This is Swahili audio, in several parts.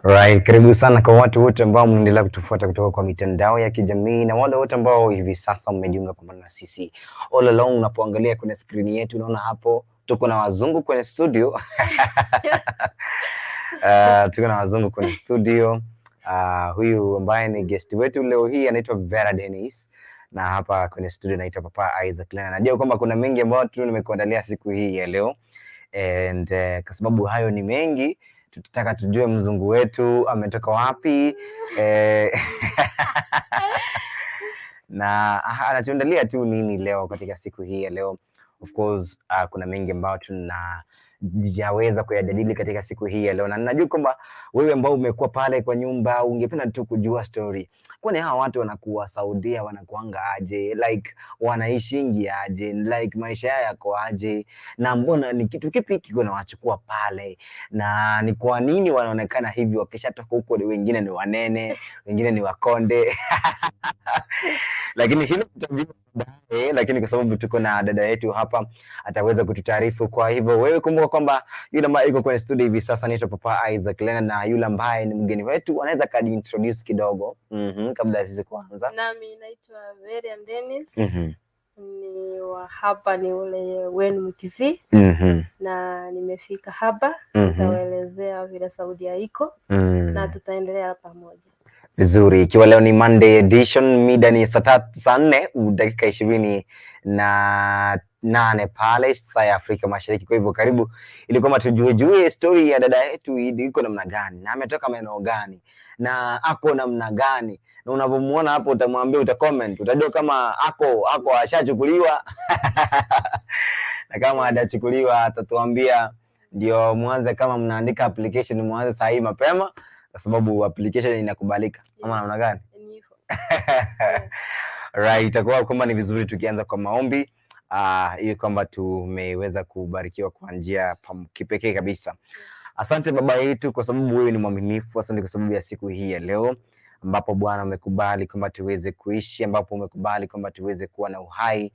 Right, karibu sana kwa watu wote ambao mnaendelea kutufuata kutoka kwa mitandao ya kijamii na wale wote ambao hivi sasa mmejiunga pamoja na sisi. All along unapoangalia kwenye skrini yetu unaona hapo tuko na wazungu kwenye studio. Tuko na wazungu kwenye studio. Huyu ambaye ni guest wetu leo hii anaitwa Vera Dennis na hapa kwenye studio naitwa Papa Isaac Lena. Najua kwamba kuna mengi ambayo tu nimekuandalia siku hii ya leo and kwa sababu hayo ni mengi, tutataka tujue mzungu wetu ametoka wapi na anatuandalia tu nini leo katika siku hii ya leo. Of course kuna mengi ambayo tunajaweza kuyajadili katika siku hii ya leo, na najua kwamba wewe ambao umekuwa pale kwa nyumba ungependa tu kujua story, kwani hawa watu wanakuwa Saudia wanakuanga aje, like wanaishingi aje, like maisha yao yako aje, na mbona ni kitu kipi kiko nawachukua pale, na ni kwa nini wanaonekana hivi wakishatoka huko, wengine ni wanene, wengine ni wakonde lakini hilo tutajua baadaye, lakini kwa sababu tuko na dada yetu hapa ataweza kututaarifu. Kwa hivyo wewe kumbuka kwamba yule ambaye yuko kwenye studio hivi sasa anaitwa Papa Isaac Lena, na yule ambaye ni mgeni wetu anaweza kajiintroduce kidogo kabla ya sisi kuanza. Nami naitwa Vera Dennis. Ni wa hapa, ni ule wenu Mkisii na nimefika hapa nitawaelezea vile Saudia iko na tutaendelea pamoja. Vizuri, ikiwa leo ni Monday edition, mida ni saa 3, saa 4 dakika 28 pale saa ya Afrika Mashariki. Kwa hivyo karibu, ili kwamba tujue jue story ya dada yetu iko namna gani na ametoka maeneo gani na ako namna gani, na unapomuona hapo utamwambia, uta comment, utajua kama ako ashachukuliwa na kama hajachukuliwa atatuambia, ndio muanze, kama mnaandika application muanze saa hii mapema, kwa sababu application inakubalika ama namna gani? Ni hivyo. Right, itakuwa kwamba ni vizuri tukianza kwa maombi ili kwamba tumeweza kubarikiwa kwa njia kipekee kabisa. Asante Baba yetu kwa sababu wewe ni mwaminifu. Asante kwa sababu ya siku hii ya leo ambapo Bwana umekubali kwamba tuweze kuishi, ambapo umekubali kwamba tuweze kuwa na uhai.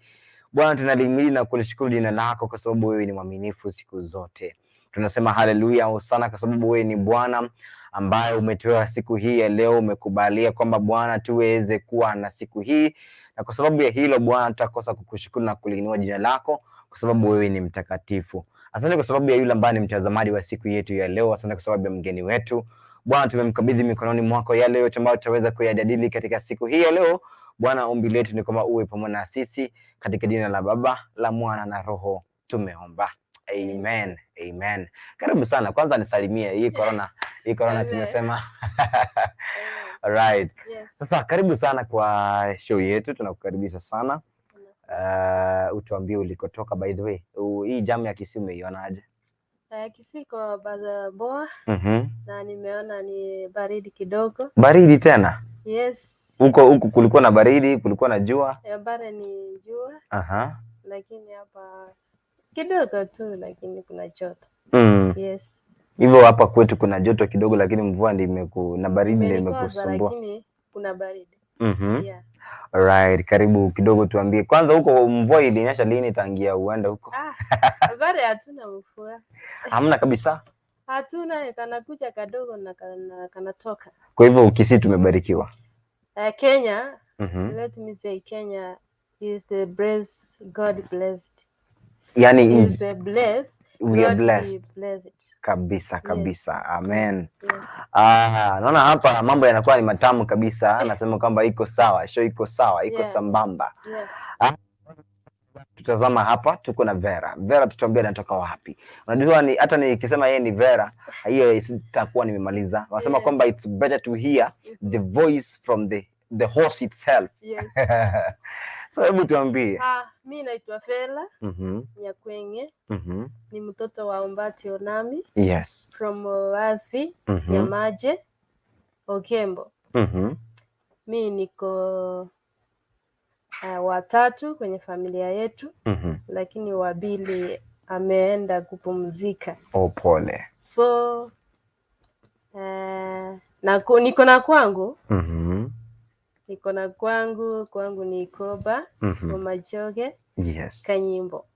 Bwana, tunalihimidi na kulishukuru jina lako kwa sababu wewe ni mwaminifu siku zote. Tunasema haleluya, hosana kwa sababu wewe ni Bwana ambaye umetuweka siku hii ya leo, umekubalia kwamba Bwana tuweze kuwa na siku hii, na kwa sababu ya hilo Bwana tutakosa kukushukuru na kuliinua jina lako kwa sababu wewe ni mtakatifu. Asante kwa sababu ya yule ambaye ni mtazamaji wa siku yetu ya leo. Asante kwa sababu ya mgeni wetu Bwana, tumemkabidhi mikononi mwako yale yote ambayo tutaweza kuyajadili katika siku hii ya leo. Bwana, ombi letu ni kwamba uwe pamoja na sisi katika jina la Baba, la Mwana na Roho tumeomba. Amen. Amen. Karibu sana. Kwanza nisalimie hii corona, hii corona Amen. Tumesema. Right. Yes. Sasa karibu sana kwa show yetu, tunakukaribisha sana. Utuambie ulikotoka by the way. Hii jam ya Kisii umeionaje? Kisii iko baza boa na nimeona ni baridi kidogo. Baridi tena? Yes. Huko huku kulikuwa na baridi, kulikuwa na jua. Bara ni jua lakini hapa kidogo tu, lakini kuna joto. Yes. Hivyo hapa kwetu kuna joto kidogo, lakini mvua ndio imeku na baridi ndio Imenikoza imekusumbua. Lakini kuna baridi. Yeah. Alright, karibu kidogo tuambie. Kwanza huko mvua ilinyesha lini tangia uende huko? Ah, bara hatuna mvua. Hamna kabisa. Hatuna, kanakuja kadogo na kanatoka. Kwa hivyo Kisii tumebarikiwa. Kenya, let me say Kenya is the blessed, God blessed. Yani Is the blessed, we are God blessed be blessed. Kabisa kabisa. Amen. Yeah. Ah, naona hapa mambo yanakuwa ni matamu kabisa. Nasema kwamba iko sawa, show iko sawa, iko sambamba. Tutazama hapa tuko na Vera. Vera, tutuambie anatoka wapi. Unajua ni hata nikisema yeye ni Vera, hiyo sitakuwa nimemaliza. Wanasema kwamba it's better to hear the voice from the horse itself. Yes. So hebu tuambie. Ah, mi naitwa Fela Nyakwenge, ni mtoto wa Ombati Onami from Wasi, Nyamaje, Okembo. Mi niko watatu kwenye familia yetu, lakini wa pili ameenda kupumzika. Oh, pole. So niko na kwangu niko na kwangu, kwangu ni Ikoba, Bomachoge, Kanyimbo.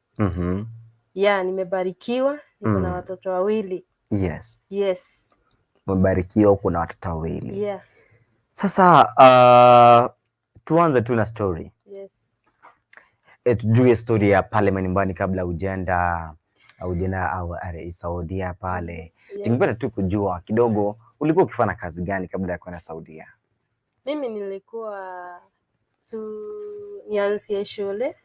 Yeah, nimebarikiwa, niko na watoto wawili. Yes. Umebarikiwa, kuna watoto wawili. Yeah. Sasa tuanze tu na story. Yes. Tujue story ya pale manyumbani kabla hujaenda au Saudia pale. Yes. Tungependa tu kujua kidogo ulikuwa ukifanya kazi gani kabla ya kwenda Saudia? Mimi nilikuwa tu nianzie shule.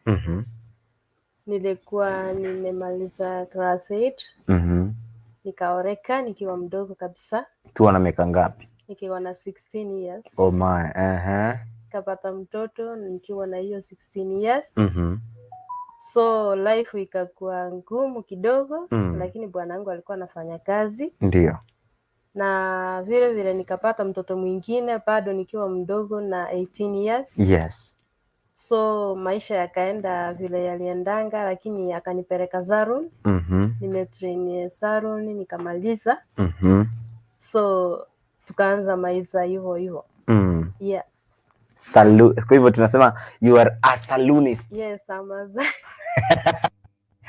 Nilikuwa nimemaliza class 8. Nikaoleka nikiwa mdogo kabisa. Ukiwa na miaka ngapi? Nikiwa na 16 years. Oh my. Nikapata mtoto nikiwa na hiyo 16 years. So life ikakuwa ngumu kidogo, lakini bwanangu alikuwa anafanya kazi. Na vile vile nikapata mtoto mwingine bado nikiwa mdogo na 18 years. So maisha yakaenda vile yaliendanga, lakini akanipeleka salon. Nimetrain salon nikamaliza. So tukaanza maisha hivyo hivyo. Yeah. Kwa hivyo tunasema you are a saloonist. Yes, I'm a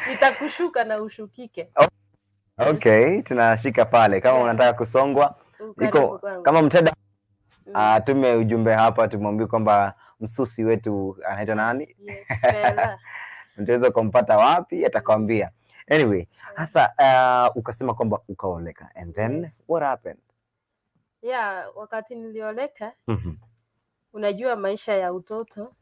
nitakushuka na ushukike. Okay, tunashika pale kama unataka kusongwa Ukaribu iko kwangu. Kama mteja atume ujumbe hapa tumwambie kwamba msusi wetu anaitwa nani? Yes, Fela. Mtaweza kumpata wapi? Atakwambia. Anyway, sasa ukasema kwamba ukaoleka and then what happened? Yeah, wakati nilioleka, unajua maisha ya utoto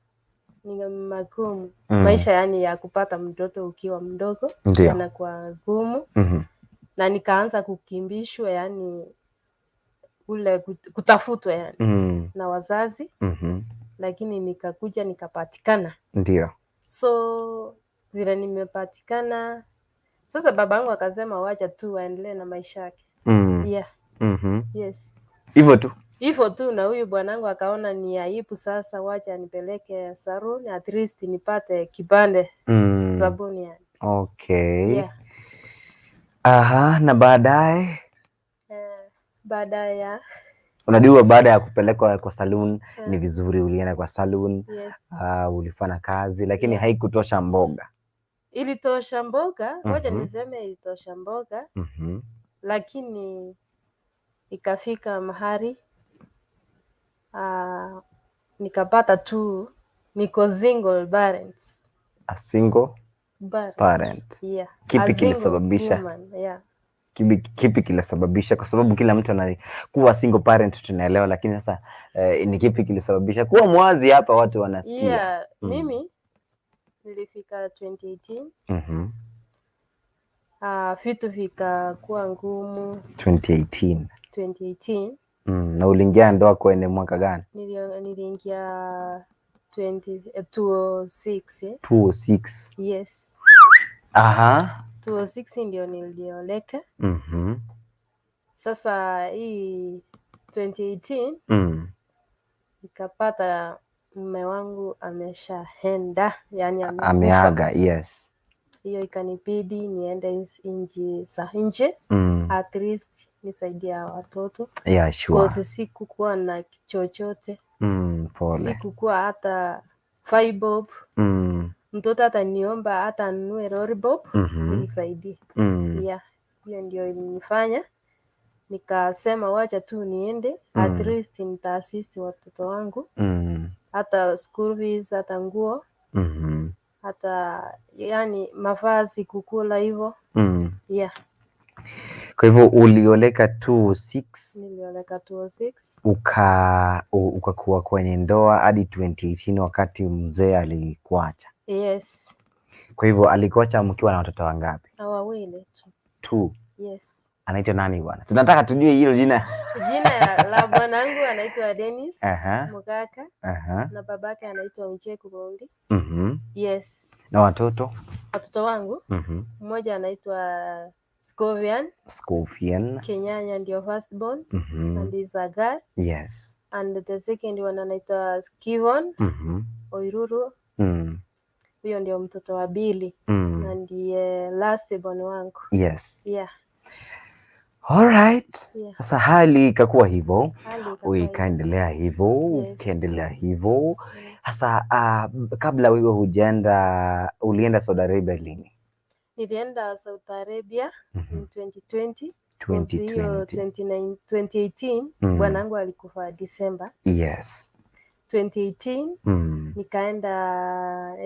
ni magumu. Maisha yani ya kupata mtoto ukiwa mdogo yanakuwa gumu. Na nikaanza kukimbishwa, yani ule kutafutwa yani na wazazi, lakini nikakuja nikapatikana. So vile nimepatikana sasa, babangu akasema wacha tu aendelee na maisha yake. Yeah. Yes. Hivyo tu. Hivyo tu, na huyu bwanangu akaona ni aibu sasa, wacha anipeleke salon at least nipate kipande sabuni yani. Yeah. Aha, na baadaye Baada ya unajua baada ya kupelekwa kwa saloon ni vizuri ulienda kwa saloon, ulifanya kazi lakini haikutosha mboga. Ilitosha mboga, wacha niseme ilitosha mboga, lakini ikafika mahali nikapata tu niko single parents. A single Parent. Parent. Yeah. Kipi A single kilisababisha? woman, yeah. Kipi kilisababisha? Kwa sababu kila mtu anakuwa single parent tunaelewa, lakini sasa ni kipi kilisababisha? Kuwa mwazi hapa, watu wanasikia. Yeah, mimi nilifika 2018. Vitu vikakuwa ngumu. 2018. 2018. Na uliingia ndoa kwenye mwaka gani? Niliingia 2006, eh? 2006. Yes. 2006 ndio nilioleka. Sasa hii 2018 nikapata mume wangu ameshaenda, yani amekufa. Ameaga, yes. Hiyo ikanibidi niende nchi za nje, at least nisaidia watoto. Yeah, sure. Cause sikukuwa na chochote. Pole. Sikukuwa hata 5 bob. Mtoto ataniomba hata anunue lollipop nimsaidie. Yeah, hiyo ndio ilinifanya nikasema wacha tu niende, at least nitaassist watoto wangu, hata school fees, hata nguo, hata yani mavazi, kukula hivyo. Yeah. Kwa hivyo ulioleka 2006? Nilioleka 2006. Ukakuwa kwenye ndoa hadi 2018 wakati mzee alikuacha. Yes. Kwa hivyo alikuacha mkiwa na watoto wangapi? Na wawili tu. Two. Yes. Anaitwa nani bwana? Tunataka tujue hilo jina. Jina la bwanangu anaitwa Dennis Mugaka na babake anaitwa Uncheku Bondi. Yes. Na watoto? Watoto wangu mmoja anaitwa Scovian. Scovian. Kenyanya ndio first born and is a girl. And the second one anaitwa Kivon Oiruru. Huyo ndio mtoto wa pili na ndiye last born wangu. Yeah. All right. Yeah. Sasa hali ikakuwa hivyo, Hali ikakuwa hivyo. ikaendelea hivyo, Yes. ikaendelea hivyo. Sasa kabla wewe hujaenda, ulienda Saudi Arabia lini? Nilienda Saudi Arabia in 2020. Cause hiyo 2020. 29 2018 bwanangu alikufa December. 2018 nikaenda,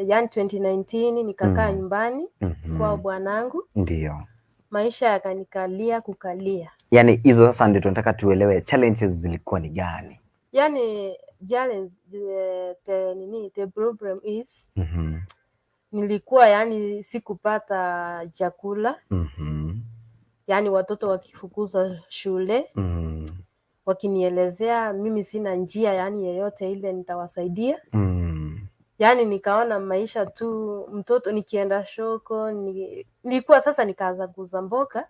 yani 2019 nikakaa nyumbani kwa bwanangu. Maisha yakanikalia kukalia. Yani hizo sasa ndio tunataka tuelewe challenges zilikuwa ni gani? Yani challenge, the, nini, the problem is nilikuwa yani sikupata chakula. Yani watoto wakifukuzwa shule, wakinielezea mimi sina njia yani yeyote ile nitawasaidia. Yani nikaona maisha tu, mtoto nikienda soko nilikuwa sasa nikaanza kuuza mboga,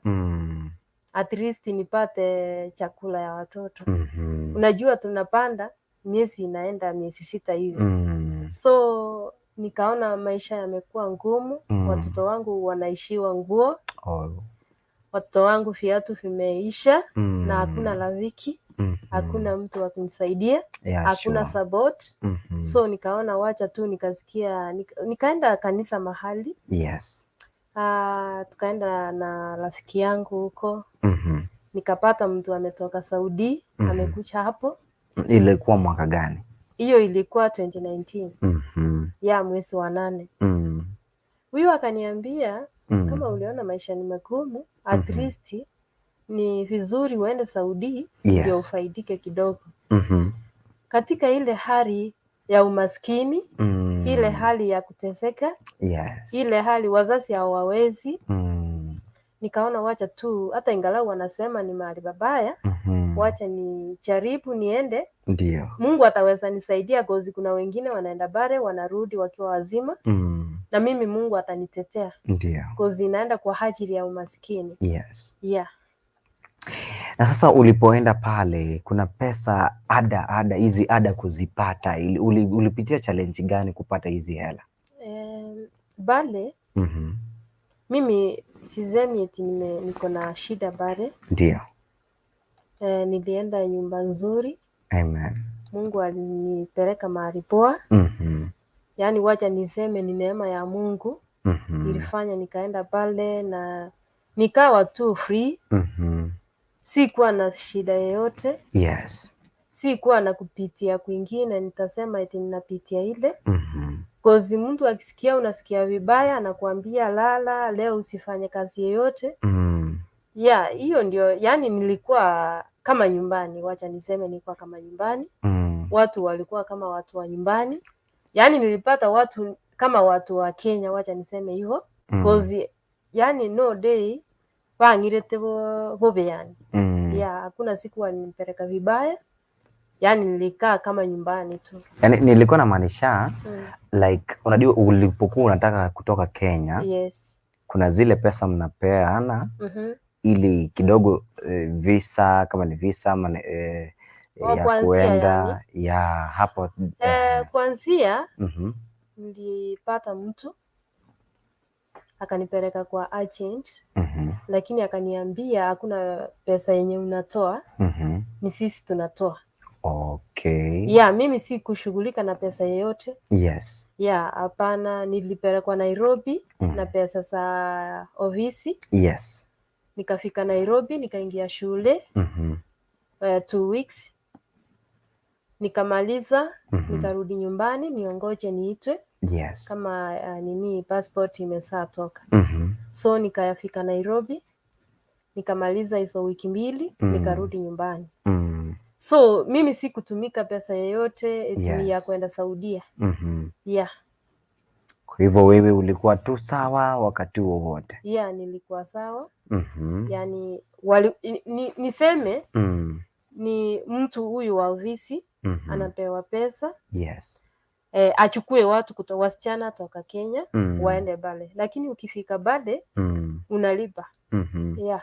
at least nipate chakula ya watoto. Unajua tunapanda miezi inaenda miezi 6 hivi. So nikaona maisha yamekuwa ngumu. Watoto wangu wanaishiwa nguo. Watoto wangu viatu vimeisha na hakuna rafiki, hakuna mtu wa kunisaidia, hakuna support. So nikaona wacha tu, nikasikia nikaenda kanisa mahali. Tukaenda na rafiki yangu huko. Nikapata mtu ametoka Saudi, amekuja hapo. Ilikuwa mwaka gani? Hiyo ilikuwa 2019. Ya mwezi wa 8. Huyu akaniambia kama uliona maisha ni magumu, at least ni vizuri uende Saudi ndio ufaidike kidogo. Katika ile hali ya umaskini, ile hali ya kuteseka, ile hali wazazi hawawezi. Nikaona wacha tu, hata ingalau wanasema ni mahali babaya, wacha nijaribu niende. Mungu ataweza nisaidia, cause kuna wengine wanaenda bare wanarudi wakiwa wazima. Na mimi Mungu atanitetea. Cause inaenda kwa ajili ya umaskini. Na sasa ulipoenda pale kuna pesa ada hizi ada kuzipata, ulipitia challenge gani kupata hizi hela? Bale mimi sisemi eti niko na shida bale. Nilienda nyumba nzuri. Amen. Mungu alinipeleka mahali poa. Yaani wacha niseme ni neema ya Mungu. Ilifanya nikaenda pale na nikawa tu free. Sikuwa na shida yoyote. Sikuwa na kupitia kwingine, nitasema eti ninapitia ile. Cause mtu akisikia unasikia vibaya anakuambia lala, leo usifanye kazi yoyote. Yeah, hiyo ndio, yani nilikuwa kama nyumbani, wacha niseme nilikuwa kama nyumbani. Watu walikuwa kama watu wa nyumbani. Yani nilipata watu kama watu wa Kenya, wacha niseme hivyo. Cause yani no day bangirete bobe yani. Yeah, hakuna siku walinipeleka vibaya. Yani nilikaa kama nyumbani tu. Yani nilikuwa namaanisha like unajua ulipokuwa unataka kutoka Kenya, kuna zile pesa mnapeana ili kidogo visa kama ni visa ama ni, ya kuanzia kuenda yani? ya hapo, Kuanzia nilipata mtu akanipeleka kwa agent, lakini akaniambia hakuna pesa yenye unatoa, ni sisi tunatoa. Yeah, mimi si kushughulika na pesa yoyote. Yeah, hapana, nilipelekwa Nairobi na pesa za ofisi. Nikafika Nairobi, nikaingia shule 2 weeks. Nikamaliza, nikarudi nyumbani niongoje niitwe. Kama nini passport imeshatoka. So nikafika Nairobi, nikamaliza hizo wiki 2, nikarudi nyumbani. So mimi sikutumika pesa yoyote eti ya kwenda Saudia. Yeah. Kwa hivyo wewe ulikuwa tu sawa wakati wowote? Yeah, nilikuwa sawa. Yani niseme ni mtu huyu wa ofisi anapewa pesa. Achukue watu kutoka wasichana toka Kenya waende pale. Lakini ukifika pale unalipa. Yeah.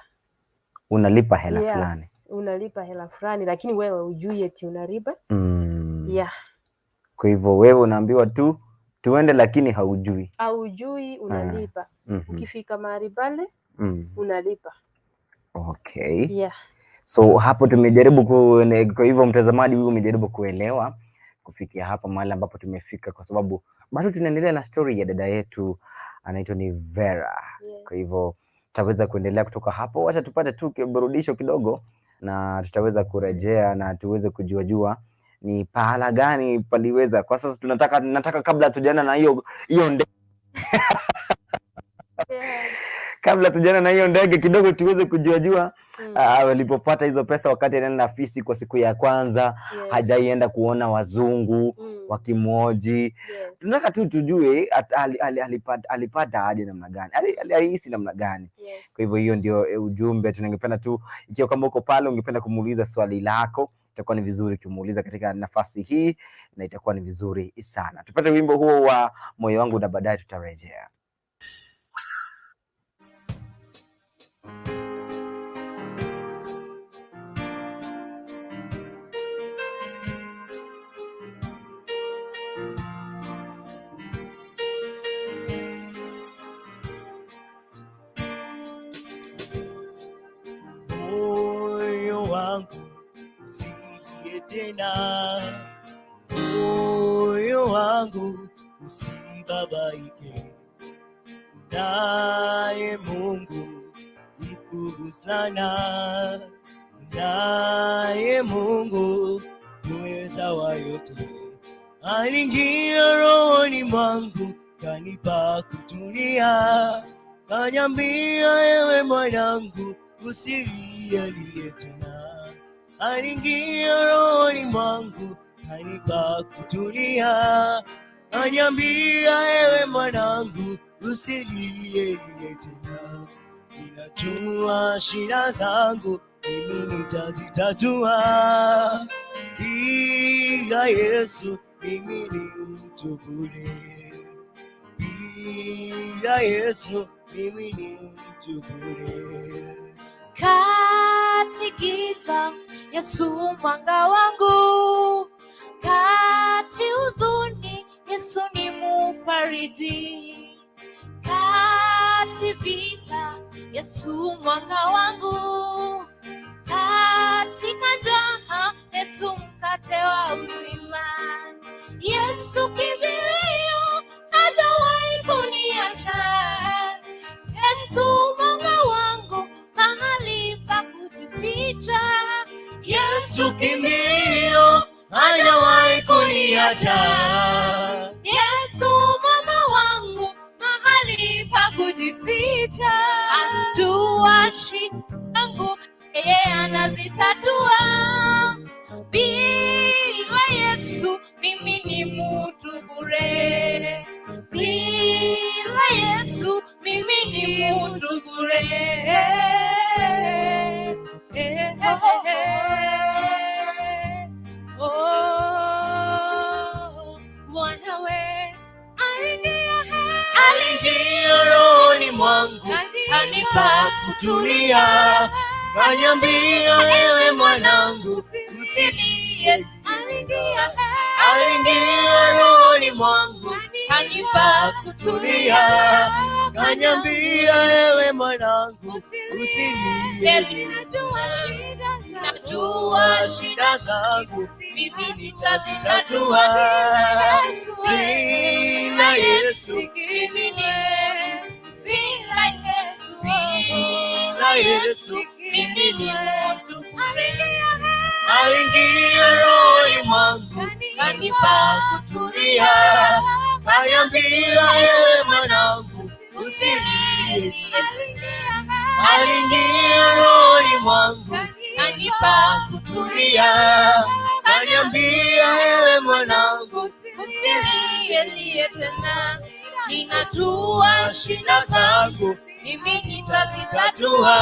Unalipa hela fulani. Unalipa hela fulani lakini wewe hujui eti unalipa. Yeah. Kwa hivyo wewe unaambiwa tu tuende lakini haujui. Haujui unalipa. Ukifika mahali pale unalipa. Yeah. So hapo tumejaribu kwa hivyo mtazamaji huyu umejaribu kuelewa kufikia hapa mahali ambapo tumefika, kwa sababu bado tunaendelea na story ya dada yetu anaitwa ni Vera. Kwa hivyo Tutaweza kuendelea kutoka hapo. Wacha tupate tu kiburudisho kidogo, na tutaweza kurejea na tuweze kujua jua ni pahala gani paliweza. Kwa sasa tunataka nataka kabla tujaenda na hiyo hiyo ndege kabla tujaenda na hiyo ndege kidogo tuweze kujua jua walipopata hizo pesa wakati anaenda afisi kwa siku ya kwanza, hajaienda kuona wazungu wakimwoji. Tunataka tu tujue alipata aje namna gani, alihisi namna gani. Kwa hivyo hiyo ndio ujumbe tunangependa tu, ikiwa kama uko pale ungependa kumuuliza swali lako, itakuwa ni vizuri kumuuliza katika nafasi hii na itakuwa ni vizuri sana. Tupate wimbo huo wa Moyo Wangu na baadaye tutarejea. Moyo wangu usilie tena, moyo wangu usibabaike, naye Mungu mkuu sana, naye Mungu muweza wa yote, aliingia rohoni mwangu, kanipa kutulia, kaniambia ewe mwanangu, usilie tena. Aliingia rohoni mwangu, kanipa kutulia, kaniambia ewe mwanangu, usilie tena. Ninajua shida zangu mimi nitazitatua, bila Yesu mimi ni mtu bure, bila Yesu mimi ni mtu bure. Kati giza, Yesu mwanga wangu, kati huzuni, Yesu ni mufariji, kati vita, Yesu mwanga wangu, katika njaa, Yesu mkate wa uzima, Yesu kimbilio, hajawahi kuniacha, Yesu mwanga wangu, mahali pa kujificha, Yesu kimbilio, hajawahi kuniacha, Yesu mwamba wangu, mahali pa kujificha, anajua shida zangu, yeye anazitatua. Bila Yesu mimi ni mtu bure, bila Yesu mimi ni mtu bure. Oh, Bwana we aliingia, aliingia rohoni mwangu, kanipa kutulia, kaniambia ewe mwanangu, usilie. Aliingia, aliingia rohoni mwangu, kanipa kutulia, kaniambia ewe mwanangu, usilie. Najua shida zangu, Najua shida zangu, mimi nitazitatua. Bila Yesu, mimi ni bila Yesu, bila Yesu, mimi ni mtu bure. Aliingia rohoni mwangu, kanipa kutulia, kaniambia ewe mwanangu, usilie. Aliingia rohoni mwangu, kanipa kutulia, kaniambia ewe mwanangu, usilie tena. Ninajua shida zangu, mimi nitazitatua.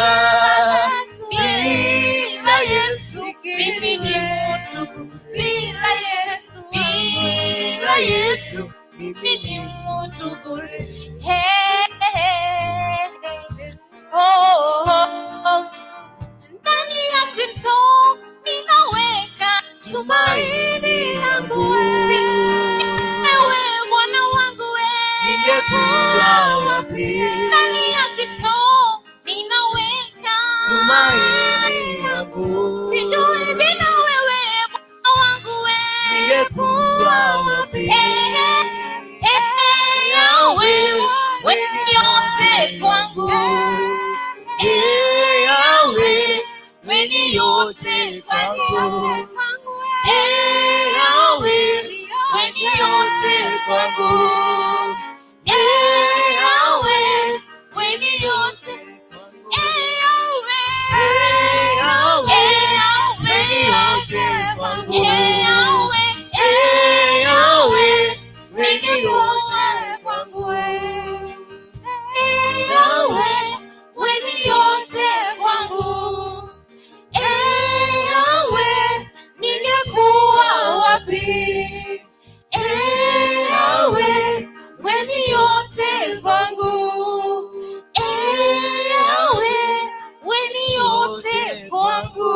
Bila Yesu mimi ni mtu, bila Yesu, bila Yesu mimi ni mtu bure. Hey, hey, hey. Oh, oh, oh. Ndani ya Kristo ninaweka tumaini langu. Ewe Bwana wangu we, ningekuwa wapi? Ndani ya Kristo ninaweka tumaini langu. Sijui bila wewe Bwana wangu we, ningekuwa wapi? Yahweh, wewe yote kwangu. we ni yote kwangu. Eh, Yahweh, we ni yote kwangu. Eh, Yahweh, we ni yote. Eh, Yahweh. Eh, Yahweh, we ni yote kwangu. Eh, Yahweh. Eh, Yahweh, we ni yote kwangu. Eh, Yahweh, we ni yote kwangu. Eh, Yahweh, ningekuwa wapi? Eh, Yahweh, we ni yote kwangu. Eh, Yahweh, we ni yote kwangu.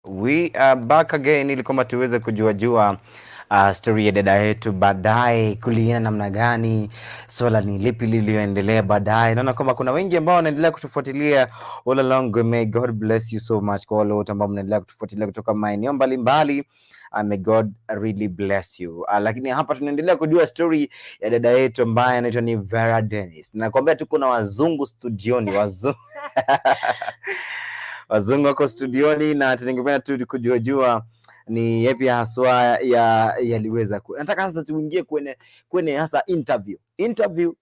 We are back again ili kwamba tuweze kujua jua story ya dada yetu baadaye kulienda namna gani, swala ni lipi liliyoendelea baadaye. Naona kwamba kuna wengi ambao wanaendelea kutufuatilia all along. May God bless you so much kwa wale wote ambao mnaendelea kutufuatilia kutoka maeneo mbalimbali. May God really bless you. Lakini hapa tunaendelea kujua story ya dada yetu ambaye anaitwa ni Vera Dennis. Nakwambia tuko na wazungu studioni, wazungu wazungu wako studioni na tungependa tu kujua jua ni yapi haswa ya yaliweza ku. Nataka sasa tuingie kwenye hasa interview. Interview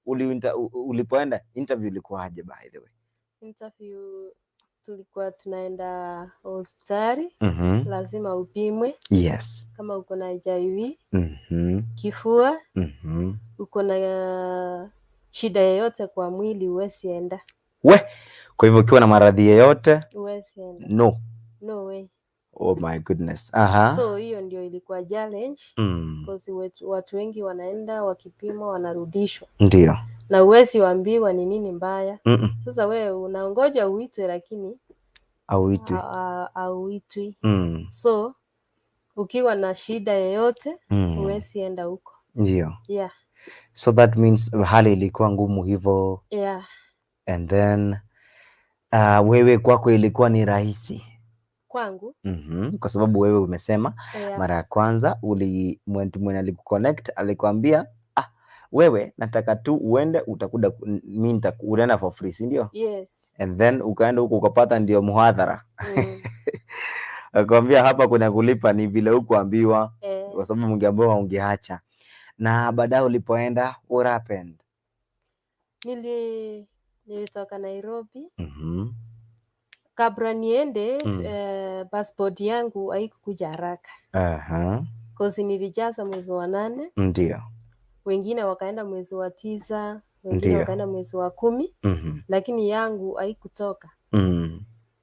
ulipoenda interview ilikuwaje by the way? Interview tulikuwa tunaenda hospitali, lazima upimwe kama uko na HIV, kifua, uko na shida yoyote kwa mwili huwezi enda. We, kwa hivyo ukiwa na maradhi yoyote Huwezi enda. No. No way. Oh my goodness. So hiyo ndio ilikuwa challenge because watu wengi wanaenda wakipimwa wanarudishwa. Na huwezi waambiwa ni nini mbaya. Sasa wewe unangoja uitwe lakini Hauitwi. Hauitwi. So ukiwa na shida yoyote huwezi enda huko. Yeah. So that means hali ilikuwa ngumu hivyo. Yeah. And then wewe kwako ilikuwa ni rahisi. Kwangu? Kwa sababu wewe umesema mara ya kwanza mtu mwenye alikuconnect alikwambia, wewe nataka tu uende utakuda mimi unaenda for free, si ndio? Yes. And then ukaenda huko ukapata ndio muhadhara. Akwambia hapa kuna kulipa, ni vile hukuambiwa, kwa sababu ungeambiwa ungeacha. Na baadaye ulipoenda what happened? Nilitoka Nairobi. Kabla niende, passport yangu haikukuja haraka. Cause nilijaza mwezi wa 8. Wengine wakaenda mwezi wa 9, wengine wakaenda mwezi wa 10, lakini yangu haikutoka.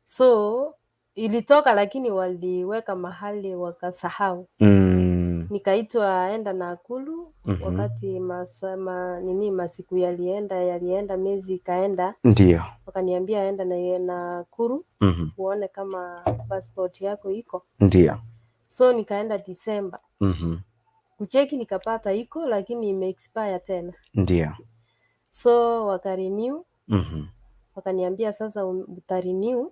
So ilitoka lakini waliweka mahali wakasahau. Nikaitwa enda Nakuru wakati masiku yalienda miezi ikaenda. Wakaniambia enda na Nakuru uone kama passport yako iko. So nikaenda December. Kucheki nikapata iko lakini ime expire tena. So wakarenew. Wakaniambia sasa utarenew.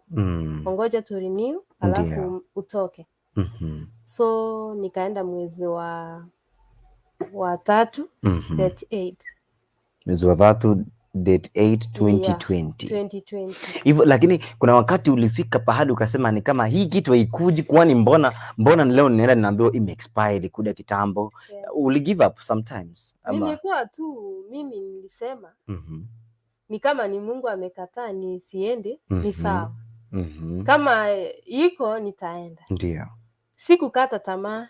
Ongoja tu renew alafu utoke. So nikaenda mwezi wa 3, date 8. Mwezi wa 3 date 8, 2020. 2020. Hivyo lakini kuna wakati ulifika pahali ukasema ni kama hii kitu haikuji, kwani mbona leo ninaenda ninaambiwa ime expire, ilikuja kitambo. Uli give up sometimes ama? Nilikuwa tu mimi nilisema ni kama ni Mungu amekataa nisiende, ni sawa. Kama iko nitaenda. Sikukata tamaa.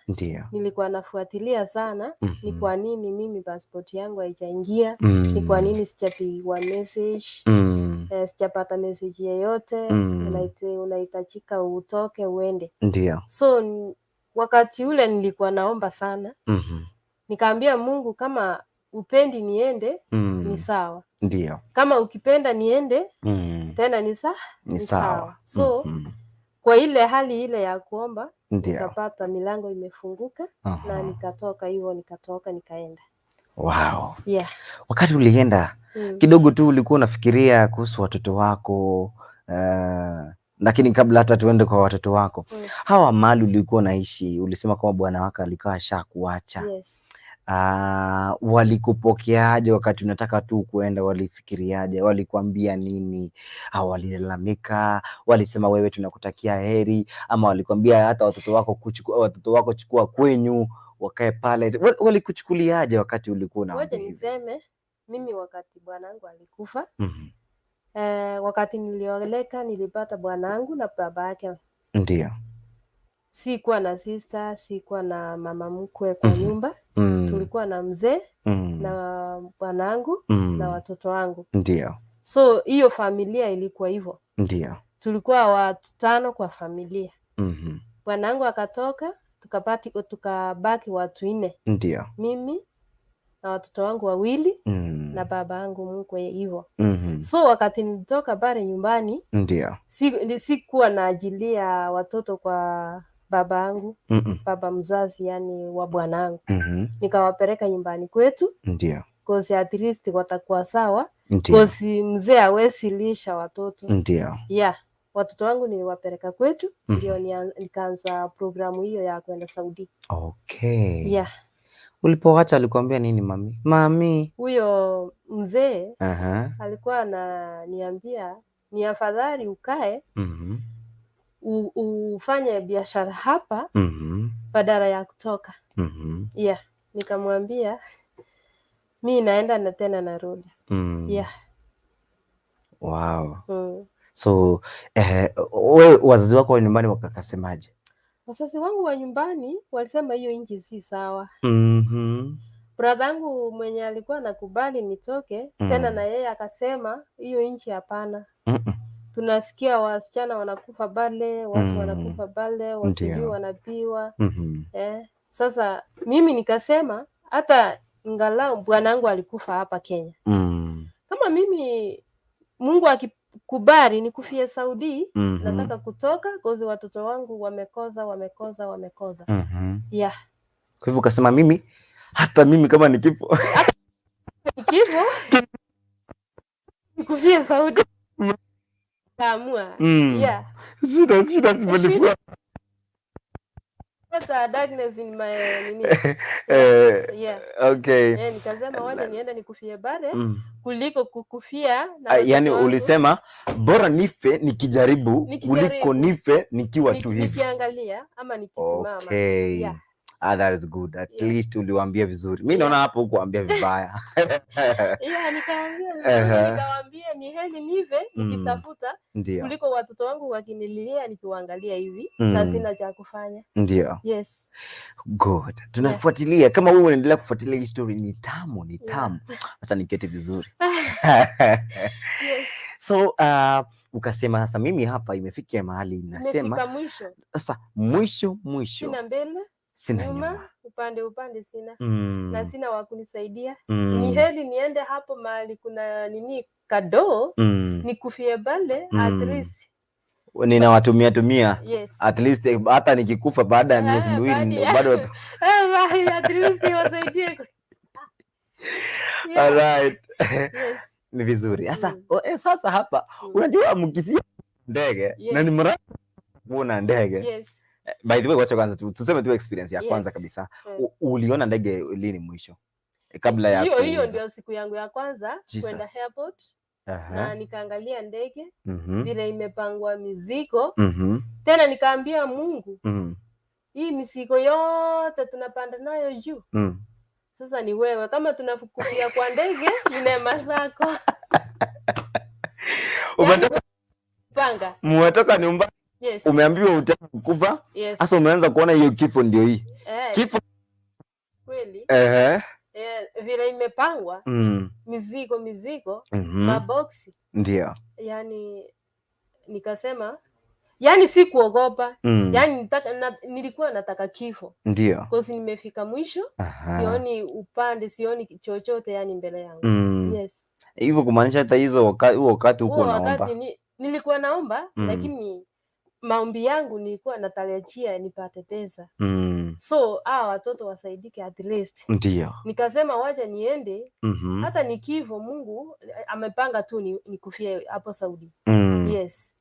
Nilikuwa nafuatilia sana ni kwa nini mimi passport yangu haijaingia, ni kwa nini sijapigwa message, sijapata message yeyote, unahitajika utoke uende. So wakati ule nilikuwa naomba sana. Nikaambia Mungu kama upendi niende, ni sawa. Kama ukipenda niende, tena ni Ni ni sawa. sawa. So, kwa ile hali ile ya kuomba, nikapata milango imefunguka na nikatoka hivyo, nikatoka nikaenda. Wow. Yeah. Wakati ulienda, kidogo tu ulikuwa unafikiria kuhusu watoto wako, lakini kabla hata tuende kwa watoto wako, hawa mali ulikuwa unaishi, ulisema kwamba bwana wako alikuwa ashakuacha. Yes. Walikupokeaje wakati unataka tu kuenda? Walifikiriaje? Walikuambia nini? Au walilalamika? Walisema wewe tunakutakia heri, ama walikwambia hata watoto wako kuchukua, watoto wako chukua kwenyu wakae pale? Walikuchukuliaje wakati ulikuwa Ngoja unaambia hivi? niseme, mimi wakati bwanangu alikufa, wakati nilioleka nilipata bwanangu na baba yake. Sikuwa na sister, sikuwa na mama mkwe kwa nyumba. Tulikuwa na mzee na bwanangu na watoto wangu. So hiyo familia ilikuwa hivyo. Tulikuwa watu 5 kwa familia. Bwanangu akatoka, tukabaki watu 4. Mimi na watoto wangu 2 na baba yangu mkwe hivyo. So wakati nilitoka pale nyumbani, sikuwa naajilia watoto kwa baba yangu, baba mzazi yani wa bwanangu. Nikawapeleka nyumbani kwetu. Cause at least watakuwa sawa. Cause mzee hawezi lisha watoto. Yeah, watoto wangu niliwapeleka kwetu, ndio nikaanza programu hiyo ya kwenda Saudi. Yeah. Ulipoacha alikuambia nini mami? Mami. Huyo mzee alikuwa ananiambia ni afadhali ukae ufanye biashara hapa badala ya kutoka. Yeah, nikamwambia mi naenda na tena narudi. Yeah. Wow. So, wewe wazazi wako wa nyumbani wakakasemaje? Wazazi wangu wa nyumbani walisema hiyo nchi si sawa. Brother yangu mwenye alikuwa anakubali nitoke, tena na yeye akasema hiyo nchi hapana. Tunasikia wasichana wanakufa pale, watu wanakufa pale, wasijui wanapiwa. Sasa mimi nikasema hata ingalau bwanangu alikufa hapa Kenya. Kama mimi Mungu akikubali nikufie Saudi, nataka kutoka cause watoto wangu wamekoza, wamekoza, wamekoza. Yeah. Kwa hivyo ukasema mimi hata mimi kama nikifo nikifo nikufie Saudi. Kaamua. Yeah. Shida, shida zimenifua. Sasa darkness in my nini. Yeah. Nikasema wacha niende nikufie bare kuliko kukufia na watoto Yani wangu. Ulisema bora nife nikijaribu Nikijaribu. Kuliko nife nikiwa tu hivi. Nikiangalia ama nikisimama. Yeah. Ah, that is good. At least uliwaambia vizuri. Mimi naona hapo hukuambia vibaya. Yeah, nikawaambia vizuri, nikawaambia ni heri nife nikitafuta kuliko watoto wangu wakinililia nikiwaangalia hivi na sina cha kufanya. Yes. Good. Tunafuatilia. Kama wewe unaendelea kufuatilia hii story, ni tamu, ni tamu. Acha niketi vizuri. Yes. So, ukasema sasa mimi hapa imefikia mahali nasema Imefika mwisho. Sasa mwisho, mwisho. Sina mbele, Sina nyuma, nyuma. Upande upande sina. Na sina wa kunisaidia. Ni heri niende hapo mahali kuna nini kadoo, nikufie pale at least. Ninawatumia tumia. Yes. At least hata nikikufa baada ya miezi 2 bado At least wasaidie. Yeah. All right. Yes. Ni vizuri. Sasa, sasa hapa unajua mkisia ndege na ni mra kuona ndege. By the way, wacha kwanza tuseme tu experience ya kwanza kabisa. Uliona ndege lini mwisho? Kabla ya Hiyo kuuza. ndio siku yangu ya kwanza kwenda Jesus. airport. Na nikaangalia ndege vile imepangwa mizigo. Tena nikaambia Mungu, hii mizigo yote tunapanda nayo juu. Sasa ni wewe, kama tunakufia kwa ndege ni neema zako. Umetoka Panga. Umetoka nyumbani. Yes. Umeambiwa utakufa. Yes. Sasa umeanza kuona hiyo kifo ndio hii. Kifo. Kweli. Vile imepangwa. Mizigo, mizigo, maboksi. Yani nikasema, yani sikuogopa. Yani nilikuwa nataka kifo. Because nimefika mwisho, sioni upande, sioni chochote yani mbele yangu. Yes. Hivyo kumaanisha hata hizo huo wakati huko Huo unaomba. wakati nilikuwa naomba, lakini maombi yangu nilikuwa natarajia nipate pesa. So hawa watoto wasaidike at least. Nikasema wacha niende, hata nikifo Mungu amepanga tu nikufie hapo Saudi. Yes.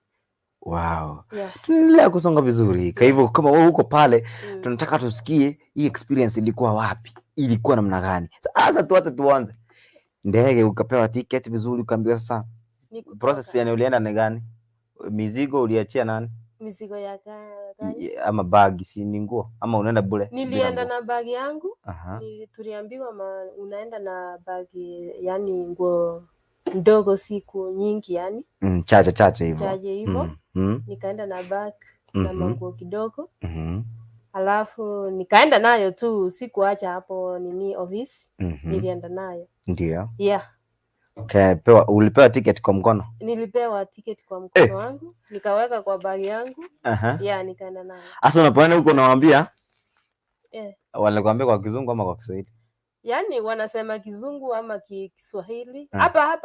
Wow. Yeah. Tunaendelea kusonga vizuri. Kwa hivyo kama wewe uko pale, tunataka tusikie hii experience ilikuwa wapi? Ilikuwa namna gani? Sasa tu hata tuanze. Ndege ukapewa ticket vizuri, ukaambiwa sasa Ni process kutoka. Yani ulienda ni gani? Mizigo uliachia nani? Mizigo ya gani? Ama bag, si ni nguo ama unaenda bure bila Nilienda nguo? na bagi yangu. Tuliambiwa unaenda na bagi, yani nguo ndogo, siku nyingi yani. Chache chache hivyo. Chache hivyo. Nikaenda na bag na manguo kidogo. Alafu nikaenda nayo tu, sikuacha hapo nini office. Nilienda nayo. Ndio. Yeah. Okay, ulipewa ticket kwa mkono? Nilipewa ticket kwa mkono wangu, nikaweka kwa bag yangu. Yeah, nikaenda nayo. Sasa unapoenda huko unawaambia? Walikwambia kwa Kizungu ama kwa Kiswahili? Yaani wanasema Kizungu ama Kiswahili. Hapa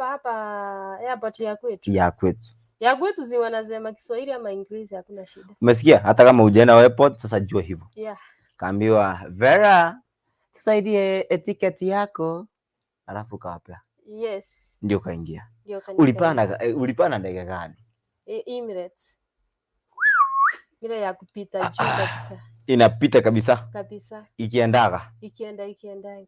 airport ya kwetu. Ya kwetu. Ya kwetu si wanasema Kiswahili ama English, hakuna shida. Umesikia? Hata kama hujaenda airport sasa jua hivyo. Yeah. Kaambiwa Vera, tusaidie ticket yako. Alafu kawapea. Yes. Ndio kaingia. Ndio kaingia. Ulipanda ndege gani? Emirates. Ile ya kupita juu kabisa. Inapita kabisa. Kabisa. Ikiendaga. Ikienda, ikiendaga.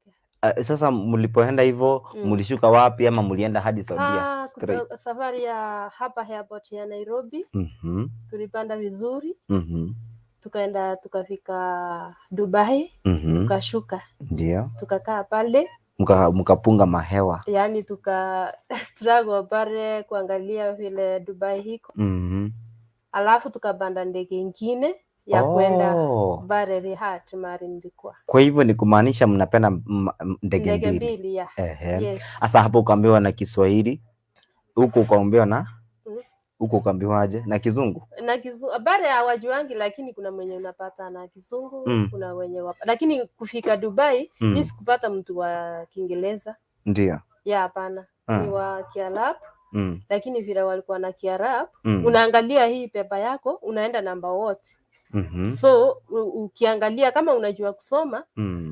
Sasa mlipoenda hivyo, mlishuka wapi ama mlienda hadi Saudia? Straight. Kutoka safari ya hapa airport ya Nairobi. Tulipanda vizuri. Tukaenda tukafika Dubai. Tukashuka. Ndio. Tukakaa pale. Mkapunga mahewa. Yaani tuka struggle pale kuangalia vile Dubai iko. Alafu tukapanda ndege ingine ya kwenda bare Riyadh mahali nilikuwa. Kwa hivyo ni kumaanisha mnapenda ndege Ndege mbili. mbili, yeah. Ehe. Yes. Sasa hapo ukaambiwa na Kiswahili, huko ukaambiwa na huko ukaambiwa aje na Kizungu? Na Kizungu bare hawajuangi, lakini kuna mwenye unapata na Kizungu, kuna wenye lakini kufika Dubai mimi sikupata mtu wa Kiingereza. Ndio. Ya, hapana. Ni wa Kiarabu. Lakini vile walikuwa na Kiarabu, unaangalia hii pepa yako, unaenda namba wote. So ukiangalia kama unajua kusoma,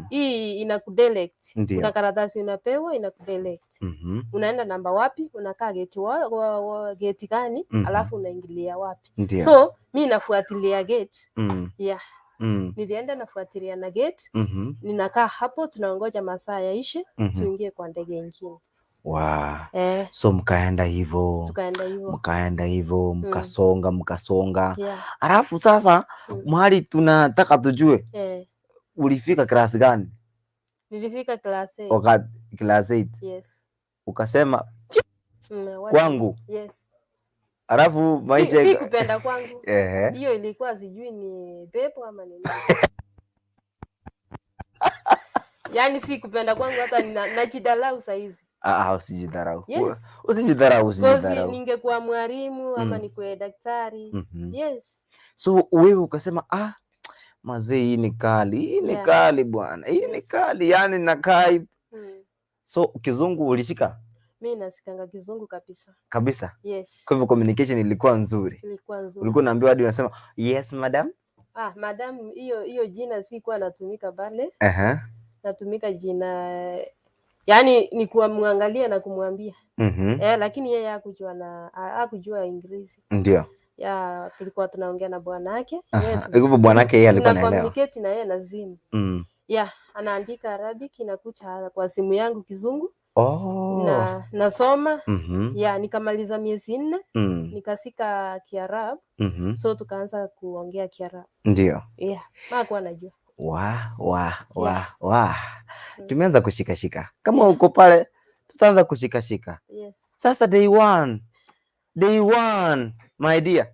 hii inakudirect. Kuna karatasi unapewa inakudirect. Unaenda namba wapi, unakaa gate gate gani, alafu unaingilia wapi. So mi nafuatilia gate. Yeah. Nilienda nafuatilia na gate. Ninakaa hapo tunaongoja masaa yaishe, tuingie kwa ndege ingine. Wow. So mkaenda hivyo. Tukaenda hivyo. Mkaenda hivyo, mkasonga, mkasonga. Yeah. Alafu sasa mahali tunataka tujue. Ulifika class gani? Nilifika class 8. Class 8. Yes. Ukasema kwangu. Yes. Alafu maisha Si kupenda kwangu. Hiyo ilikuwa sijui ni pepo ama ni nini. Yaani si kupenda kwangu, hata najidharau saa hizi. Usijidharau. Yes. Usijidharau, Kozi usijidharau. ningekuwa mwalimu ama nikuwe daktari. Yes. So wewe ukasema, mazee hii ni kali, hii ni kali bwana, hii ni kali, yani nakaa hivi. So Kizungu ulishika? Mimi nasikanga Kizungu kabisa. Kabisa? Yes. Kwa hivyo communication ilikuwa nzuri. Ilikuwa nzuri. Ulikuwa unaambiwa hadi unasema yes madam? Madam, hiyo jina sikuwa natumika pale. Natumika jina, yani ni kumwangalia na kumwambia. Lakini yeye hakujua English. Ndio. Ya, tulikuwa tunaongea na bwanake. Yeye Kwa hivyo bwanake yeye alikuwa tuna anaelewa. communicate na yeye na simu. Ya, anaandika Arabic inakuja kwa simu yangu Kizungu. Na nasoma. Ya, nikamaliza miezi 4, nikasika Kiarabu. So tukaanza kuongea Kiarabu. Ndio. Yeah, hakuwa anajua. Wa, wa, wa, Yeah. wa. Tumeanza kushikashika. Kama uko pale tutaanza kushikashika. Yes. Sasa day one. Day one, my dear.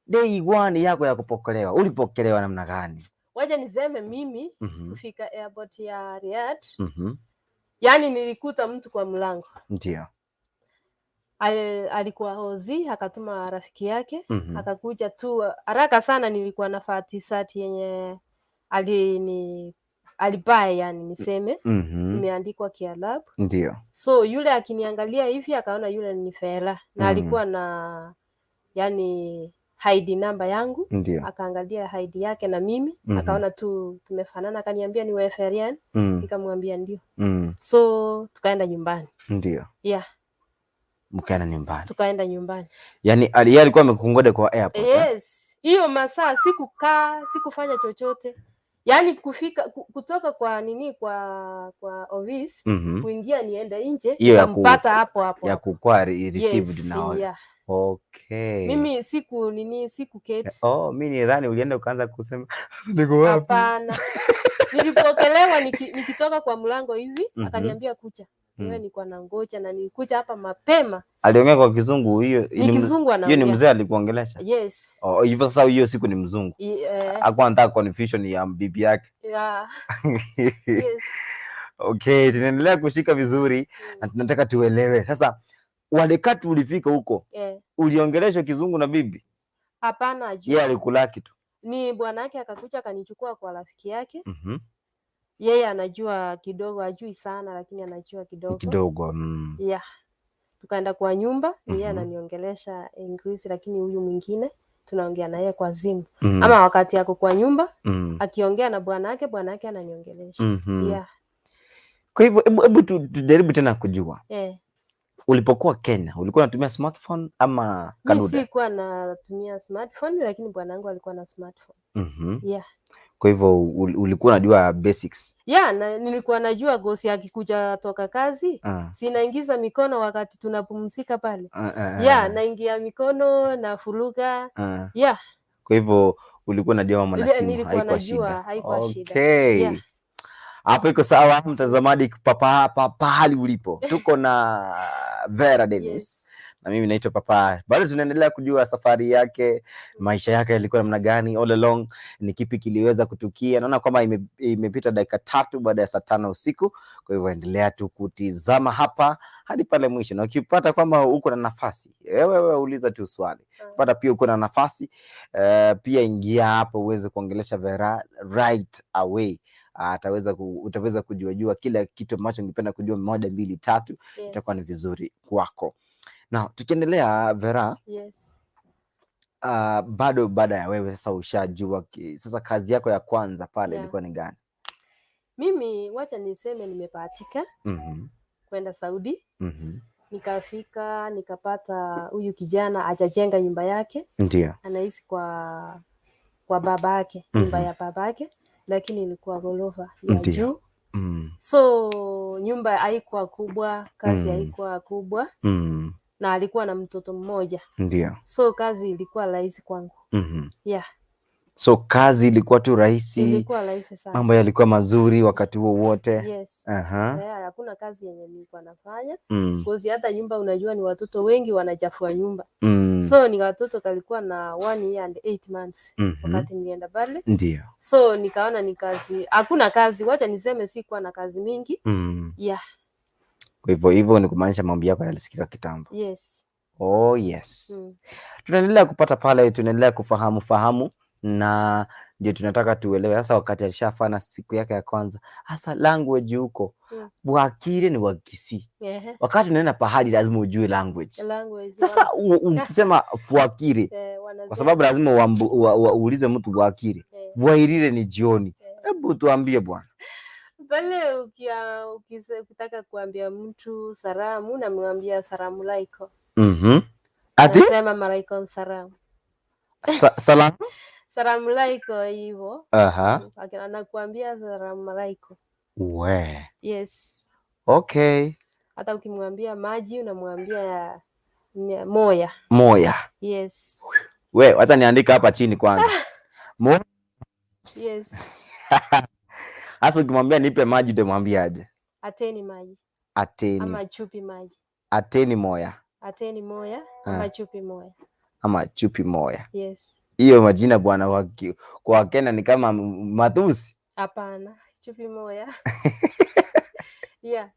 Day one yako ya kupokelewa. Ulipokelewa namna gani? Wacha niseme mimi kufika airport ya Riyadh. Yaani nilikuta mtu kwa mlango. Ndio. Alikuwa hozi, akatuma rafiki yake, akakuja tu haraka sana. Nilikuwa navaa t-shirt yenye alibuy, yani niseme imeandikwa Kiarabu. Ndio. So yule akiniangalia hivi akaona yule ni Fela na alikuwa na yani ID namba yangu. Ndio. Akaangalia ID yake na mimi, akaona tu tumefanana, akaniambia ni wewe Ferian? Nikamwambia ndio. So tukaenda nyumbani. Ndio. Yeah. Mkaenda nyumbani. Tukaenda nyumbani. Yaani yeye alikuwa amekungoja kwa airport, eh? Yes. Hiyo masaa sikukaa, sikufanya chochote. Yaani kufika kutoka kwa nini kwa office kuingia niende nje, Hiyo ya nikampata hapo hapo ya hapo. kukua received Yes, na yeah. Okay. Mimi siku nini, sikuketi. Oh, mi nidhani ulienda ukaanza kusema, "Niko wapi?" Hapana. Nilipokelewa nikitoka kwa mlango hivi, akaniambia kuja. Wewe, nilikuwa nangoja na nilikuja hapa mapema. Aliongea kwa Kizungu hiyo? Ni Kizungu Hiyo ni anaongea. mzee alikuongelesha? Yes. Oh, hivyo sasa hiyo siku ni mzungu. Hakuwa anataka confusion ya bibi yake. Yeah. Yes. Okay, tunaendelea kushika vizuri na tunataka tuelewe. Sasa wakati ulifika huko, uliongeleshwa Kizungu na bibi? Hapana, ajui. Yeye alikulaki tu. Ni bwana yake akakuja akanichukua kwa rafiki yake. Yeye anajua kidogo, ajui sana lakini anajua kidogo. Kidogo. Yeah. Tukaenda kwa nyumba, ni yeye ananiongelesha English, lakini huyu mwingine tunaongea na yeye kwa simu. Ama wakati ako kwa nyumba akiongea na bwana yake, bwana yake ananiongelesha. Yeah. Kwa hivyo hebu tujaribu tena kujua. Ulipokuwa Kenya, ulikuwa unatumia smartphone ama Mi kadude? sikuwa natumia smartphone, lakini bwanangu alikuwa na smartphone. Yeah. Kwa hivyo ulikuwa unajua basics. Yeah, na nilikuwa najua gosi akikuja toka kazi, sinaingiza mikono wakati tunapumzika pale. Yeah, naingia mikono na furuga. Yeah. Kwa hivyo ulikuwa unajua mambo na simu, Nilikuwa haikuwa najua, shida. haikuwa shida. Okay. Yeah. Hapo iko sawa, mtazamaji, papa hapa pahali ulipo. Tuko na Vera Dennis. Na mimi naitwa Papa. Bado tunaendelea kujua safari yake, maisha yake yalikuwa namna gani all along, ni kipi kiliweza kutukia. Naona kwamba imepita dakika 3 baada ya saa 5 usiku. Kwa hivyo endelea tu kutizama hapa hadi pale mwisho, na ukipata kwamba uko na nafasi, wewe uliza tu swali. Pata pia uko na nafasi, pia ingia hapo uweze kuongelesha Vera right away. Utaweza kujua jua kila kitu ambacho ungependa kujua, 1, 2, 3, itakuwa ni vizuri kwako. Na tukiendelea Vera, bado baada ya wewe sasa ushajua sasa kazi yako ya kwanza pale ilikuwa ni gani? Mimi wacha niseme nimebahatika kwenda Saudi. Nikafika nikapata huyu kijana hajajenga nyumba yake. Anaishi kwa babake, nyumba ya babake, lakini ilikuwa ghorofa ya juu. So nyumba haikuwa kubwa, kazi haikuwa kubwa. Na alikuwa na mtoto mmoja. So kazi ilikuwa rahisi kwangu. Yeah. So kazi ilikuwa tu rahisi. Ilikuwa rahisi sana. Mambo yalikuwa mazuri wakati huo wote. Yes. Yeah, hakuna kazi yenye nilikuwa nafanya. Because hata nyumba unajua ni watoto wengi wanachafua nyumba. So ni watoto kalikuwa na 1 year and 8 months wakati nilienda pale. So nikaona ni kazi, hakuna kazi, wacha niseme sikuwa na kazi mingi. Yeah. Kwa hivyo hivyo ni kumaanisha maombi yako yalisikika kitambo. Yes. Oh yes. Tunaendelea kupata pale, tunaendelea kufahamu fahamu, na ndio tunataka tuelewe sasa. Wakati alishafanya siku yake ya kwanza, hasa language huko Bwakire ni Wakisii. Wakati unaenda pahali lazima ujue language. Language, Sasa ukisema Bwakire, kwa sababu lazima uulize mtu Bwakire. Bwairire ni jioni. Hebu tuambie bwana. Pale ukitaka kuambia mtu salamu, namwambia salamu laiko. Ati? Nasema malaikon salamu. Salamu? Salamu laiko hivyo. Anakuambia salamu malaiko. We. Yes. Okay. Hata ukimwambia maji unamwambia moya. Moya. Yes. We, wacha niandika hapa chini kwanza. Yes. Sasa ukimwambia nipe maji utamwambia aje? Ateni maji. Ateni. Ama chupi maji. Ateni moya. Ateni moya ama chupi moya. Ama chupi moya. Yes. Hiyo majina bwana kwa Wakenya ni kama matusi. Hapana, chupi moya. Yeah.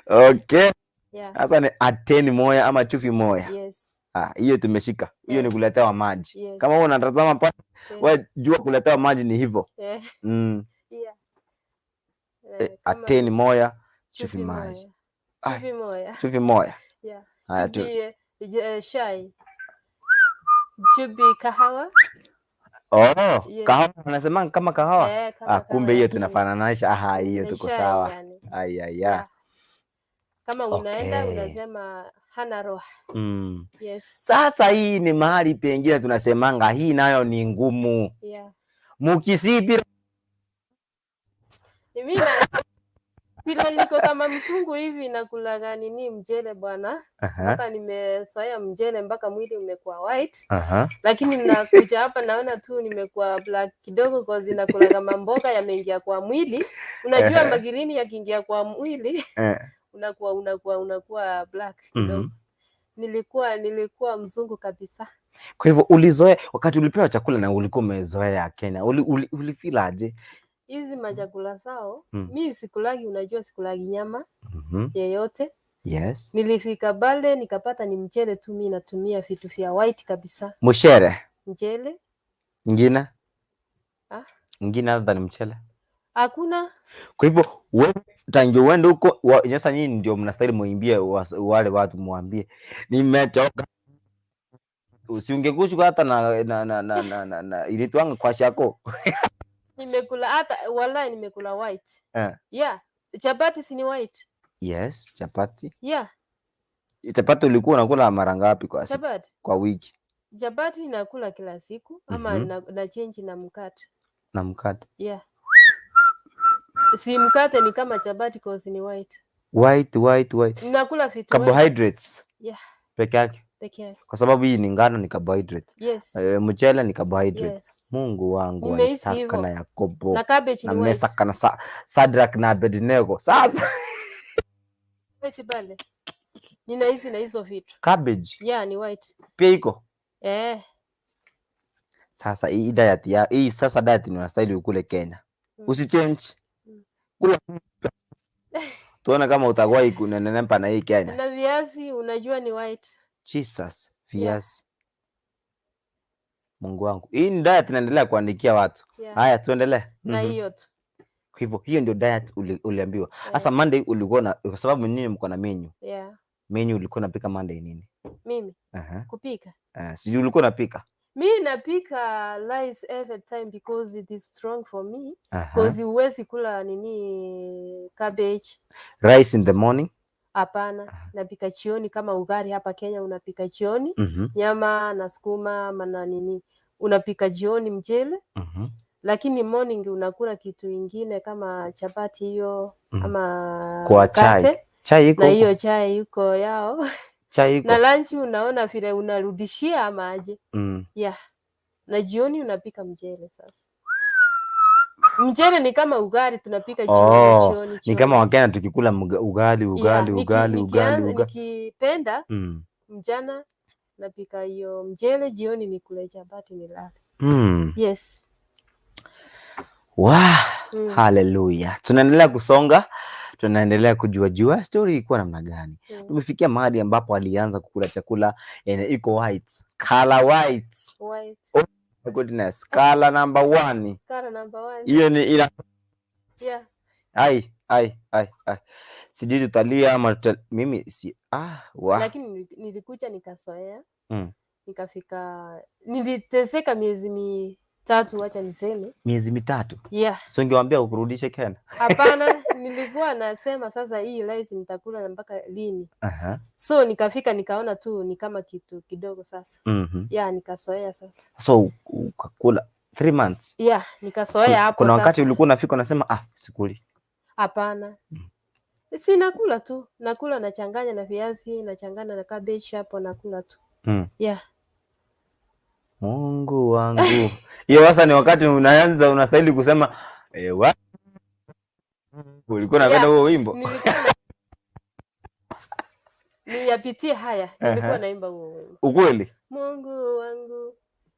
Okay. Yeah. Sasa ni ateni moya ama chupi moya. Yes. Ah, hiyo tumeshika. Hiyo ni kuletewa maji. Yes. Kama wewe unatazama pale, wewe jua kuletewa maji ni hivyo. Yeah. Kama Ateni moya, chupi chupi maji. moya. Ai, Chupi moya. chupi moya. Yeah. Haya tu. Chupi chai. Chupi kahawa. Oh, Yes. kahawa wanasema kama kahawa. Kama Ah, kumbe kahawa hiyo lakini tunafanananisha. Aha, hiyo ni tuko chai sawa. yani. Ai, ai, Yeah. ya. Kama unaenda Okay. unasema hana roho. Yes. Sasa hii ni mahali pengine tunasemanga hii nayo ni ngumu. Yeah. Mukisii bila Mimi vile niko kama mzungu hivi nakulaga nini mchele bwana. Mpaka nimezoea mchele mpaka mwili umekuwa white. Lakini nakuja hapa naona tu nimekuwa black kidogo cause nakula kama mboga yameingia kwa mwili. Unajua magirini yakiingia kwa mwili unakuwa black kidogo. Nilikuwa mzungu kabisa. Kwa hivyo ulizoea wakati ulipewa chakula na ulikuwa umezoea Kenya. Ulifeel aje? Hizi machakula zao mi sikulagi, unajua sikulagi nyama yeyote. Nilifika pale nikapata ni mchele tu, mi natumia vitu vya white kabisa. Mchele. Mchele. Ingine? Ah? Ingine other than mchele? Hakuna. Kwa hivyo wewe tangu uende huko, sasa nyinyi ndio mnastahili muimbie wale watu, muambie nimechoka. Usiungekushwa hata na ilitwanga kwa shako. Nimekula hata wallahi nimekula white. Yeah. Chapati si ni white? Yes, chapati. Yeah. Chapati ulikuwa unakula mara ngapi kwa siku? Chapati. Kwa wiki? Chapati nakula kila siku ama na change na mkate. Na mkate. Yeah. Si mkate ni kama chapati cause ni white. White, white, white. Nakula vitu carbohydrates. White. Yeah. Peke yake. Peke yake. Kwa sababu hii ni ngano ni carbohydrate. Yes. Mchele ni carbohydrate. Yes. Mungu wangu wa Nimehisi Isaka hivyo. na Yakobo Na cabbage na ni white. Mesaka na Shadrach na Abednego. Sasa White pale. Ninahisi na hizo vitu. Cabbage. Yeah, ni white. Pia iko. Sasa hii diet ya hii sasa diet ni unastahili ukule Kenya. Usichange. Kula. Tuone kama utakuwa kunenepa na hii Kenya. Na viazi unajua ni white. Jesus, viazi. Mungu wangu. Hii ni diet inaendelea kuandikia watu. Haya tuendelee. Na hiyo tu. Kwa hivyo hiyo ndio diet uliambiwa. Sasa Monday ulikuwa na, kwa sababu nini mko na menu? Menu ulikuwa unapika Monday nini? Mimi? Kupika. Sijui ulikuwa unapika? Mi napika rice every time because it is strong for me. Because huwezi kula nini cabbage. Rice in the morning? Hapana, napika jioni kama ugali hapa Kenya unapika jioni. Nyama na sukuma ama na nini. Unapika jioni mchele. Lakini morning unakula kitu ingine kama chapati hiyo ama Kwa chai. mkate. Chai iko Na huko? hiyo chai iko yao. Chai iko. Na lunch unaona vile unarudishia ama aje. Yeah. Na jioni unapika mchele sasa. Mchele ni kama ugali tunapika jioni, jioni, Ni jioni. kama Wakenya tukikula ugali, Yeah, ugali, ugali, ugali, ugali. Nikipenda mchana napika hiyo mchele, jioni nikule chapati nilale. Yes. Wow. Hallelujah. Tunaendelea kusonga, tunaendelea kujua jua story ilikuwa namna gani. Tumefikia mahali ambapo alianza kukula chakula yenye iko white, color white. White. Oh my goodness, color number 1. Color number 1. Hiyo ni ila. Yeah. Ai, ai, ai, ai. Sijui tutalia ama mimi si, wa. Lakini nilikuja nikazoea. Nikafika, niliteseka miezi mitatu, acha niseme. Miezi mitatu? Yeah. So ungewaambia ukurudishe Kenya? Hapana, nilikuwa nasema sasa hii rice nitakula mpaka lini? So nikafika nikaona tu ni kama kitu kidogo sasa. Yeah, nikazoea sasa. So ukakula 3 months? Yeah, nikazoea hapo Kuna wakati sasa. ulikuwa unafika unasema sikuli? Hapana. Si nakula tu, nakula nachanganya na viazi, nachanganya na cabbage hapo nakula tu. Yeah. Mungu wangu. Hiyo sasa ni wakati unaanza unastahili kusema ulikuwa unapenda huo wimbo? Nilikuwa niyapitie haya, nilikuwa naimba huo wimbo. Ukweli? Mungu wangu,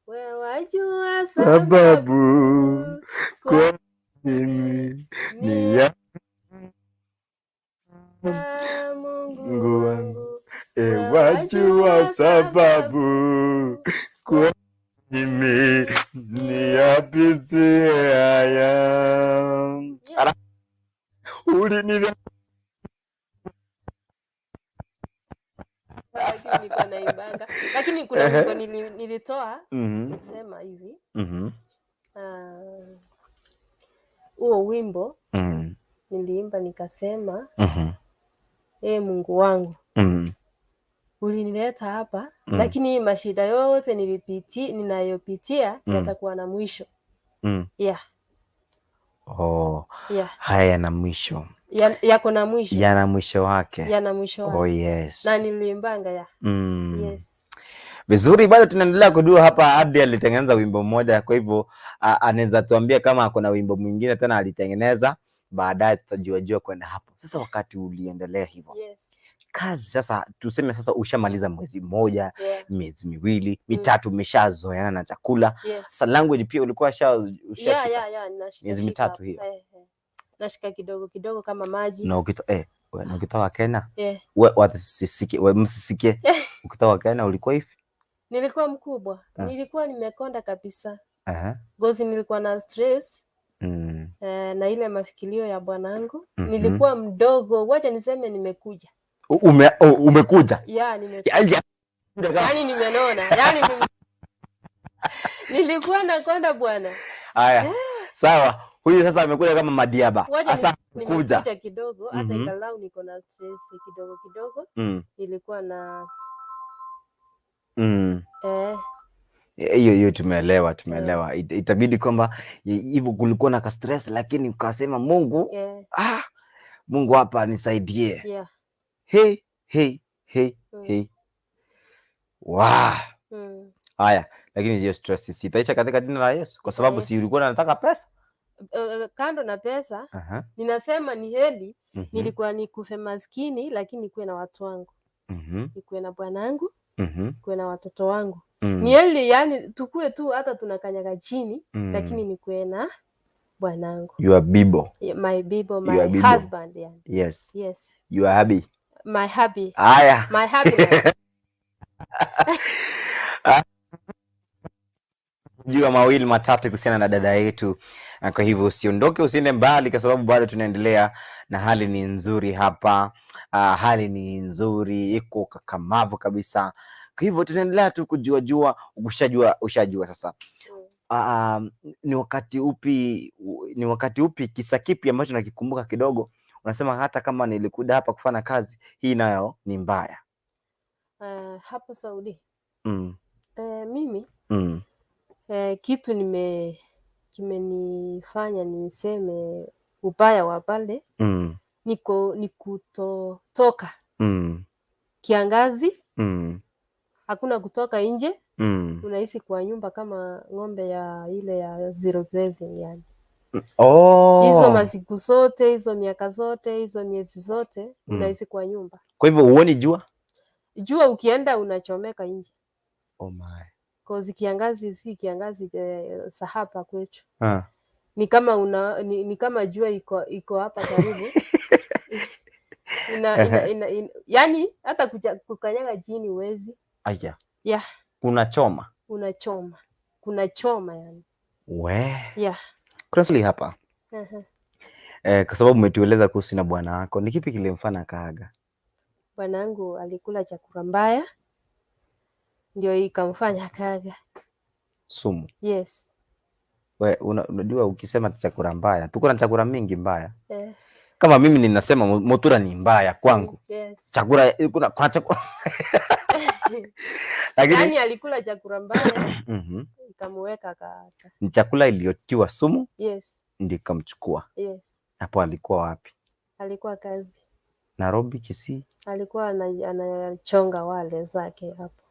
wewe wajua Sababu sababu kwa kwa nini ni ni ya Mungu Mungu wangu, wangu, wewe wajua wajua sababu sababu kwa kwa nini niyapitie haya. Yeah. Lakini nilikuwa naimbanga. Lakini kuna wimbo nilitoa, nisema hivi. Huo wimbo niliimba nikasema, Mungu wangu, ulinileta hapa, lakini hii mashida yote ninayopitia yatakuwa na mwisho. Yeah. Oh, Yeah. haya yana mwisho. Yako na mwisho. Yana mwisho wake. Yana mwisho wake. Oh, yes. Na niliimbanga ya. Yes. Vizuri, bado tunaendelea kujua hapa. Abdi alitengeneza wimbo mmoja, kwa hivyo anaweza tuambia kama kuna wimbo mwingine tena alitengeneza baadaye, tutajua jua kwenda hapo. Sasa wakati uliendelea hivyo kazi, sasa tuseme sasa ushamaliza mwezi mmoja, miezi miwili, mitatu, umeshazoeana na chakula. Sasa language pia ulikuwa ushashika? Yeah, Miezi nashika mitatu hiyo. Nashika kidogo kidogo kama maji. Na ukitoka Kenya, watu msisikie. Ukitoka Kenya ulikuwa hivi? Nilikuwa mkubwa. Nilikuwa nimekonda kabisa. Gozi nilikuwa na stress. Na ile mafikirio ya bwanangu. Nilikuwa mdogo, wacha niseme nimekuja. Umekuja? Yeah, nimekuja. Ya, ya. Yaani nimenona. Yaani nilikuwa nakonda bwana. Haya. Sawa. Huyu sasa amekuja kama madiaba. Wacha Sasa amekuja. nimekuja kidogo, hata ingalau niko na stress kidogo kidogo. Nilikuwa na Hiyo tumeelewa. Itabidi kwamba hivyo kulikuwa na ka stress, lakini ukasema Mungu, Mungu hapa nisaidie. Hey, hey, hey, hey. Wow. Haya, lakini hiyo stress si itaisha katika jina la Yesu, kwa sababu si ulikuwa unataka pesa? Kando na pesa, ninasema ni heri nilikuwa nikufe maskini, lakini nikuwe na watu wangu. Nikuwe na bwanangu, nikuwe na watoto wangu. Ni heri yani tukue tu hata tunakanyaga chini, lakini nikuwe na bwanangu. Your bibo. Yeah, my bibo, Your my bibo. husband, yani. Yes. Yes. You are happy. My hubby. Haya. My hubby. Jua mawili matatu kuhusiana na dada yetu. Kwa hivyo usiondoke, usiende mbali, kwa sababu bado tunaendelea na hali ni nzuri hapa. Hali ni nzuri, iko kakamavu kabisa. Kwa hivyo tunaendelea tu kujua jua, ushajua sasa. Ni wakati upi, kisa kipi ambacho nakikumbuka kidogo, unasema hata kama nilikuja hapa kufanya kazi hii nayo ni mbaya? Hapo Saudi. Mimi kitu kimenifanya niseme ubaya wa pale ni kutotoka. Kiangazi, hakuna kutoka nje. Unaishi kwa nyumba kama ng'ombe ya ile ya zero grazing yani. Hizo masiku zote, hizo miaka zote, hizo miezi zote, unaishi kwa nyumba. Kwa hivyo huoni jua? Jua ukienda unachomeka nje. Oh my. Cause kiangazi si kiangazi, sahapa kwetu. Ni kama una, ni, ni kama jua iko hapa karibu. Yani hata kukanyaga chini huwezi. Aya. Yeah. Kuna choma. Unachoma. Kuna choma yani. We. Yeah. Kuna swali hapa. Kwa sababu umetueleza kuhusu na bwana wako, ni kipi kilimfanya akaaga? Bwanangu alikula chakula mbaya ndio ikamfanya akaaga. Sumu. Yes. We, unajua ukisema chakula mbaya, tuko na chakula mingi mbaya. Kama mimi ninasema mutura ni mbaya kwangu. Chakula, kuna chakula. Lakini yani alikula chakula mbaya, ikamuweka akaaga. Ni chakula iliyotiwa sumu. Yes. Ndio ikamchukua. Yes. Hapo alikuwa wapi? Alikuwa kazi. Nairobi, Kisii? Alikuwa anachonga wale zake hapo.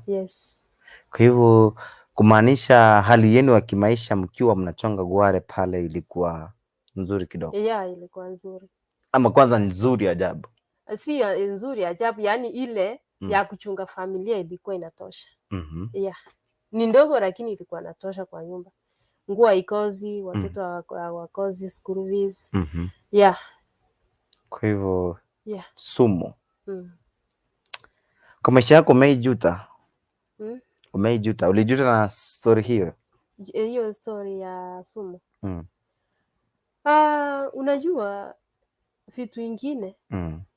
Yes. Kwa hivyo kumaanisha hali yenu ya kimaisha mkiwa mnachonga gware pale ilikuwa nzuri kidogo? Yeah, ilikuwa nzuri. Ama kwanza nzuri ajabu? Si nzuri ajabu, yani ile ya kuchunga familia ilikuwa inatosha. Yeah. Ni ndogo lakini ilikuwa inatosha kwa nyumba. Nguo haikosi, watoto hawakosi school fees. Yeah. Kwa hivyo Yeah. sumu. Kwa maisha yako umeijuta? Umeijuta? Ulijuta na story hiyo? Hiyo story ya sumu. Unajua vitu ingine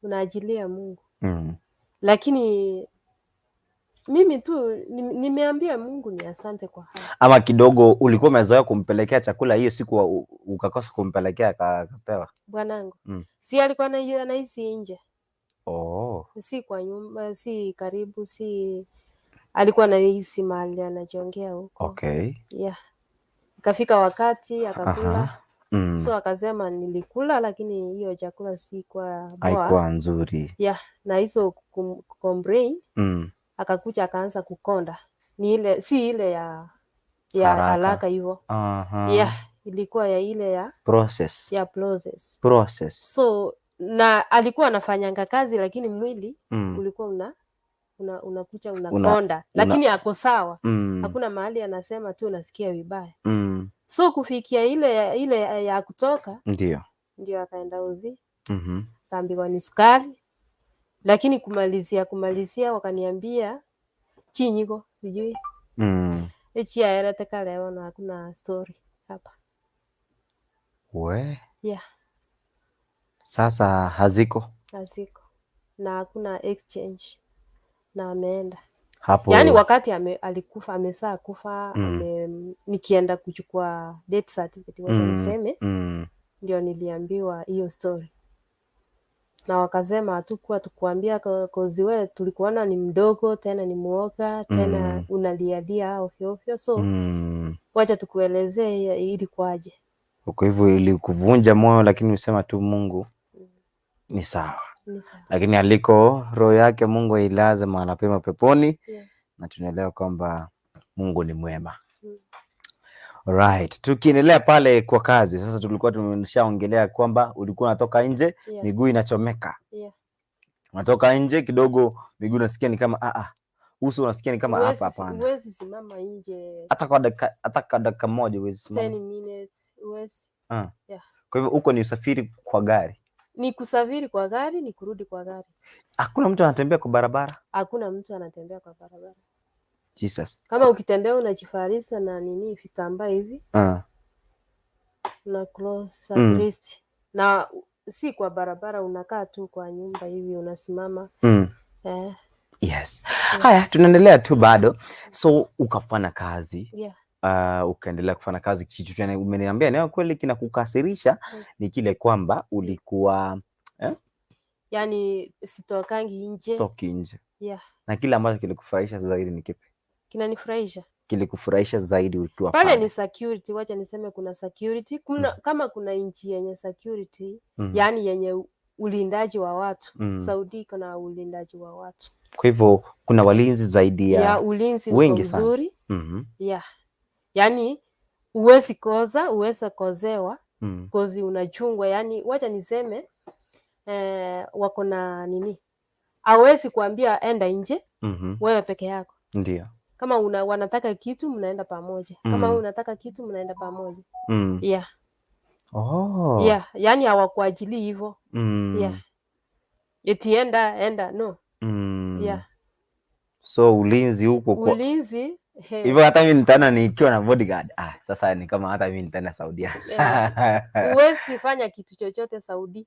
unaajilia Mungu. Lakini mimi tu nimeambia Mungu ni asante kwa haya. Ama kidogo ulikuwa umezoea kumpelekea chakula hiyo siku ukakosa kumpelekea akapewa? Bwanangu. Si alikuwa anaishi nje. Si kwa nyumba, si karibu, si alikuwa anaishi mahali anajongea huko. Yeah. Ikafika wakati akakula. So akasema nilikula, lakini hiyo chakula si kwa poa. Haikuwa nzuri. Yeah, na hizo complain akakuja akaanza kukonda. Ni ile si ile ya Haraka. Haraka hivyo. Yeah, ilikuwa ya ile ya Process. Ya process. Process. So na alikuwa anafanyanga kazi, lakini mwili ulikuwa unakuja unakonda, lakini ako sawa. Hakuna mahali anasema tu unasikia vibaya. So kufikia ile ya kutoka, ndio akaenda uzi, akaambiwa ni sukari, lakini kumalizia wakaniambia chinyiko sijui echiaereteka leo na hakuna story hapa. We. Yeah. Sasa haziko. Haziko na hakuna exchange na ameenda. Hapo. Yaani wakati alikufa, amesaa kufa, nikienda kuchukua death certificate, wacha niseme, ndio niliambiwa hiyo story, na wakasema hatukuwa tukuambia 'cause we tulikuona ni mdogo, tena ni muoga, tena unalialia ovyo ovyo, so wacha tukuelezee ilikuwaje. Kwa hivyo ilikuvunja moyo, lakini usema tu Mungu ni sawa. Ni sawa. Lakini aliko roho yake Mungu ailaze mahala pema peponi, na tunaelewa kwamba Mungu ni mwema. Right. Tukiendelea pale kwa kazi sasa, tulikuwa tumeshaongelea kwamba ulikuwa unatoka nje, miguu inachomeka. Unatoka nje kidogo, miguu unasikia ni kama uso unasikia ni kama hapa hapana. Huwezi simama nje. Hata kwa dakika moja huwezi simama. 10 minutes huwezi. Ah. Yeah. Kwa hivyo huko ni usafiri kwa gari. Ni kusafiri kwa gari, ni kurudi kwa gari. Hakuna mtu anatembea kwa barabara. Hakuna mtu anatembea kwa barabara. Jesus. Kama ukitembea unajifarisa na nini, vitambaa hivi, na close at least. Na si kwa barabara, unakaa tu kwa nyumba hivi unasimama. Eh. Yes. Haya, tunaendelea tu bado. So ukafanya kazi. Ukaendelea kufanya kazi. Kitu chenye umeniambia nayo kweli kinakukasirisha ni kile kwamba ulikuwa Yaani sitokangi nje. Toki nje. Yeah. Na kile ambacho kilikufurahisha zaidi ni kipi? Kinanifurahisha. Kilikufurahisha zaidi ukiwa Pale pale? ni security, wacha niseme kuna security. Kuna, kama kuna nchi yenye security, yaani yenye ulindaji wa watu. Saudi iko na ulindaji wa watu. Kwa hivyo kuna walinzi zaidi ya Ya, ulinzi uko wengi sana. mzuri. Yeah. Yaani huwezi kosa, huwezi kosewa, 'cause unachungwa. Yaani wacha niseme wako na nini, hawezi kuambia enda nje wewe peke yako. Kama wanataka kitu mnaenda pamoja. Kama wewe unataka kitu mnaenda pamoja. Yeah. Oh. Yeah, yaani hawakuachilii hivyo. Yeah. Eti enda enda, no. Yeah. So ulinzi huko kwa Ulinzi he. Hivyo hata mimi nitaenda nikiwa na bodyguard. Ah, sasa ni kama hata mimi nitaenda Saudia. Yeah. Huwezi fanya kitu chochote Saudi.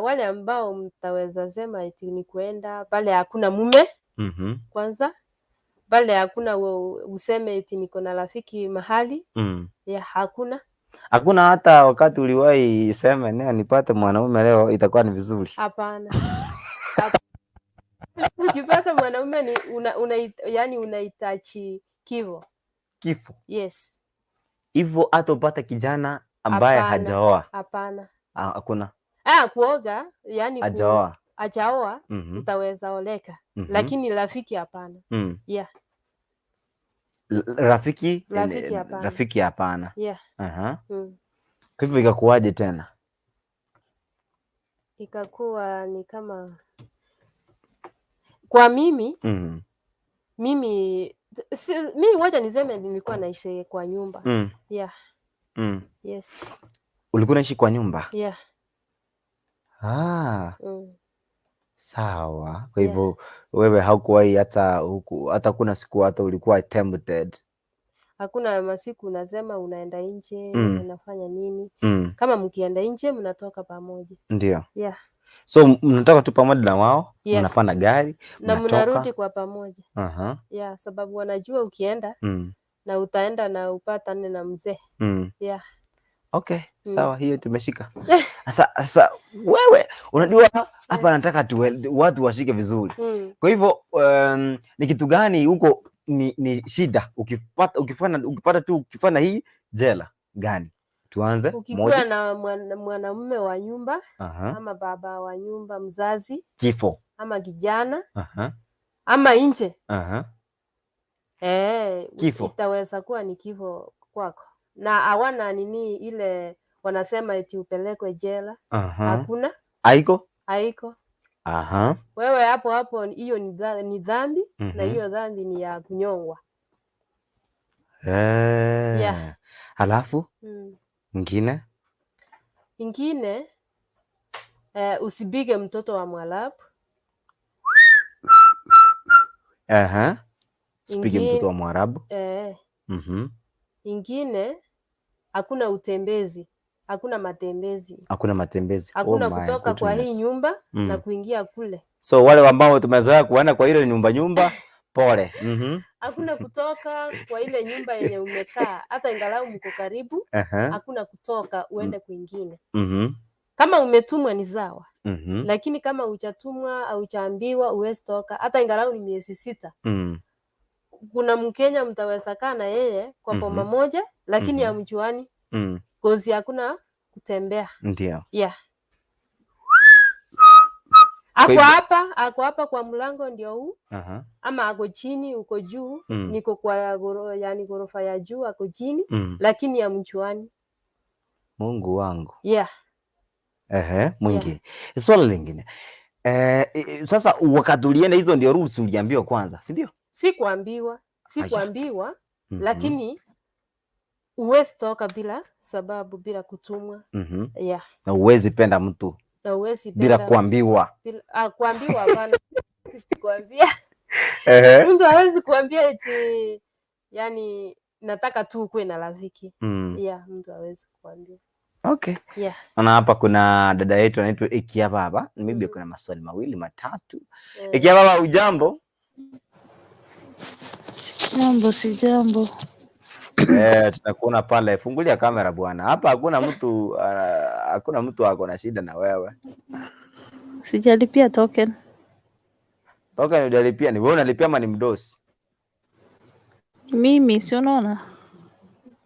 Wale ambao mtaweza sema eti ni kuenda pale, hakuna mume kwanza, pale hakuna useme eti niko na rafiki mahali, ya hakuna. Hakuna hata wakati uliwahi sema leo nipate mwanaume leo itakuwa ni vizuri? Hapana. Ukipata mwanaume ni yani unahitaji kifo. Kifo. Yes. Hivyo hata upate kijana ambaye Hapana. hajaoa? Hapana. Ah, hakuna. Ah, kuoga yani Hajaoa. Hajaoa, utaweza oleka. Lakini rafiki hapana. Yeah. Rafiki Rafiki hapana. Rafiki hapana. Yeah. Aha. Kwa hivyo ikakuwaje tena? Ikakuwa ni kama kwa mimi, mimi si, mi wacha niseme nilikuwa naishi kwa nyumba. Yeah. Yes. Ulikuwa unaishi kwa nyumba? Yeah. Ah. Sawa. Kwa hivyo wewe haukuwahi hata huku, hata kuna siku hata ulikuwa tempted? Hakuna masiku unasema unaenda nje, unafanya nini. Kama mkienda nje mnatoka pamoja. Ndio. Yeah. So mnatoka tu pamoja na wao, Yeah. mnapanda gari, Na mnatoka. mnarudi kwa pamoja. Aha. Yeah, sababu wanajua ukienda na utaenda na upatane na mzee. Yeah. Okay, sawa, hiyo tumeshika. Sasa wewe unajua hapa nataka watu washike vizuri. Kwa hivyo ni kitu gani huko ni shida ukipata, ukifanya, ukipata tu ukifanya hii jela gani? Tuanze Ukikuwa moja. na mwanamume wa nyumba ama baba wa nyumba, mzazi Kifo. ama kijana ama nje, Kifo. Itaweza kuwa ni kifo kwako, na hawana nini ile wanasema eti upelekwe jela. Hakuna. Haiko? Haiko. Wewe hapo hapo hiyo ni dhambi, na hiyo dhambi ni ya kunyongwa. Yeah. Halafu mwingine? Ingine, usipige mtoto wa Mwarabu. Usipige mtoto wa Mwarabu. Ingine, hakuna utembezi, hakuna matembezi. Hakuna matembezi. Hakuna Oh my kutoka kwa hii goodness. nyumba na kuingia kule. So wale ambao tumezoea kuenda kwa ile nyumba pole. Hakuna kutoka kwa ile nyumba yenye umekaa, hata ingalau mko karibu, hakuna kutoka uende kwingine. Kama umetumwa ni sawa. Lakini kama hujatumwa au hujaambiwa huwezi toka, hata ingalau ni miezi 6. Kuna Mkenya mtaweza kaa na yeye kwa boma moja, lakini hamjuani. Kozi hakuna kutembea. Ndio. Yeah. Kwa Ako hivyo hapa kwa mlango ndio huu. Ama ako chini, uko juu. Niko kwa yani gorofa ya juu, ako chini, lakini hamjuani. Mungu wangu. Yeah. Mwingine. Swali lingine. Sasa wakati ulienda hizo ndio rules uliambiwa kwanza, si ndio? Sikuambiwa, sikuambiwa, lakini huwezi toka bila sababu, bila kutumwa. Yeah. Na huwezi penda mtu Na huwezi bila penda kuambiwa. Bila, kuambiwa hapana. Sikuambia. Mtu hawezi kuambia eti yani nataka tu ukuwe na rafiki. Yeah, mtu hawezi kuambia. Okay. Yeah. Naona hapa kuna dada yetu anaitwa Ikia Baba. Maybe kuna maswali mawili matatu. Yeah. Ikia Baba, ujambo? Jambo, si jambo. Tunakuona pale. Fungulia kamera bwana. Hapa hakuna mtu ako na shida na wewe. Sijalipia token. Token hujalipia? Ni wewe unalipia ama ni mdosi? Mimi, si unaona?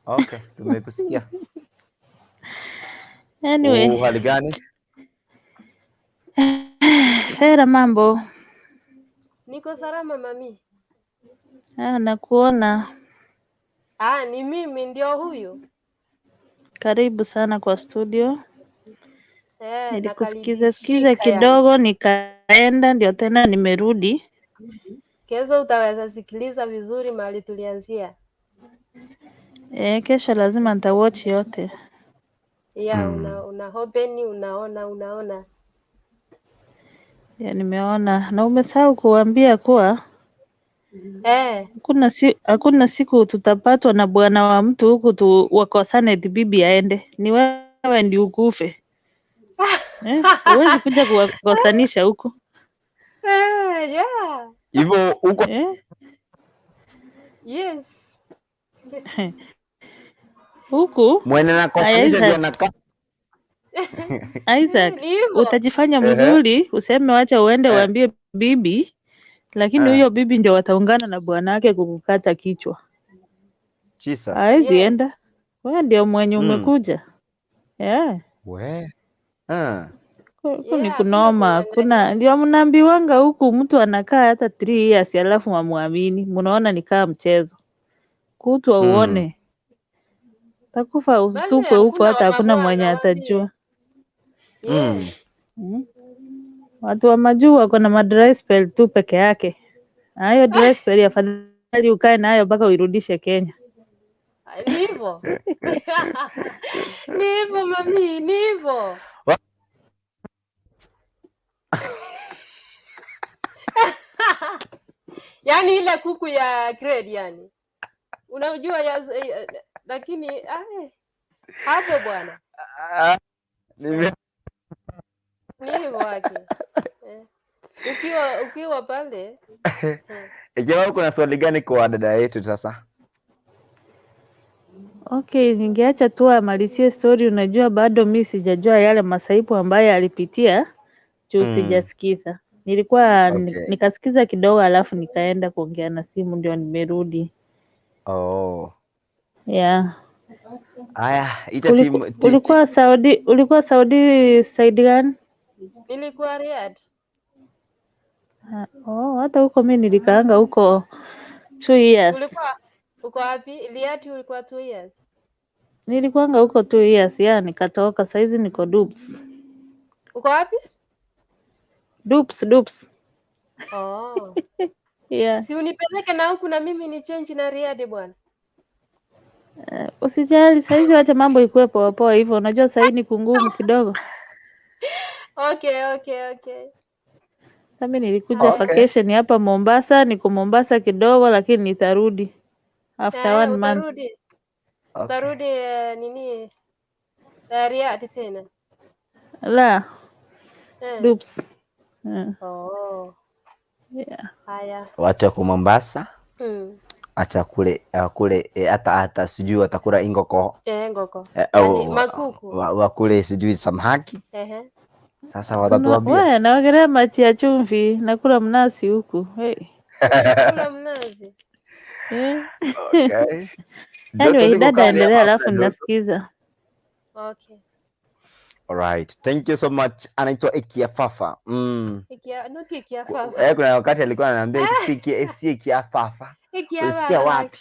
Okay, tumekusikia. Anyway. Hali gani? Fera, mambo? Niko salama mami. Nakuona. Ni mimi ndio huyu. Karibu sana kwa studio. Nilikusikiza Nakaribishika sikiza yani. kidogo nikaenda, ndio tena nimerudi. Kesho utaweza sikiliza vizuri mahali tulianzia. Kesho lazima nitawatch yote. Yeah, una open, unaona. Yeah, nimeona. Na umesahau kuambia kuwa hakuna siku tutapatwa na bwana wa mtu huku tu wakosane eti bibi aende. Ni wewe ndio ukufe. Huwezi kuja kuwakosanisha huku. Yeah. Hivyo huko. Yes. Huku Mwenye anakosanisha Isaac. ndio anakaa. Isaac, Ni hivyo. utajifanya mzuri, useme wacha uende uambie bibi, lakini huyo bibi ndio wataungana na bwana wake kukukata kichwa. Jesus. Haezi Yes. enda. Wewe ndio mwenye umekuja. Yeah. We. Huku ni Yeah, kunoma, hakuna hakuna, ndio mnaambiwanga huku mtu anakaa hata 3 years alafu hamuamini. Mnaona ni kama mchezo. Kutwa uone. Takufa Bali usitupwe huko hakuna hata hakuna wamabwana mwenye wapi. atajua. Yes. Watu wa majuu wako na ma dry spell tu peke yake. Hayo dry spell afadhali ukae nayo mpaka uirudishe Kenya. Ni hivyo. Ni hivyo mami, ni hivyo. Yaani ile kuku ya grade yani. Unajua ya, lakini hapo bwana. Ni hivyo wake. Ukiwa pale. Ikiwa kuna swali gani kwa dada yetu sasa? Okay, ningeacha tu amalizie story. Unajua bado mi sijajua yale masaibu ambayo alipitia juu sijasikiza. Nilikuwa nikasikiza kidogo alafu nikaenda kuongea na simu ndio nimerudi. Yeah. Haya, ita timu Ulikuwa Saudi, ulikuwa Saudi side gani? Nilikuwa Riyadh. Ah, oh, hata huko mi nilikaanga huko 2 years. Ulikuwa uko wapi? Riyadh ulikuwa 2 years. Nilikuanga huko 2 years, ya nikatoka. Saizi niko Dubs. Uko wapi? Dubs, Dubs. Oh. Yeah. Si unipeleke na huku na mimi ni change na Riyadh, bwana. Usijali, saizi wacha mambo ikuwe poa poa hivyo. Unajua sahii ni kungumu kidogo. Okay. Sasa mi nilikuja vacation hapa Mombasa, niko Mombasa kidogo, lakini nitarudi after one month. Utarudi. Utarudi nini? Riyadh tena. La, Dubs. Oh. Yeah. Haya. Watu wako Mombasa acha kule kule hata sijui watakula ingoko. Eh, ngoko. Au Yaani makuku. Wakule sijui samaki. Sasa watatuambia. We, naogelea maji ya chumvi, nakula mnasi huku. Hey. Kula mnazi. Eh. Okay. Joto Anyway, liko dada kali endelea, ama alafu hakuna joto? nasikiza. Okay. Alright. Thank you so much. Anaitwa Ekia Fafa. Ikia, not Ikia Fafa. Kuna wakati alikuwa ananiambia si Ekia Fafa. Ikia Ulisikia baba. wapi?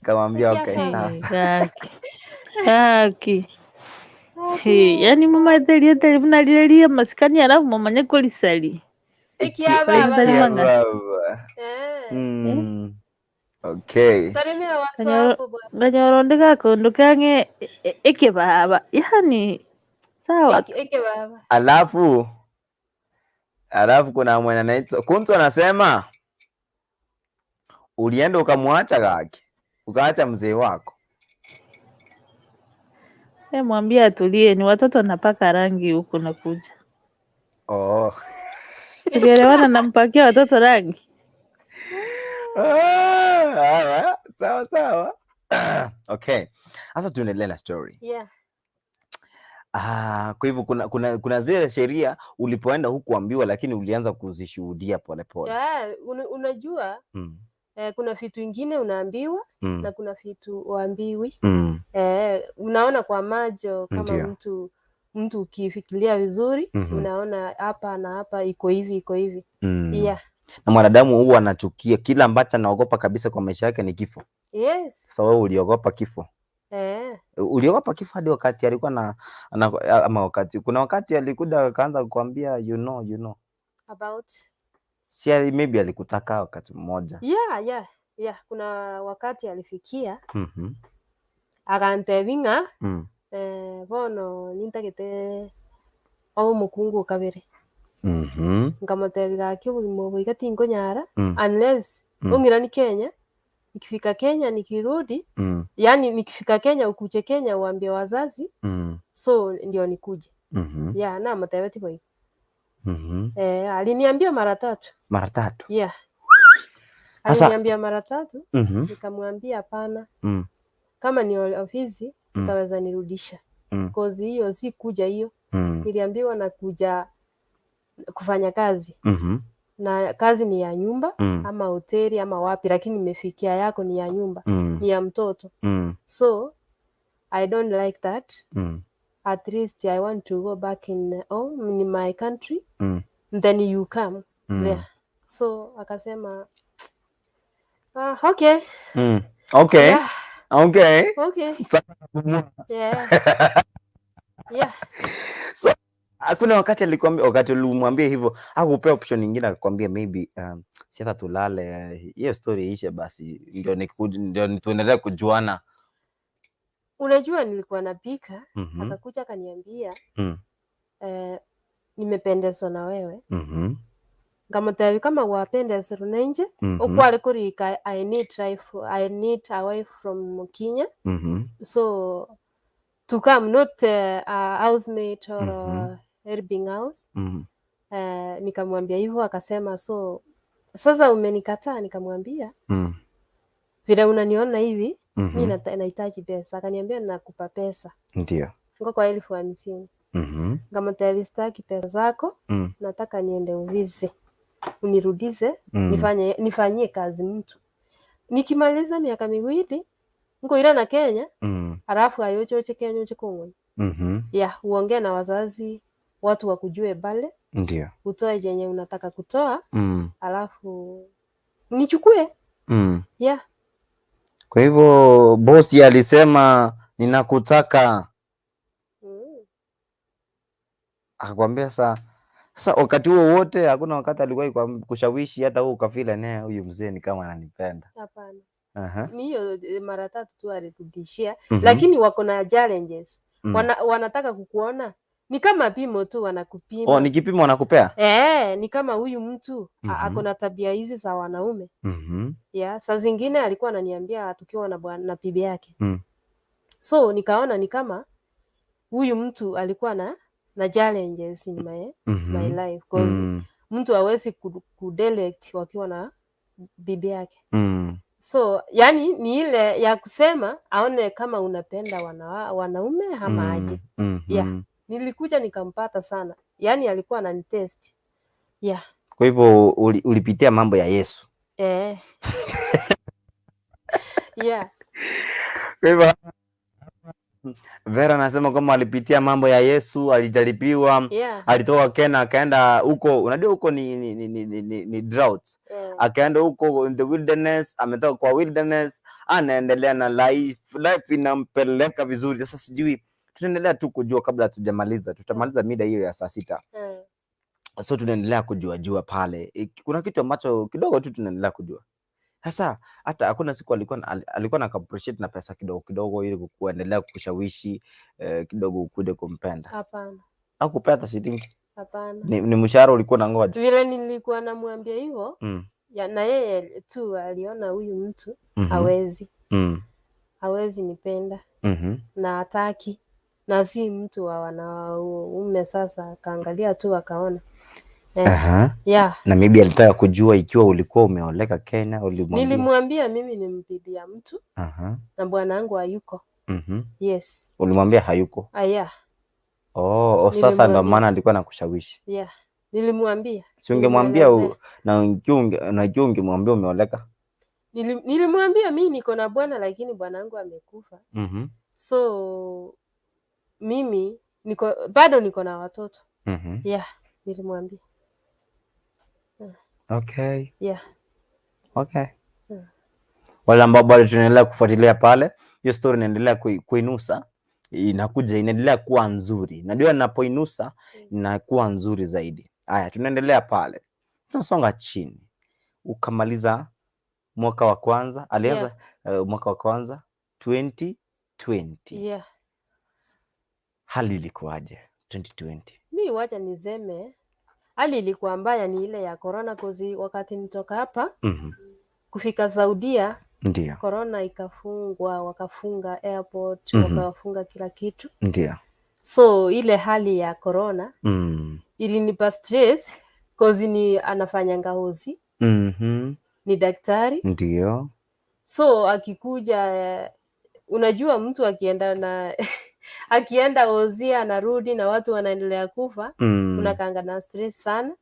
Nikamwambia Ikia okay, Fafa. sawa. Haki. Haki. Hey, yani mama eteli mnalilia masikani alafu mumanye kolisali. Ikia baba. Ekia Baba. baba. Eh. Okay. Salimia watu hapo bwana. Nganyoro gakundu kange eke baba. Yani sawa. Eke baba. Alafu kuna mwana anaitwa Kuntu anasema ulienda ukamwacha kake, ukaacha mzee wako. Mwambie atulie, ni watoto napaka rangi huku nakuja. Oh. Tukielewana nampakia watoto rangi. Ah, haya, sawa sawa. Okay. Sasa tuendelee na story. Yeah. Ah, kwa hivyo kuna zile sheria ulipoenda hukuambiwa, lakini ulianza kuzishuhudia polepole. Yeah, unajua kuna vitu ingine unaambiwa na kuna vitu uambiwi. Unaona kwa macho kama mtu ukifikiria vizuri unaona hapa na hapa iko hivi iko hivi. Yeah. Na mwanadamu huwa anachukia kila ambacho anaogopa kabisa kwa maisha yake ni kifo. Yes. Sasa wewe uliogopa kifo. Uliogopa kifo hadi wakati alikuwa na ama wakati kuna wakati alikuja akaanza kukuambia you know, you know. About Si maybe alikutaka wakati mmoja. Yeah. Kuna wakati alifikia akantebinga bono nintagete obo mukungu kabere. Nkamutebi gaki obogima obo iga tinkonyara unless ong'irani Kenya. Nikifika Kenya nikirudi, yani nikifika Kenya ukuje Kenya uambie wazazi so ndio nikuje. Yeah, namutebeti boigo. Aliniambia mara tatu. Mara tatu. Yeah. Sasa Aliniambia mara tatu, nikamwambia hapana. Kama ni ofisi utaweza nirudisha. Cause hiyo si kuja hiyo. Niliambiwa na kuja kufanya kazi. Na kazi ni ya nyumba ama hoteli ama wapi, lakini nimefikia yako ni ya nyumba, ni ya mtoto. So I don't like that. At least I want to go back in home in my country. Then you come there. So akasema okay. Okay. Yeah. Okay. Okay. Yeah. Yeah. So hakuna wakati alikwambia, wakati ulimwambia hivyo hakupea option nyingine akakwambia maybe si hata tulale hiyo story ishe basi ndio ndio tuendelee kujuana. Unajua nilikuwa napika, akakuja akaniambia nimependezwa na wewe. Nkamutebia kama gwapendezerwa na inche okware korika I need life, I need a wife from Kenya. So to come not a housemate or a helping house. Nikamwambia hivyo akasema so sasa umenikataa. Nikamwambia vile unaniona hivi mi nahitaji pesa. Akaniambia nakupa pesa ngo kwa 50,000. Nkamwambia sitaki pesa zako, nataka niende ofisi unirudize, nifanyie kazi mtu. Nikimaliza miaka 2 Nkoirana Kenya alafu ayochoche Kenya uche kung'onya. Yeah, uongee na wazazi, watu wakujue bale, Ndio. utoe chenye unataka kutoa, alafu nichukue. Yeah. Kwa hivyo bosi alisema ninakutaka, akakwambia sasa wakati huo wote hakuna wakati alikuwa kushawishi hata wewe ukafeel naye huyu mzee ni kama ananipenda? Hapana. Ni hiyo mara tatu tu alirudishia, lakini wako na challenges. Wanataka kukuona ni kama pimo tu wanakupima. Oh, ni kipimo wanakupea? Eh, ni kama huyu mtu ako na tabia hizi za wanaume. Yeah, saa zingine alikuwa ananiambia tukiwa na bwana na bibi yake. So nikaona ni kama huyu mtu alikuwa na challenges in my life, cause mtu hawezi kudelect wakiwa na bibi yake. So yani ni ile ya kusema aone kama unapenda wanaume ama aje. Yeah. Nilikuja nikampata sana, yani alikuwa ananitest. Yeah. Kwa hivyo ulipitia mambo ya Yesu. Eh. Yeah. Kwa hivyo Vera anasema kwamba alipitia mambo ya Yesu, alijaribiwa, alitoka Kenya akaenda huko, unajua huko ni drought. Akaenda huko in the wilderness, ametoka kwa wilderness, anaendelea na life, life inampeleka vizuri. Sasa sijui tunaendelea tu kujua kabla hatujamaliza, tutamaliza mida hiyo ya saa 6. So tunaendelea kujua jua pale. Kuna kitu ambacho kidogo tu tunaendelea kujua. Sasa hata hakuna siku alikuwa na appreciate na pesa kidogo kidogo ili kuendelea kukushawishi kidogo ukuje kumpenda? Hapana. Au kupea hata shilingi? Hapana. Ni mshahara ulikuwa unangoja? Vile nilikuwa namwambia hivyo, ya, na yeye tu aliona huyu mtu hawezi hawezi nipenda na hataki na si mtu wa wanaume. Sasa akaangalia tu akaona, eh, yeah. Na maybe alitaka kujua ikiwa ulikuwa umeoleka Kenya, ulimwambia? Nilimwambia mimi ni mbibi ya mtu na bwana wangu hayuko. Yes. Ulimwambia hayuko? Ah, yeah. Oh, sasa ndo Nilimwambia. maana alikuwa anakushawishi. Yeah. Nilimwambia. Si ungemwambia Nilimwelezea. na ikiwa ungemwambia umeoleka? Nilimwambia mi niko na bwana lakini bwana wangu amekufa. So mimi niko bado niko na watoto. Yeah, nilimwambia. Yeah. Okay. Wale ambao bado tunaendelea kufuatilia pale, hiyo story inaendelea kuinusa, inakuja inaendelea kuwa nzuri. Najua ninapoinusa inakuwa nzuri zaidi. Haya, tunaendelea pale, tunasonga chini. Ukamaliza mwaka wa kwanza, alianza mwaka wa kwanza 2020. Yeah. Hali ilikuwaje 2020? Mi wacha niseme hali ilikuwa mbaya ni ile ya corona, cause wakati nitoka hapa kufika Saudia, corona ikafungwa, wakafunga airport, wakafunga kila kitu. So ile hali ya corona ilinipa stress, cause ni anafanyanga hosi, ni daktari. So akikuja, unajua mtu akienda na akienda hosi anarudi na watu wanaendelea kufa, unakaanga na stress sana.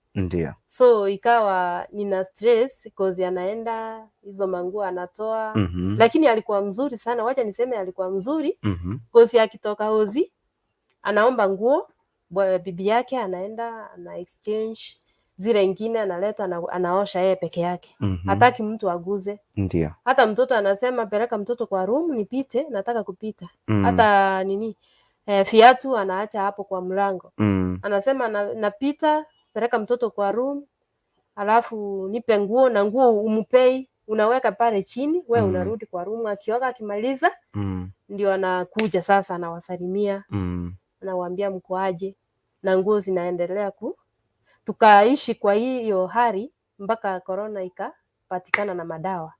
So ikawa nina stress cause anaenda hizo manguo anatoa, lakini alikuwa mzuri sana, wacha niseme alikuwa mzuri, cause akitoka hosi anaomba nguo bibi yake anaenda ana exchange zile ingine analeta anaosha yeye peke yake. Hataki mtu aguze. Hata mtoto anasema peleka mtoto kwa room nipite, nataka kupita. Hata nini, viatu anaacha hapo kwa mlango. Anasema napita, peleka mtoto kwa room, alafu nipe nguo na nguo umpei, unaweka pale chini, we unarudi kwa room. Akioga akimaliza ndio anakuja sasa anawasalimia, anawaambia mko aje, na nguo zinaendelea ku tukaishi kwa hiyo hali mpaka corona ikapatikana na madawa.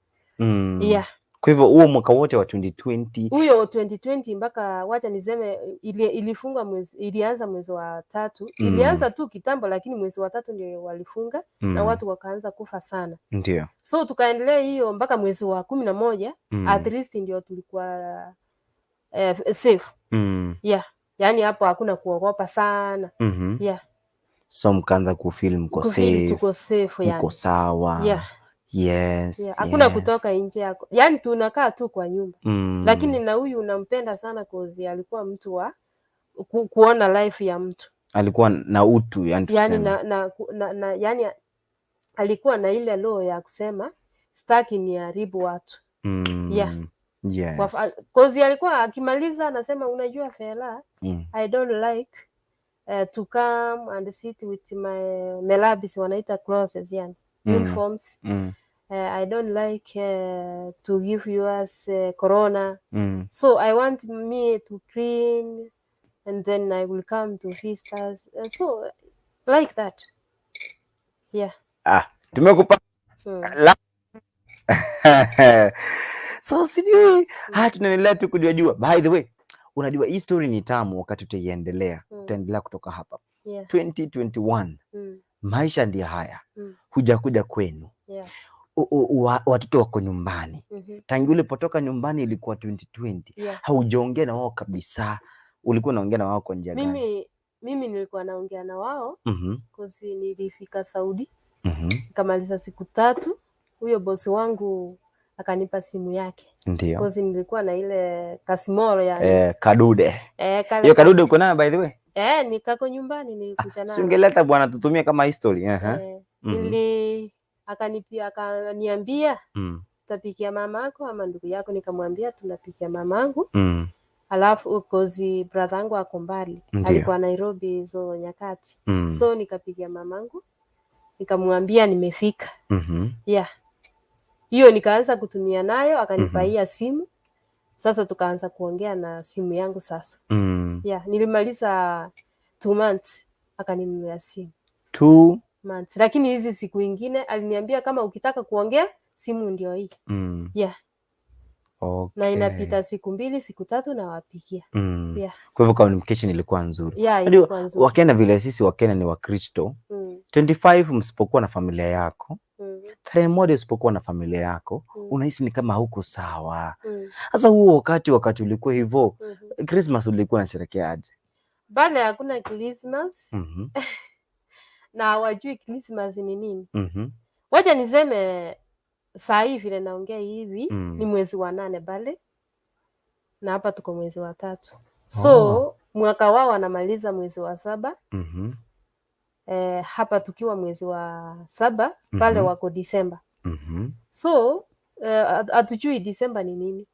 Yeah. Kwa hivyo huo mwaka wote wa 2020? Huyo 2020 mpaka wacha niseme ilifungwa mwezi, ilianza mwezi wa tatu. Ilianza tu kitambo lakini mwezi wa tatu ndio walifunga na watu wakaanza kufa sana. So tukaendelea hiyo mpaka mwezi wa 11, at least ndio tulikuwa safe. Yeah. Yaani hapo hakuna kuogopa sana. Yeah. So mkaanza kufeel mko Kufeel safe, tuko safe yani. mko sawa. Yeah. Yes, Yeah, hakuna yes. kutoka nje yako, yaani tunakaa tu kwa nyumba. Lakini na huyu unampenda sana cause alikuwa mtu wa kuona life ya mtu. Alikuwa na utu, yani Yani, tuseme. na yani alikuwa na ile roho ya kusema sitaki niharibu watu. Yeah. Cause alikuwa akimaliza anasema, unajua Fela, I don't like to come and sit with my melabis, wanaita clothes, yani uniforms. I don't like to give yours corona. So I want me to clean and then I will come to visitors. So like that. Yeah. Ah, tumekupa so sijui, tunaendelea tu kujua jua. By the way, unajua hii story ni tamu, wakati tutaiendelea, tutaendelea kutoka hapa. 2021 maisha ndiyo haya. Hujakuja kwenu. Watoto wako nyumbani. Tangu ulipotoka nyumbani ilikuwa 2020. Haujaongea na wao kabisa. Ulikuwa unaongea na wao kwa njia gani? Mimi nilikuwa naongea na wao cause nilifika Saudi, nikamaliza siku 3, huyo bosi wangu akanipa simu yake. Cause nilikuwa na ile kasimoro yani. Eh, kadude. Eh, kale Hiyo kadude uko nayo by the way? Eh, nikako nyumbani, nilikuja Si nayo. ungeleta bwana tutumie kama history. Eh, nili akanipia, akaniambia tutapikia mama yako ama ndugu yako, nikamwambia tunapikia mamangu. Alafu cause brother yangu ako mbali, alikuwa Nairobi hizo nyakati. So nikapigia mamangu, nikamwambia nimefika. Yeah. Hiyo nikaanza kutumia nayo, akanipaia simu. Sasa tukaanza kuongea na simu yangu sasa. Yeah, nilimaliza 2 months akaninunulia simu. 2 months. Lakini hizi siku ingine aliniambia kama ukitaka kuongea simu ndio hii. Yeah. Na inapita siku 2, siku 3 na wapigia. Yeah. Kwa hivyo communication ilikuwa nzuri. Yeah, Unajua, ilikuwa nzuri. Wakenya vile sisi Wakenya ni Wakristo. 25 msipokuwa na familia yako, tarehe 1 usipokuwa na familia yako, unahisi ni kama hauko sawa. Sasa huo wakati ulikuwa hivyo, Christmas ulikuwa unasherehekea aje? Bale hakuna Christmas. Na hawajui Christmas ni nini. Wacha niseme saa hii vile naongea hivi, ni mwezi wa 8 bale. Na hapa tuko mwezi wa 3. So mwaka wao wanamaliza mwezi wa 7. Hapa tukiwa mwezi wa 7 pale wako Disemba. So hatujui Disemba ni nini.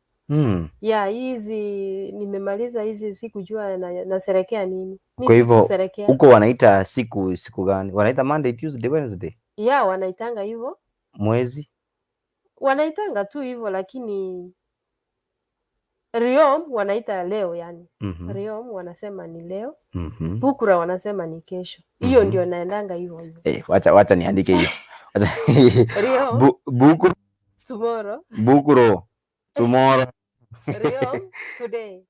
Yeah, hizi nimemaliza hizi sikujua nasherehekea nini. Mimi Kwa hivyo sikusherehekea. huko wanaita siku gani? Wanaita Monday, Tuesday, Wednesday? Yeah, wanaitanga hivyo. Mwezi? Wanaitanga tu hivyo, lakini Riom wanaita leo yani. Riom wanasema ni leo. Bukura wanasema ni kesho. Hiyo ndio naendanga hivyo hivyo. Eh, wacha niandike hiyo. Riom. Bukuru. Tomorrow. Bukuro. Tomorrow. Riom today.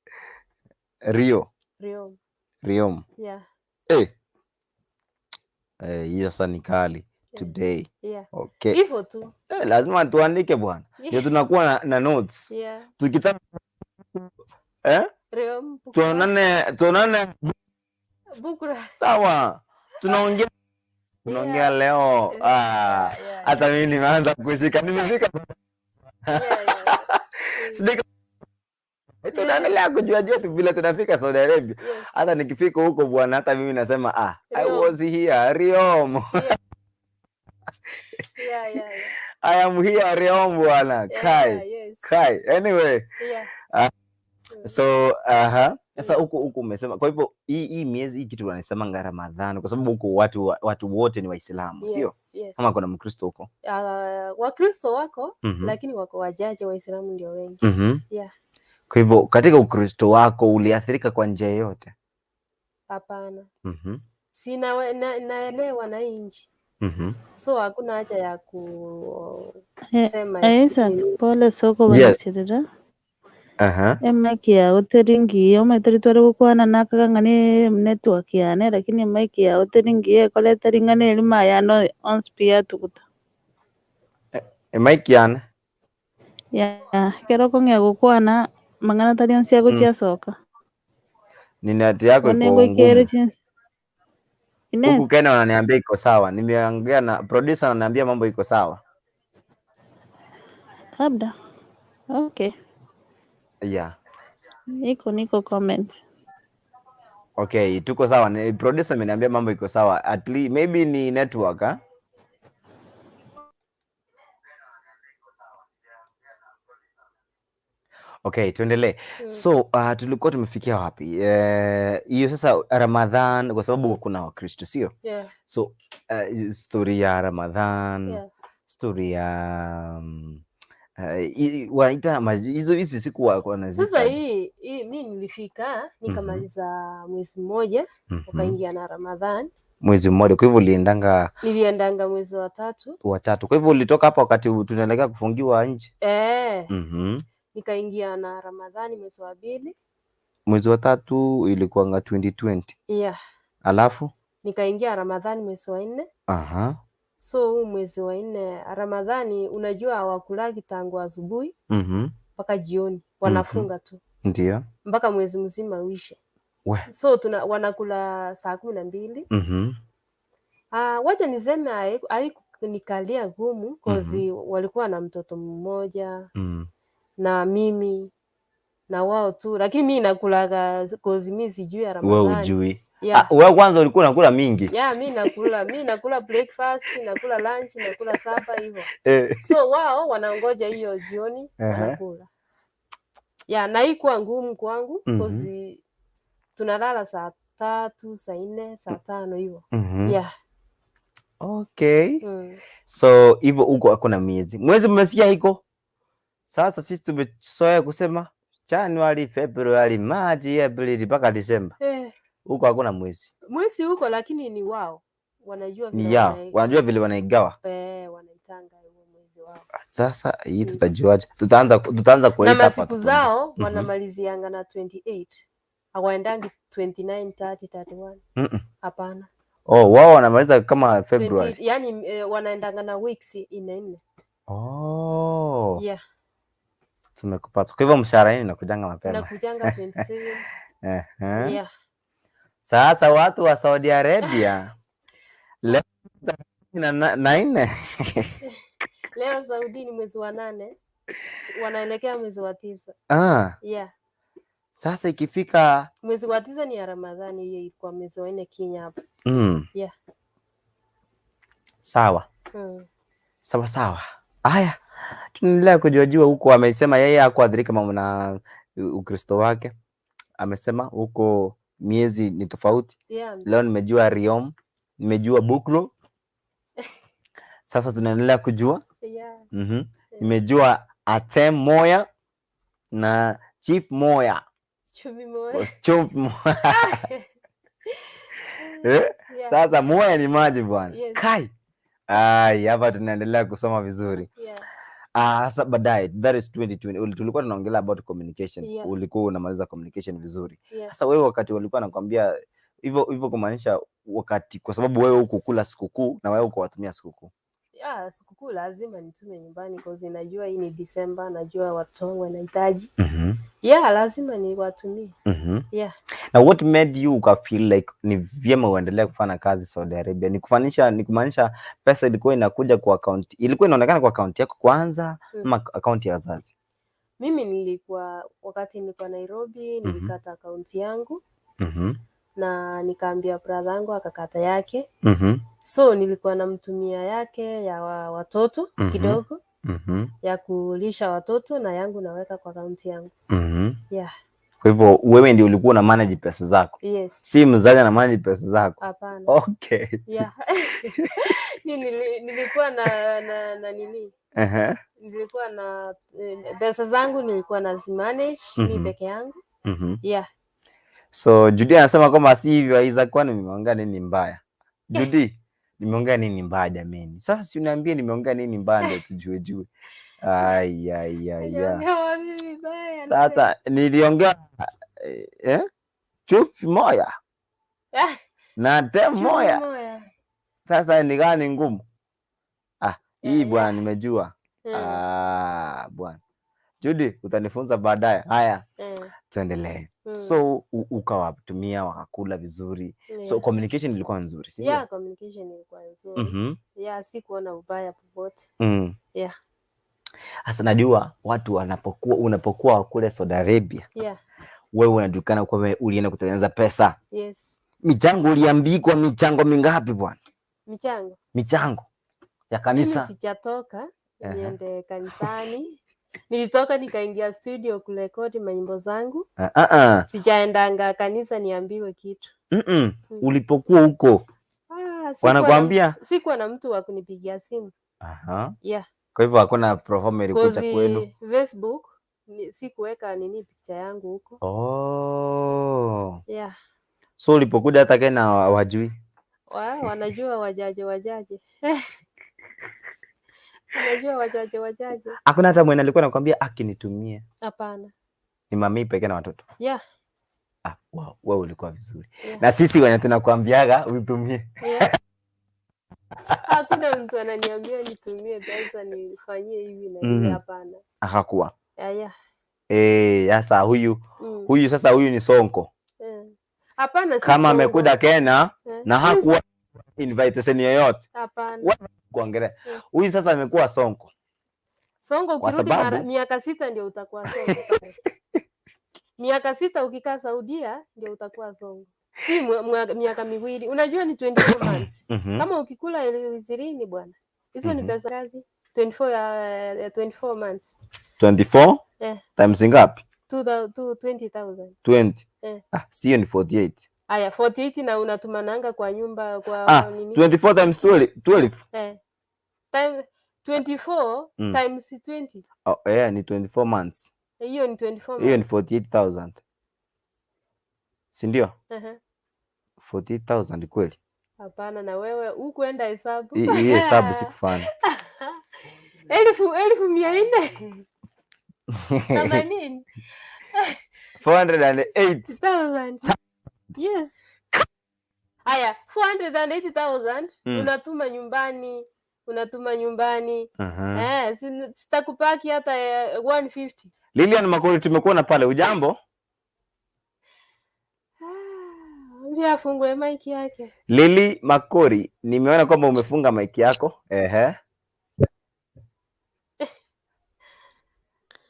Rio. Riom. Riom. Yeah. Eh. Hii sasa ni kali. Today. Yeah. Okay. Hivyo tu. Lazima tuandike bwana. Ndio tunakuwa na notes. Yeah. Tukitaka Riom, Bukura. Tuonane Bukura. Sawa. Tunaongea leo. Hata mimi nimeanza kushika. Nimefika. Sidika. Tunaendelea kujua jua vile tunafika Saudi Arabia. Hata nikifika huko bwana, hata mimi nasema I was here Riom. I am here Riom bwana. Kai. Kai. Anyway. So, Sasa huko umesema, kwa hivyo hii miezi hii kitu wanasema Ramadhani kwa sababu huko watu wote ni Waislamu, sio? Yes, yes. Kama kuna Mkristo huko? Wakristo wako, lakini wako wachache, Waislamu ndio wengi. Yeah. Kwa hivyo katika Ukristo wako uliathirika kwa njia yoyote? Hapana. Sina, naelewa na hii nchi. So hakuna haja ya kusema Isaac, nini. pole soko Yes. banachirira. Emic yawe teri ngiya omaete tware gokwana nakaga ng'a network yane, lakini emic yawe teri ngiya ekoreta ring'ana erimo ayano on speaker atuguta. Emic yane? Yeah, ekero okong'ea gokwana mang'ana tari onsi agochiasoka. Ni net yako Bono iko ngoikere ngumu. chinse. Ine? Huku Kenya wananiambia iko sawa. Nimeongea na producer ananiambia mambo iko sawa. Labda. Okay. Yeah. Niko comment. Okay, tuko sawa. Producer ameniambia mambo iko sawa. At least maybe ni network, ha? Okay, tuendelee. So, tulikuwa tumefikia wapi? Hiyo sasa Ramadhan, kwa sababu kuna Wakristo, sio? Yeah. So, story ya Ramadhan, story ya wanaita hizo hizi siku wanaziita Sasa aje? hii mi nilifika nikamaliza mwezi mmoja, ukaingia na Ramadhan. Mwezi mmoja. Kwa hivyo uliendanga Niliendanga mwezi wa tatu. Wa tatu. Kwa hivyo ulitoka hapa wakati tunaelekea kufungiwa nje. Nikaingia na Ramadhani mwezi wa pili. Mwezi wa tatu ilikuwanga 2020. Yeah. Alafu Nikaingia Ramadhani mwezi wa 4. So huu mwezi wa 4 Ramadhani, unajua hawakulagi tangu asubuhi mpaka jioni, wanafunga tu. Ndio. Mpaka mwezi mzima uishe. So wanakula saa 12. Wacha niseme haikunikalia gumu cause walikuwa na mtoto mmoja na mimi na wao tu, lakini mimi nakulaga cause mimi sijui ya Wewe Ramadhani. hujui. Yeah. Wewe kwanza ulikuwa unakula mingi. Yeah, mimi nakula breakfast, nakula lunch, nakula supper hivyo. So wao wanangoja hiyo jioni wanakula. Yeah, na haikuwa ngumu kwangu cause tunalala saa 3, saa 4, saa 5 hivyo. Yeah. Okay. So hivyo huko hakuna miezi. Mwezi mmesikia iko? Sasa sisi tumezoea kusema January, February, March, April mpaka December. Huko hakuna mwezi. Mwezi huko lakini ni wao. Wanajua Ni vile yao. Wanajua vile wanaigawa. Wanaitanga huo mwezi wao. Sasa hii tutajuaje? Tutaanza Na kuita hapa masiku tutuambie. zao wanamalizianga na 28. Hawaendangi 29, 30, 31. Hapana. Oh, wao wanamaliza kama February. 20, yani wanaendanga na weeks 4. Oh. Yeah. Tumekupata. Kwa hivyo mshahara yenu inakujanga mapema. Inakujanga 27. Yeah. Sasa watu wa Saudi Arabia leo na 4. Leo Saudi ni mwezi wa 8. Wanaelekea mwezi wa 9. Yeah. Sasa ikifika mwezi wa 9 ni ya Ramadhani, hiyo ilikuwa mwezi wa 4 Kenya hapa. Yeah. Sawa. Sawa sawa. Haya, tunaendelea kujua huko. Amesema yeye hakuathirika mambo na Ukristo wake. Amesema huko miezi ni tofauti. Yeah. Leo nimejua Riom, nimejua Buklo. Sasa tunaendelea kujua. Yeah. Nimejua Atem Moya na Chief Moya. Chumvi Moya. Chumvi Moya. Yeah. Sasa Moya ni maji bwana. Yes. Kai. Ai, hapa tunaendelea kusoma vizuri. Yeah. Sasa baadaye, that is 2020. Tulikuwa tunaongelea about communication. Yeah. Ulikuwa unamaliza communication vizuri. Yeah. Sasa wewe wakati walikuwa nakwambia hivyo hivyo, kumaanisha wakati, kwa sababu wewe hukukula sikukuu na wewe hukuwatumia sikukuu. Yeah, sikukuu lazima nitume nyumbani cause najua hii ni December, najua watu wangu wanahitaji. Yeah, lazima niwatumie. Yeah. Na what made you uka feel like ni vyema uendelee kufanya kazi Saudi Arabia? Ni kufanisha, ni kumaanisha pesa ilikuwa inakuja kwa account, ilikuwa inaonekana kwa account yako kwanza ama account ya wazazi? Mimi nilikuwa, wakati nilikuwa Nairobi, nilikata account yangu na nikaambia brother yangu akakata yake. So nilikuwa namtumia yake ya watoto kidogo ya kulisha watoto na yangu naweka kwa account yangu. Yeah. Kwa hivyo wewe ndio ulikuwa una manage pesa zako? Yes. Si mzazi ana manage pesa zako? Hapana. Okay. Yeah. Nilikuwa na nini? Nilikuwa na pesa zangu nilikuwa nazimanage mimi peke yangu. Yeah. So Judy anasema kwamba si hivyo Isaac, kwani nimeongea nini mbaya? Judy, nimeongea nini mbaya jameni? Sasa si uniambie nimeongea nini mbaya ndio tujue jue. Ai ai ai. Nimeongea nini mbaya? Sasa niliongea chufi moya na te Chufi moya. moya. Sasa ni gani ngumu? Hii Yeah, bwana yeah. nimejua. Bwana. Judy, utanifunza baadaye. Haya, tuendelee. So ukawatumia wakakula vizuri. So communication ilikuwa nzuri, si ndio? Yeah, communication ilikuwa nzuri. Yeah, sikuona ubaya popote. Yeah. Sasa najua watu wanapokuwa unapokuwa kule Saudi Arabia, Yeah. wewe unajulikana kwa wewe ulienda kutengeneza pesa. Yes. Michango uliambikwa michango mingapi bwana? Michango. Michango ya Mimi kanisa. sijatoka Ehe. niende kanisani. Nilitoka nikaingia studio kurekodi manyimbo zangu. Ah, ah, ah. Sijaendanga kanisa niambiwe kitu. Mm-mm. Ulipokuwa huko Ah, wanakuambia? Sikuwa na mtu wa kunipigia simu. Aha. Yeah. Kwa hivyo hakuna performer ilikuja Kozi kwenu. Facebook sikuweka nini picha yangu huko. Oh. Yeah. So ulipokuja hata Kenya hawajui. Wanajua wajaje wajaje. Wanajua wajaje wajaje. Hakuna hata mwenye alikuwa anakuambia akinitumie. Hapana. Ni mami pekee na watoto. Yeah. Ah, wow, wewe ulikuwa vizuri. Yeah. Na sisi wenye tunakuambiaga uitumie. Yeah. Hakuna mtu ananiambia nitumie pesa nifanyie hivi na hivi, hapana. Hakuwa. Yeah, yeah. Sasa huyu huyu sasa huyu ni Sonko. Hapana, si Kama Sonko. amekuja Kenya na Si hakuwa invitation yoyote. Hapana. Kuongelea. Huyu sasa amekuwa Sonko. Sonko Kwa ukirudi mara sababu miaka 6 ndio utakuwa Sonko. Miaka 6 ukikaa Saudia ndio utakuwa Sonko. Si miaka miwili. Unajua ni 24 months. Kama ukikula 20,000 bwana. Hizo ni pesa ngapi? 24 ya 24 months. 24 times ngapi? 20,000. 20. Ah, sio ni 48. Aya, 48 na unatumananga kwa nyumba kwa nini? 24 times 12. Time 24 times 20. Oh, yeah, ni 24 months. Hiyo ni 24 Hiyo ni months. 48,000. Si ndio? 48,000 kweli? Hapana, na wewe hukuenda hesabu. Hii hesabu sikufanya. 480. 408 thousand. Yes. Aya, 480,000 unatuma nyumbani, unatuma nyumbani. Sitakupaki hata 150. Lilian Makori tumekuona pale, ujambo? Ambia afungue mic yake. Lili Makori, nimeona kwamba umefunga mic yako. Ehe.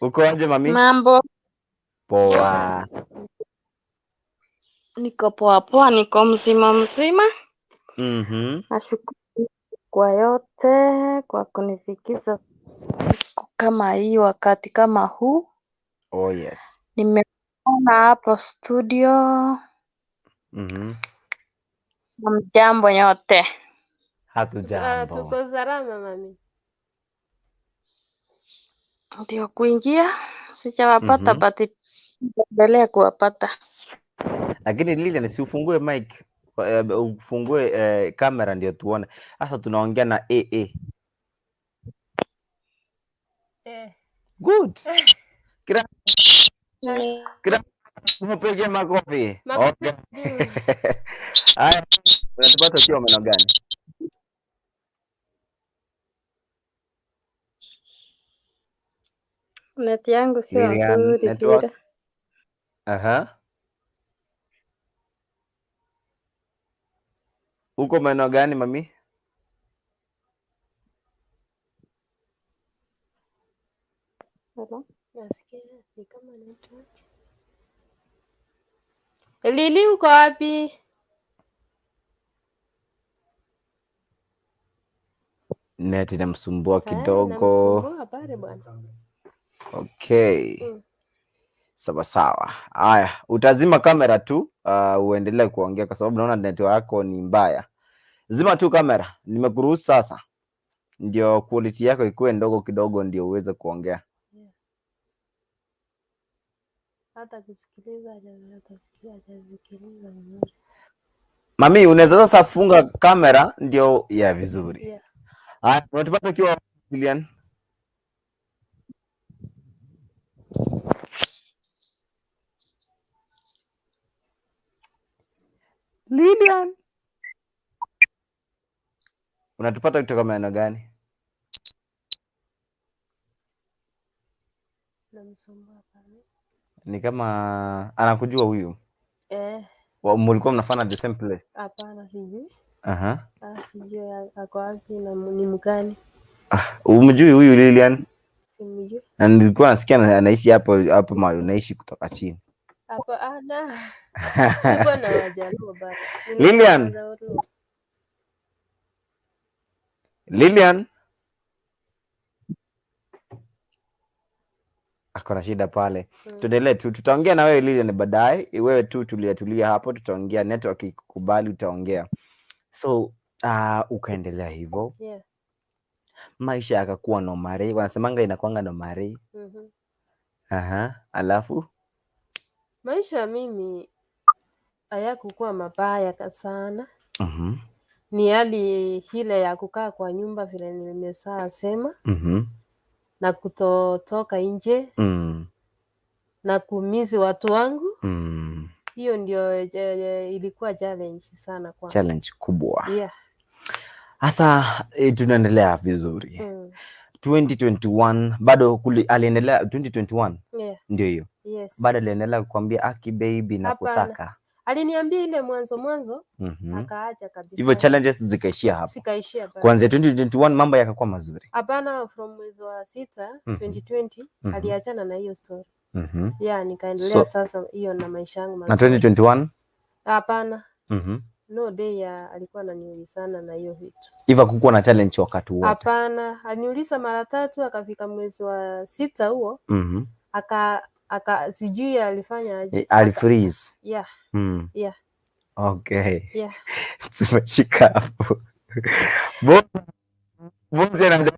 Uko aje mami? Mambo. Poa. Niko poa poa, niko mzima mzima. Nashukuru kwa yote kwa kunifikisha siku kama hii, wakati kama huu. Oh yes. Nimeona hapo studio. Mjambo nyote. Hatujambo. Tuko salama mami. Ndio kuingia sijawapata, but endelea kuwapata. Lakini Lilian, si ufungue mic, ufungue kamera ndio tuone. Sasa tunaongea na AA. Good. Kila mpige makofi. Makofi. Okay. Haya, unatupata ukiwa meno gani? Net yangu sio Lilian, nzuri network. vile. Aha. Uko maeneo gani mami? Hello? Nasikia ni kama network. Lili uko wapi? Net inamsumbua kidogo. Inamsumbua pale bwana. Okay. Sawa sawa. Haya, utazima kamera tu, uendelee kuongea kwa sababu naona network yako ni mbaya. Zima tu kamera, nimekuruhusu sasa. Ndio quality yako ikuwe ndogo kidogo ndio uweze kuongea. Yeah. Hata kusikiliza hatasikia, hajasikiliza vizuri. Mami, unaweza sasa funga kamera ndio ya vizuri. Yeah. Haya, unatupata ukiwa Lilian? Lilian, unatupata kutoka maeneo gani? Namsumbua pale. Ni kama anakujua huyu. Mlikuwa mnafanya the same place? Hapana, sijui. Aha. Sijui ako wapi na ni mgani. Umjui huyu Lilian? Simjui. Sikujui. Na nilikuwa nasikia anaishi hapo hapo mahali unaishi kutoka chini. Hapana. Nilikuwa na Wajaluo bado. Nilikuwa Lilian. na Wajaluo. Lilian ako na shida pale. Tuendelee tu, tutaongea na wewe Lilian baadaye. Wewe tu tulia tulia hapo, tutaongea. Network ikikubali utaongea. So ukaendelea hivyo, maisha yakakuwa nomare, wanasemanga inakuanga nomare. Aha, alafu Maisha mimi hayakukuwa mabaya sana. Ni hali ile ya kukaa kwa nyumba vile nimesaa sema, na kutotoka nje na kumizi watu wangu. Hiyo ndio ilikuwa challenge sana kwa Challenge kubwa. Sasa tunaendelea vizuri. 2021 bado aliendelea 2021? Yeah. Ndio hiyo. Yes. Bado aliendelea kukwambia aki baby na Hapana. kutaka. Aliniambia ile mwanzo mwanzo, akaacha kabisa. Hivyo challenges zikaishia hapo. Zikaishia pale. Kuanzia 2021 mambo yakakuwa mazuri. Hapana, from mwezi wa 6 2020 aliachana na hiyo story. Yeah, nikaendelea sasa hiyo na maisha yangu Na mazuri. 2021? Hapana. No day ya alikuwa ananiulizana na hiyo vitu. Hivyo hakukuwa na challenge wakati wote. Hapana, aliniuliza mara tatu, akafika mwezi wa 6 huo aka sijui alifanya aje. Alifreeze. Yeah. Yeah. Okay. Yeah. Tumeshika hapo. Bozi anaanza.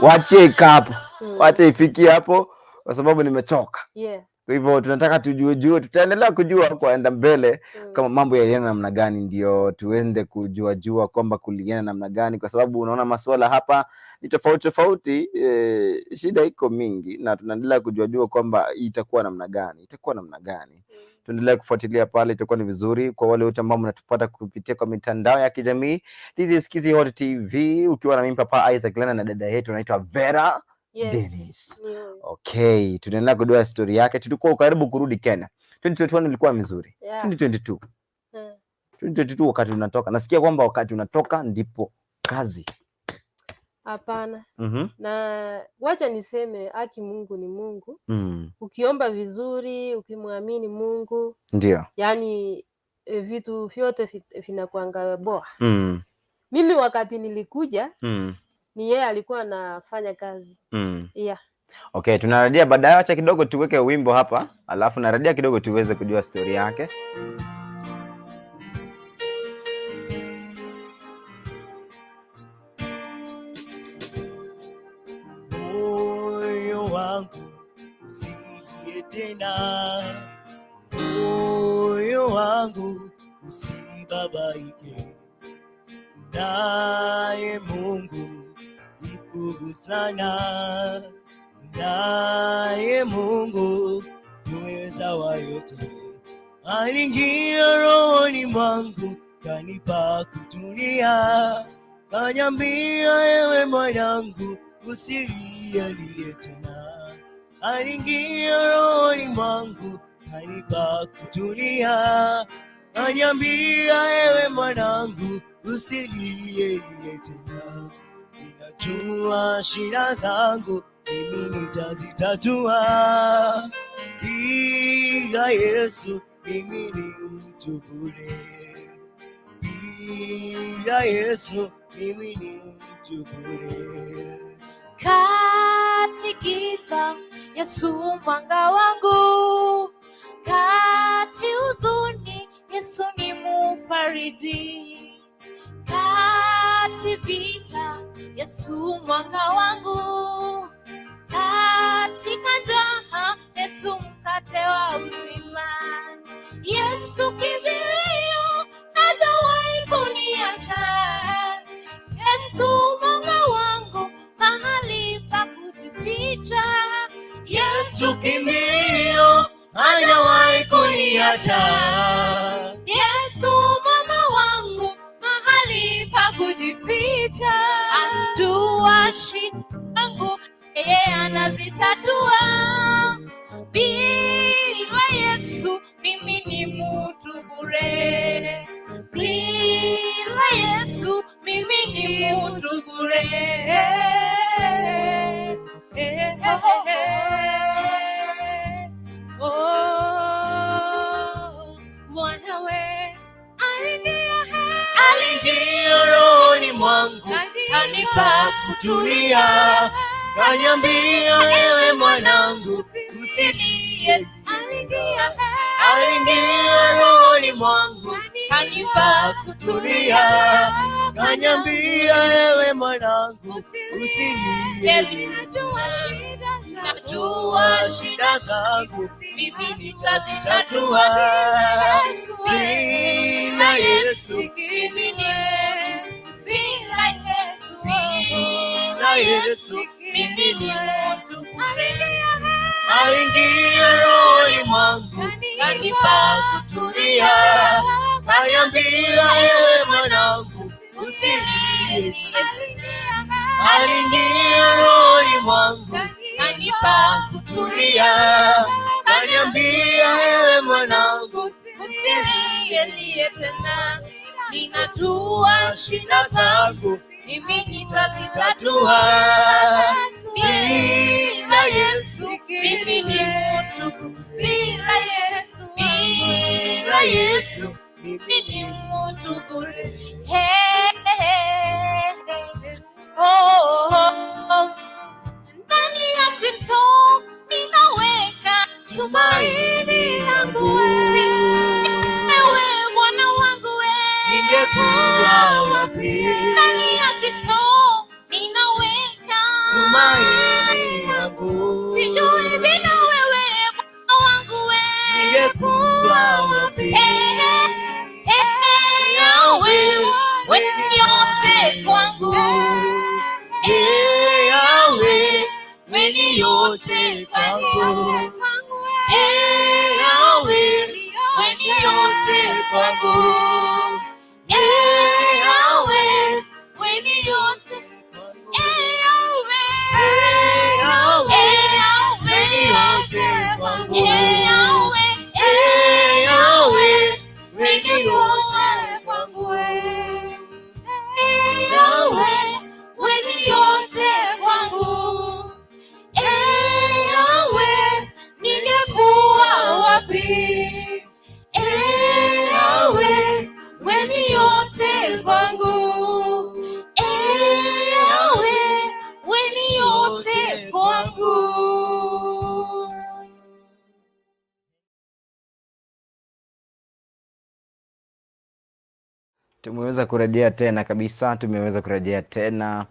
Wache ikae hapo. Wache ifikie hapo kwa sababu nimechoka. Kwa hivyo tunataka tujue jue, tutaendelea kujua kuenda mbele kama mambo yalienda namna gani, ndio tuende kujua jua kwamba kulienda namna gani, kwa sababu unaona masuala hapa ni tofauti tofauti, shida iko mingi na tunaendelea kujua jua kwamba itakuwa namna gani, itakuwa namna gani. Tuendelee kufuatilia pale, itakuwa ni vizuri kwa wale wote ambao mnatupata kupitia kwa mitandao ya kijamii. This is Kisii Hot TV ukiwa na mimi Papa Isaac Lena na dada yetu anaitwa Vera Dennis. Ni huyo. Okay, tunaendelea kujua story yake. Tulikuwa karibu kurudi Kenya. 2021 ilikuwa mizuri. 2022. 2022 wakati unatoka. Nasikia kwamba wakati unatoka ndipo kazi. Hapana. Na wacha niseme haki Mungu ni Mungu. Ukiomba vizuri, ukimwamini Mungu, yani vitu vyote vinakuanga poa. Mimi wakati nilikuja ni yeye alikuwa anafanya kazi. Yeah. Okay, tunarejea baadaye. Acha kidogo tuweke wimbo hapa, alafu narejea kidogo tuweze kujua story yake. Moyo wangu usilie tena, moyo wangu usibabaike, naye Mungu mkuu sana, naye Mungu muweza wa yote, aliingia rohoni mwangu kanipa kutulia, kaniambia ewe mwanangu usilie tena, aliingia rohoni mwangu kanipa kutulia, kaniambia ewe mwanangu usilie tena, ninajua shida zangu mimi nitazitatua, bila Yesu mimi ni mtu bure, bila Yesu mimi ni mtu bure. Kati giza Yesu mwanga wangu, kati huzuni Yesu ni mufariji, kati vita Yesu mwanga wangu, katika njaa Yesu mkate wa uzima, Yesu kimbilio hajawahi kuniacha, Yesu mwanga wangu mahali pa kujificha, Yesu kimbilio hajawahi kuniacha, Yesu mwamba wangu mahali pa kujificha, anjua shida zangu yeye anazitatua, bila Yesu mimi ni mtu bure, bila Yesu mimi ni mtu bure. Kanipa kutulia, Kaniambia ewe mwanangu, usilie. Aliingia rohoni mwangu, Kanipa kutulia, kaniambia ewe mwanangu, usilie. Najua Shida zangu mimi nitazitatua. Bila Yesu, Mimi ni bila Yesu, bila Yesu, mimi ni mtu bure. Aliingia rohoni mwangu, Kanipa kutulia, kaniambia ewe mwanangu, usilie. Aliingia rohoni mwangu, Kanipa kutulia, kaniambia ewe mwanangu, usilie tena. Ninajua shida zangu mimi nitazitatua. Bila Yesu mimi ni mtu, bila Yesu, bila Yesu, mimi ni mtu bure. Hey, hey, hey. Oh, oh, oh. Ndani ya Kristo ninaweka tumaini langu. Ewe Bwana wangu we, Ningekuwa wapi? Ndani ya Kristo ninaweka Tumaini langu. Sijui bila wewe Bwana wangu we, Ningekuwa wapi? Yawe, wewe yote kwangu. Yawe, wewe ni yote kwangu. Yawe, Wewe ni yote kwangu. Yawe, wewe ni yote. Yawe, Yawe, Yawe, wewe ni yote kwangu. Yawe, Yawe, wewe ni yote kwangu. Yawe, wewe ni yote kwangu. Yawe, ningekuwa wapi? Yawe, wewe ni yote kwangu. Yawe, wewe ni yote kwangu. Tumeweza kurejea tena kabisa, tumeweza kurejea tena.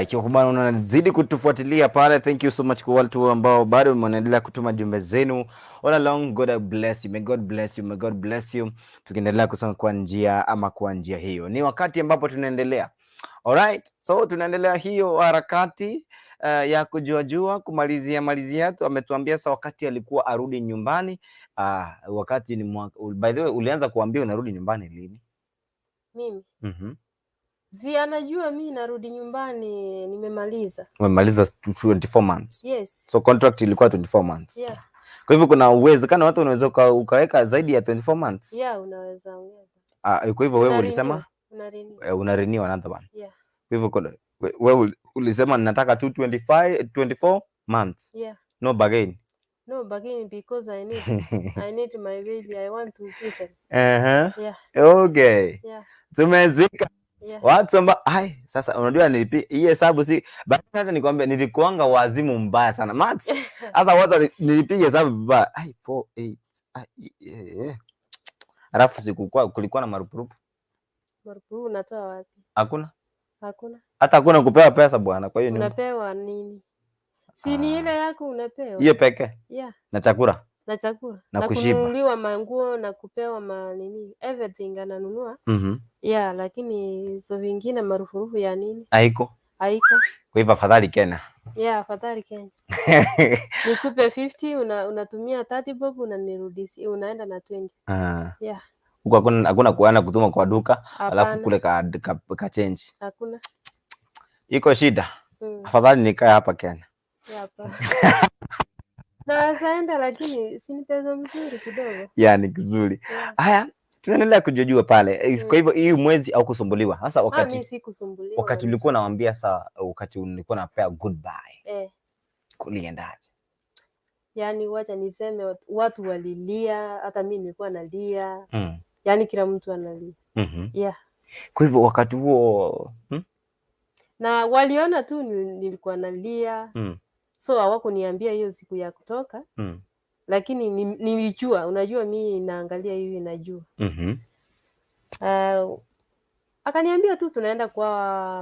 Ikiwa kwamba unazidi kutufuatilia pale, thank you so much kwa watu ambao bado mnaendelea kutuma jumbe zenu all along. God bless you, may God bless you, may God bless you. Tukiendelea kusonga kwa njia ama kwa njia hiyo, ni wakati ambapo tunaendelea. Alright, so tunaendelea hiyo harakati ya kujuajua kumalizia malizia tu. Ametuambia sasa wakati alikuwa arudi nyumbani. Wakati ni mwaka, by the way, ulianza kuambia unarudi nyumbani lini? Mimi si anajua mi narudi nyumbani nimemaliza. Umemaliza 24 months. Yes. So contract ilikuwa 24 months. Yeah. Kwa hivyo kuna uwezekano watu unaweza ukaweka zaidi ya 24 months. Yeah, unaweza ongeza. Kwa hivyo wewe Una ulisema renew, una renew. Una renew another one. Yeah. Kwa hivyo wewe ulisema nataka tu 25 24 months. Yeah. No bargain. No bargain because I need my baby. I want to see them. Yeah. Okay. Yeah. Tumezika. Yeah. Watu ambao ai sasa unajua hii hesabu si basi, nikwambia nilikuanga wazimu mbaya sana. Maths. Sasa watu nilipiga hesabu vibaya. Ai 4 8 ai eh. Alafu sikukuwa kulikuwa na marupurupu. Marupurupu unatoa wapi? Hakuna. Hakuna. Hata hakuna kupewa pesa bwana, kwa hiyo ni unapewa nini? Si ni ile yako unapewa. Hiyo peke. Yeah. Na chakula. Na chakula. Na kushiba. Kununuliwa manguo na kupewa manini, everything ananunua. Yeah, lakini hizo vingine marufurufu ya nini? Haiko. Haiko. Kwa hivyo afadhali Kenya. Yeah, afadhali Kenya. Nikupe 50 unatumia 30 bob unanirudishia, unaenda na 20. Yeah. Huko hakuna kuana kutuma kwa duka, alafu kule ka change. Hakuna. Iko shida. Afadhali nikae hapa Kenya. Yeah, hapa. Naweza enda lakini si ni pesa mzuri kidogo. Yeah, ni kizuri. Yeah. Haya, tunaendelea kujua pale. Kwa hivyo hii mwezi au kusumbuliwa. Sasa Mimi sikusumbuliwa. Wakati ulikuwa nawaambia sasa, wakati ulikuwa napea goodbye. Kuliendaje? Yaani wacha niseme watu walilia, hata mimi nilikuwa nalia. Yaani kila mtu analia. Yeah. Kwa hivyo wakati huo Na waliona tu nilikuwa nalia. So hawakuniambia hiyo siku ya kutoka. Lakini nilijua, unajua mi naangalia hivi najua. Akaniambia tu tunaenda kwa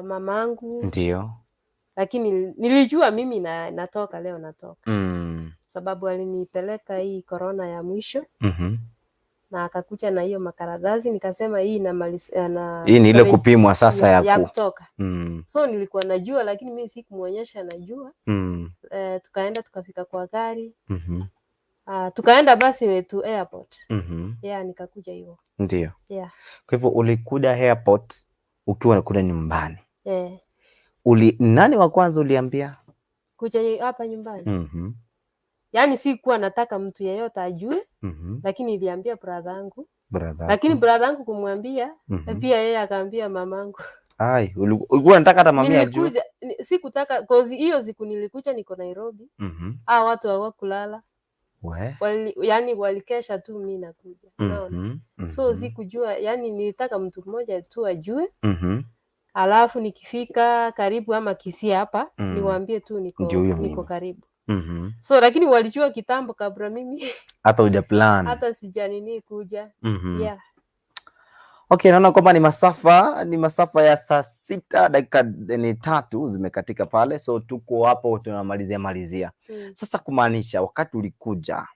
mamangu. Ndio. Lakini nilijua mimi natoka leo, natoka. Sababu alinipeleka hii corona ya mwisho. Na akakuja na hiyo makaratasi, nikasema hii na Hii ni ile kupimwa sasa ya kutoka. So nilikuwa najua, lakini mimi sikumuonyesha najua. Tukaenda tukafika kwa gari. Tukaenda basi to airport. Yeah, nikakuja hivyo. Ndio. Yeah. Kwa hivyo ulikuja airport ukiwa unakuja nyumbani. Yeah. Nani wa kwanza uliambia? Kuja hapa nyumbani. Yaani sikuwa nataka mtu yeyote ajue, lakini niliambia brother yangu. Lakini brother yangu kumwambia, pia yeye akaambia mamangu. Ai, ulikuwa unataka hata mami ajue? Sikutaka, cause hiyo siku nilikuja niko Nairobi. Watu hawakulala. Yaani walikesha tu mimi nakuja. Unaona? So sikujua, yani nilitaka mtu mmoja tu ajue. Alafu nikifika karibu ama Kisii hapa, niwaambie tu niko karibu. So lakini walijua kitambo kabla mimi hata huja plan. Hata sijanini kuja. Yeah. Okay, naona kwamba ni masafa ya saa 6:03 zimekatika pale. So tuko hapo tunamalizia malizia. Sasa kumaanisha wakati ulikuja,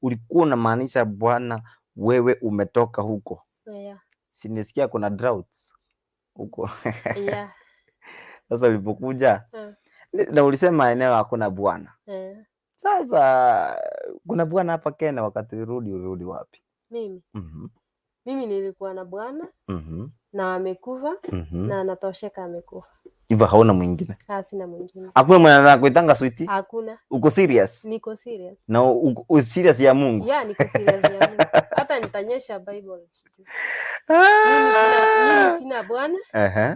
ulikuwa unamaanisha bwana wewe umetoka huko. Yeah. Si nisikia kuna droughts huko. Yeah. Sasa ulipokuja, na ulisema eneo hakuna bwana. Sasa kuna bwana hapa Kenya, wakati urudi wapi? Mimi. Mimi nilikuwa na bwana na amekufa na anatosheka amekufa. Hivyo hauna mwingine? Sina mwingine. Hakuna mwenye anakuitanga sweetie? Hakuna. Uko serious? Niko serious. Na uko serious ya Mungu? Yeah, niko serious ya Mungu. Hata nitanyesha Bible. Mimi sina bwana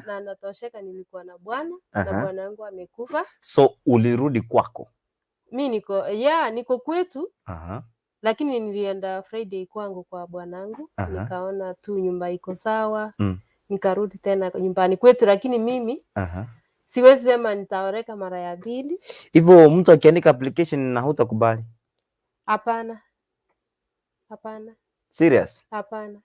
na anatosheka, nilikuwa na bwana na bwana wangu amekufa. So ulirudi kwako? Mimi niko kwetu. Lakini nilienda Friday kwangu kwa bwanangu, nikaona tu nyumba iko sawa. Nikarudi tena nyumbani kwetu, lakini mimi siwezi sema nitaoreka mara ya pili. Hivyo mtu akiandika application na hutakubali? Hapana. Hapana. Serious? Hapana.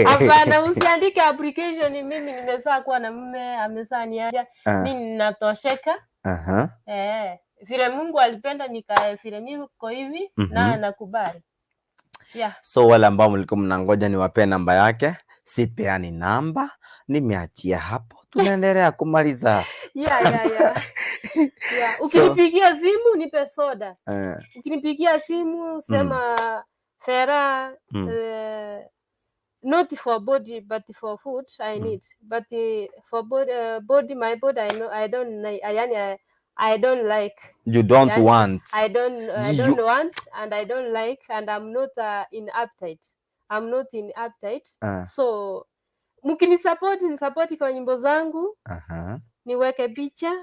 Hapana, usiandike application. Mimi nimezaa kuwa na mume, amezaa niaje. Mimi ninatosheka. Vile Mungu alipenda nikae vile niko hivi na nakubali. Yeah. So wale ambao mlikuwa mnangoja niwapee namba yake, sipeani namba, nimeachia hapo. Tunaendelea kumaliza. Yeah. Yeah. Ukinipigia simu nipe soda. Ukinipigia simu sema Fera, not for body but for food I need. But for body, my body I know I don't like. I don't like. You don't want. I don't want and I don't like, and I'm not in appetite. I'm not in appetite. So mkinisupport, nisupport kwa nyimbo zangu. Niweke picha.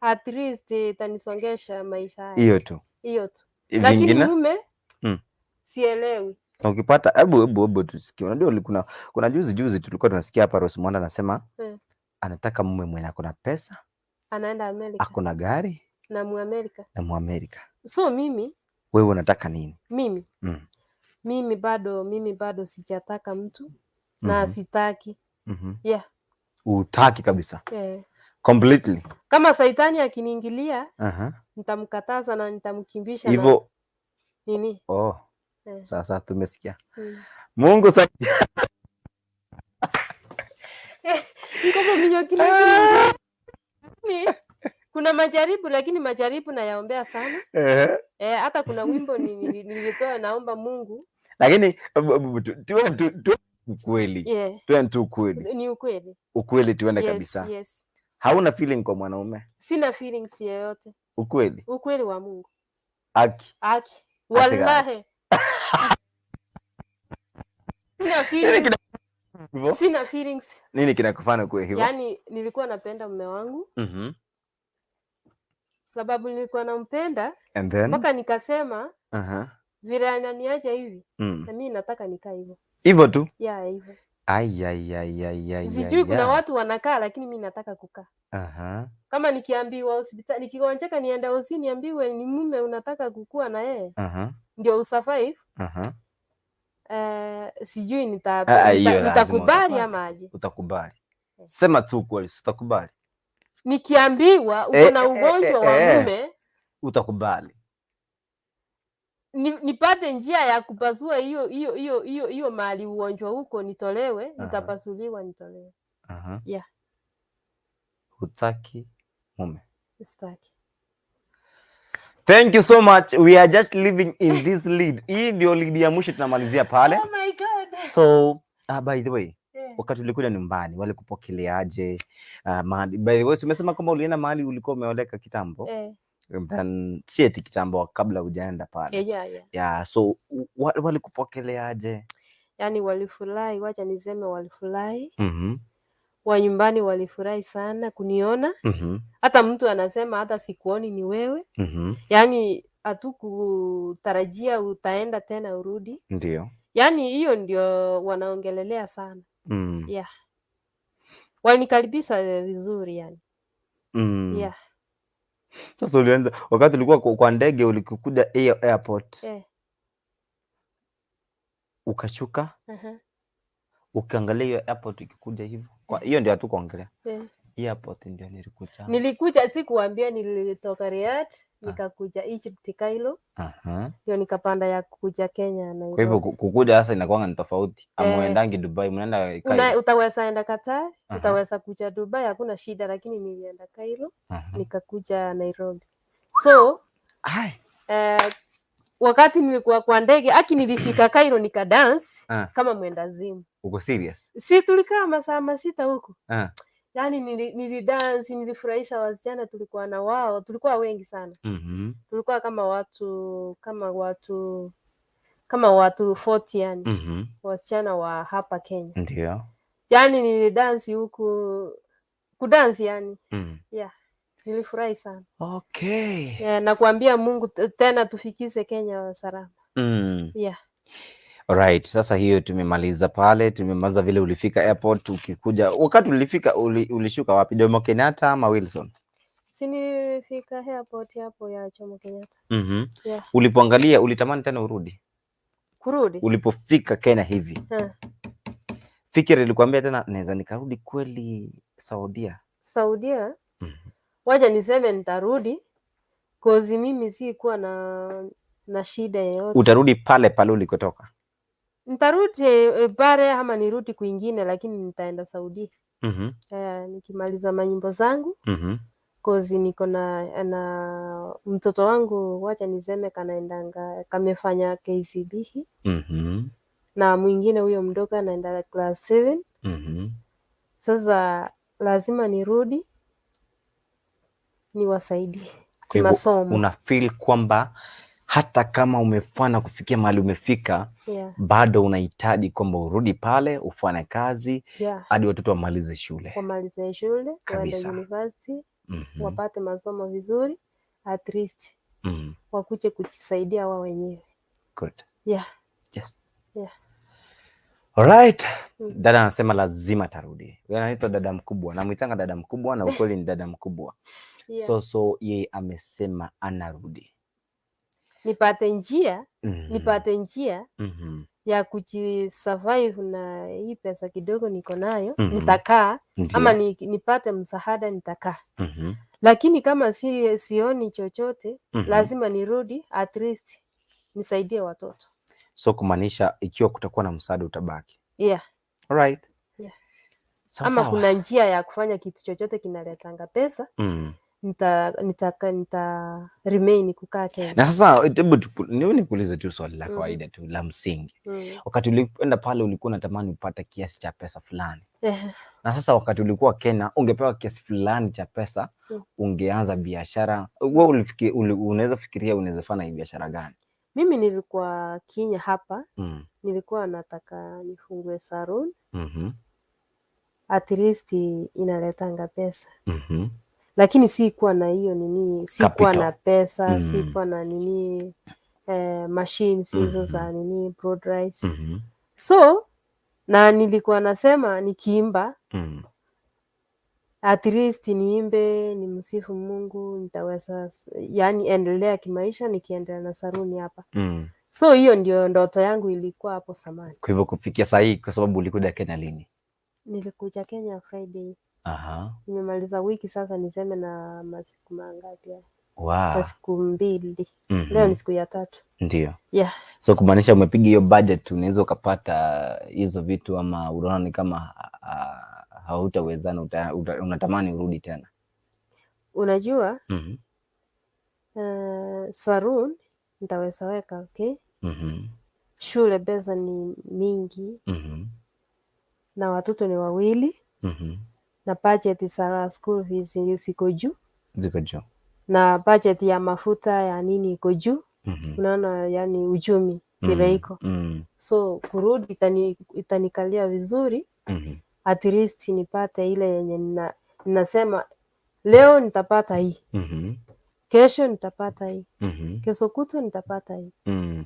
At least itanisongesha maisha haya. Hiyo tu. Hiyo tu. Lakini mume sielewi. Na ukipata hebu tusikie. Unajua kuna juzi tulikuwa tunasikia hapa Rose Muhando anasema anataka mume mwenye ako na pesa, anaenda Amerika, ako na gari na Muamerika. Na Muamerika. So mimi, wewe unataka nini? Mimi mimi bado sijataka mtu na sitaki. Yeah. Utaki kabisa. Yeah. Completely. Kama saitani akiniingilia, nitamkataza na nitamkimbisha. Hivyo nini? Oh. Yeah. Sasa tumesikia. Mungu sasa. Kuna majaribu, lakini majaribu nayaombea sana. Hata kuna wimbo nilitoa naomba Mungu. Lakini ukweli. Yeah. Tuende ukweli. Ni ukweli. Ukweli tuende kabisa. Yes. Hauna feeling kwa mwanaume? Sina feelings yoyote. Ukweli? Ukweli wa Mungu. Aki. Aki. Wallahi. Sina feelings. Sina feelings. Nini kinakufanya kuwe hivyo? Yaani nilikuwa napenda mume wangu. Sababu nilikuwa nampenda. And then? Mpaka nikasema vile ananiacha hivi, na mimi nataka nikae hivyo. Hivyo tu. Yeah, hivyo. Ai, ai, ai, ai, ai, Sijui ai, kuna ai. watu wanakaa, lakini mi nataka kukaa. Kama nikiambiwa hospitali, nikigonjeka niende hosi niambiwe ni mume unataka kukua na yeye ndio usurvive. Sijui Ah, hiyo lazima nitakubali utakubali. ama aje. Utakubali. Sema tu kweli, si utakubali. Nikiambiwa uko na ugonjwa wa mume, Utakubali. Nipate njia ya kupasua hiyo hiyo hiyo hiyo hiyo mahali ugonjwa huko nitolewe, nitapasuliwa nitolewe. Yeah. Hutaki mume. Sitaki. Thank you so much. We are just living in this lead. Hii ndio lead ya mwisho tunamalizia pale. Oh my God. So, by the way, wakati ulikuja nyumbani walikupokeleaje? Mahali, by the way, si umesema kwamba ulienda mahali ulikuwa umeoleka kitambo? Eh. And then si eti kitambo, kabla hujaenda pale. Yeah. Yeah, so walikupokeleaje? Yaani walifurahi, wacha niseme walifurahi. Wa nyumbani walifurahi sana kuniona. Hata mtu anasema hata sikuoni ni wewe. Yaani hatukutarajia utaenda tena urudi. Yaani hiyo ndio wanaongelelea sana. Yeah. Walinikaribisha vizuri yani. Yeah. Sasa ulianza wakati ulikuwa kwa ndege ulikuja airport. Ukashuka. Ukiangalia hiyo airport ikikuja hivyo. Kwa hiyo ndio hatukuongelea. Airport ndio nilikuja. Nilikuja, sikuambia nilitoka Riyadh, nikakuja Egypt Cairo. Ndio nikapanda ya kuja Kenya Kwa hivyo Nairobi. kukuja sasa inakuwa ni tofauti. Amuendangi Dubai, mnaenda Cairo. Utaweza enda Qatar, utaweza kuja Dubai, hakuna shida, lakini nilienda Cairo, nikakuja Nairobi. So, Ai. Wakati nilikuwa kwa ndege, aki nilifika Cairo nikadance kama mwendazimu. Uko serious? Si tulikaa masaa 6 huko. Yaani nilidance, nilifurahisha wasichana tulikuwa na wao, tulikuwa wengi sana. Tulikuwa kama watu 40 yani. Wasichana wa hapa Kenya. Yaani nilidance huku, kudance yani. Yeah. Nilifurahi sana. Yeah, na kuambia Mungu tena tufikishe Kenya salama. Yeah. Alright, sasa hiyo tumemaliza pale, tumemaliza vile ulifika airport ukikuja. Wakati ulifika ulishuka wapi? Jomo Kenyatta ama Wilson? Si nilifika airport hapo ya Jomo Kenyatta. Yeah. Ulipoangalia ulitamani tena urudi? Kurudi? Ulipofika Kenya hivi. Fikira ilikwambia tena naweza nikarudi kweli Saudia? Saudia? Wacha niseme nitarudi, cause mimi sikuwa na shida yoyote. Utarudi pale pale ulikotoka? Nitarudi pale ama nirudi kwingine, lakini nitaenda Saudia. Nikimaliza manyimbo zangu, cause niko na mtoto wangu, wacha niseme kanaendanga, kamefanya KCPE. Na mwingine huyo mdogo anaenda class 7. Sasa lazima nirudi niwasaidie Kwa hivyo kimasomo. Una feel kwamba hata kama umefana kufikia mahali umefika, bado unahitaji kwamba urudi pale ufanye kazi hadi watoto wamalize shule. Wamalize shule, waende university, wapate masomo vizuri, at least wakuje kujisaidia wao wenyewe. Good. Yeah. Yes. Yeah. Alright. Dada anasema lazima tarudi. Yeye anaitwa dada mkubwa. Namuitanga dada mkubwa na ukweli ni dada mkubwa. So yeye amesema anarudi. Nipate njia, nipate njia ya kujisurvive na hii pesa kidogo niko nayo, nitakaa ama nipate msaada nitakaa. Lakini kama sioni chochote, lazima nirudi at least nisaidie watoto. So kumaanisha ikiwa kutakuwa na msaada utabaki. Yeah. Alright. Yeah. Sawa Ama sawa. kuna njia ya kufanya kitu chochote kinaletanga pesa, nita remain kukaa Kenya. Na sasa hebu nikuulize tu swali la kawaida tu la msingi. Wakati ulienda pale ulikuwa unatamani upate kiasi cha pesa fulani. Na sasa wakati ulikuwa Kenya ungepewa kiasi fulani cha pesa, ungeanza biashara. Wewe unaweza fikiria unaweza fanya hii biashara gani? Mimi nilikuwa Kenya hapa, nilikuwa nataka nifungue salon. At least inaletanga pesa. Lakini sikuwa na hiyo nini, sikuwa Capital. na pesa, sikuwa na nini, machines hizo za nini broad rice. So Na nilikuwa nasema nikiimba at least niimbe nimsifu Mungu, nitaweza yani endelea kimaisha nikiendelea na saruni hapa. So hiyo ndio ndoto yangu ilikuwa hapo zamani. Kwa hivyo kufikia saa hii, kwa sababu ulikuja Kenya lini? Nilikuja Kenya Friday. Nimemaliza wiki sasa, niseme na masiku mangapi haya? Masiku 2. Leo ni siku ya 3. Ndio. Yeah. So kumaanisha umepiga hiyo budget, unaweza ukapata hizo vitu ama unaona ni kama hautawezana, unatamani urudi tena? Unajua, salon nitaweza weka, okay? Shule pesa ni mingi. Na watoto ni 2. Na budget za school fees ziko juu. Ziko juu. Na budget ya mafuta ya nini iko juu. Unaona, yani uchumi vile iko. So kurudi itanikalia vizuri. At least nipate ile yenye ninasema leo nitapata hii. Kesho nitapata hii. Kesho kutwa nitapata hii.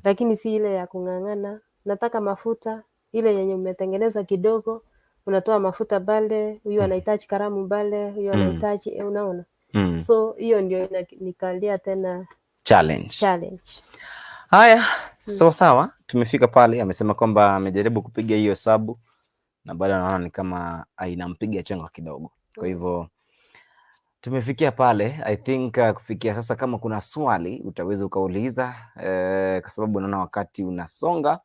Lakini si ile ya kung'ang'ana. Nataka mafuta ile yenye umetengeneza kidogo, unatoa mafuta pale, huyu anahitaji karamu pale, huyu anahitaji, unaona? So hiyo ndio inanikalia tena Challenge. Challenge. Haya, sawa sawa, tumefika pale. Amesema kwamba amejaribu kupiga hiyo hesabu na bado anaona ni kama inampiga chenga kidogo. Kwa hivyo tumefikia pale. I think kufikia sasa kama kuna swali utaweza ukauliza, kwa sababu naona wakati unasonga,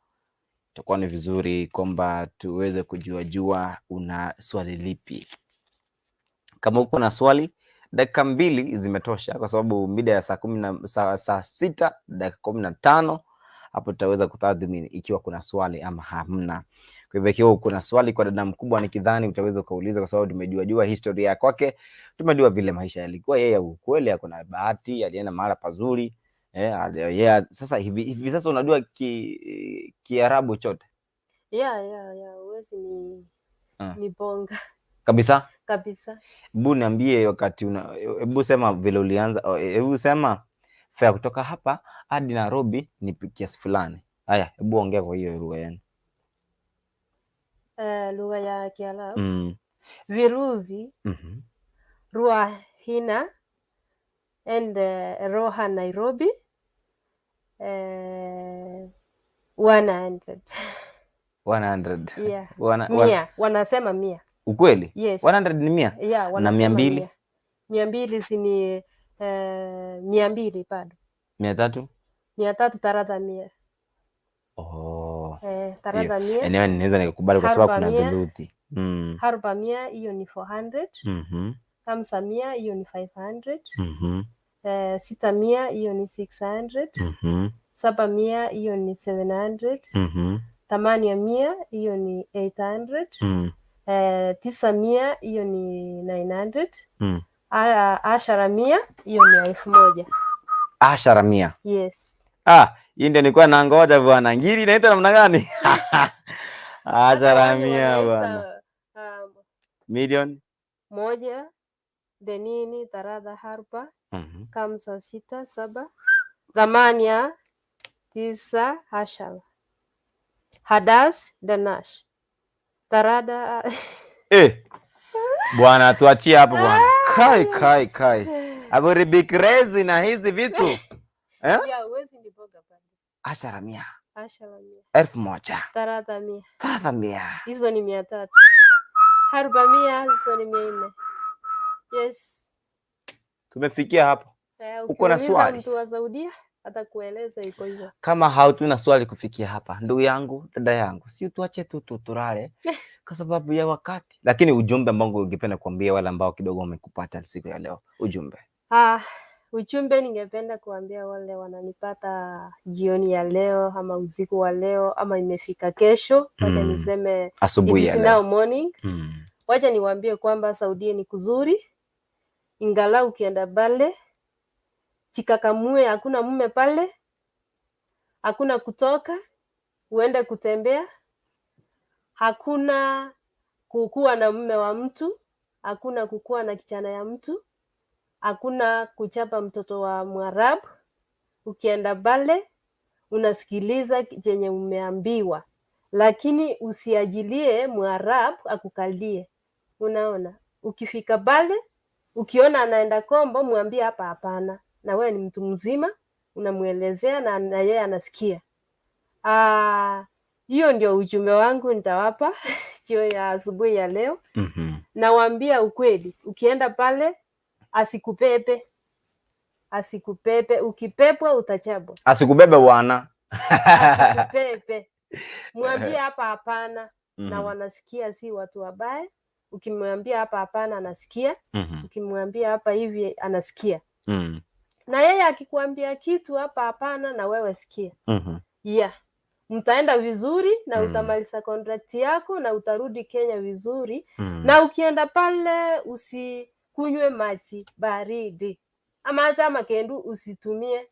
itakuwa ni vizuri kwamba tuweze kujua jua una swali lipi. Kama uko na swali, dakika 2 zimetosha, kwa sababu mida ya saa 6:15 hapo tutaweza kutathmini ikiwa kuna swali ama hamna. Kwa hivyo ikiwa kuna swali kwa dada mkubwa, nikidhani utaweza ukauliza, kwa sababu tumejua jua historia ya kwake, tumejua vile maisha yalikuwa. Yeye ukweli ako na bahati, alienda mahala pazuri. Sasa hivi sasa unajua Kiarabu chote? Yeah, huwezi ni bonga. Kabisa? Kabisa. Hebu niambie wakati una, hebu sema vile ulianza, hebu sema fare kutoka hapa hadi Nairobi ni kiasi fulani. Haya, hebu ongea kwa hiyo lugha yenu. Lugha ya Kiarabu. Virusi. Ruahina and Roha Nairobi. 100. 100. Yeah. Mia. Wanasema 100. Ukweli? Yes. 100 ni 100? Yeah, Na wanasema 200? 100. 200 si ni 200 bado. 300? 300 taratha 100. Oh. Taratha 100. Enyewe ninaweza nikakubali kwa sababu kuna Harba mia. theluthi. Harba 100 hiyo ni 400. Hamsa 100 hiyo ni 500. 6 100 hiyo ni 600. 7 100 hiyo ni 700. 8 100 hiyo ni 800. 9 100 hiyo ni 900. 10 100 hiyo ni 1000. 10 100. Yes. Hii ndio nilikuwa nangoja bwana. Ngiri inaitwa namna gani? 10 100 bwana. Million 1 denini taradha harba 5 6 7 8 9 10 hadas danash tarada. Bwana tuachie hapo bwana. Kai kai kai. Aburibikrezi na hizi vitu. Ya, huwezi niboga bwana. 10 100. 10 100. 1000. Taratha 100. Taratha 100. Hizo ni 300. Harba 100, hizo ni 400. Yes. Tumefikia hapo. Uko na Ukiuliza swali? Mtu wa Saudia atakueleza iko hivyo. Kama hautuna swali kufikia hapa, ndugu yangu, dada yangu, si tuache tu turale kwa sababu ya wakati. Lakini ujumbe ambao ungependa kuambia wale ambao kidogo wamekupata siku ya leo, ujumbe. Ujumbe ningependa kuambia wale wananipata jioni ya leo ama usiku wa leo ama imefika kesho, wacha niseme Asubuhi it ya is leo. now morning. Wacha niwaambie kwamba Saudia ni kuzuri, ingalau ukienda pale chikakamue, hakuna mume pale, hakuna kutoka uende kutembea, hakuna kukua na mume wa mtu, hakuna kukua na kichana ya mtu, hakuna kuchapa mtoto wa Mwarabu. Ukienda pale unasikiliza chenye umeambiwa. Lakini usiajilie Mwarabu akukalie. Unaona, ukifika pale ukiona anaenda kombo, mwambie hapa hapana, na wewe ni mtu mzima, unamwelezea na yeye anasikia. Hiyo ndio ujumbe wangu nitawapa sio ya asubuhi ya leo. Nawaambia ukweli, ukienda pale asikupepe, asikupepe. Ukipepwa utachapwa. Asikubebe bwana. Asikupepe, mwambie hapa hapana, na wanasikia, si watu wabaya. Ukimwambia hapa hapana, anasikia. Ukimwambia hapa hivi, anasikia. Na yeye akikuambia kitu hapa hapana, na wewe sikia. Yeah, mtaenda vizuri na utamaliza contract yako na utarudi Kenya vizuri. Na ukienda pale usikunywe maji baridi ama hata makendu usitumie.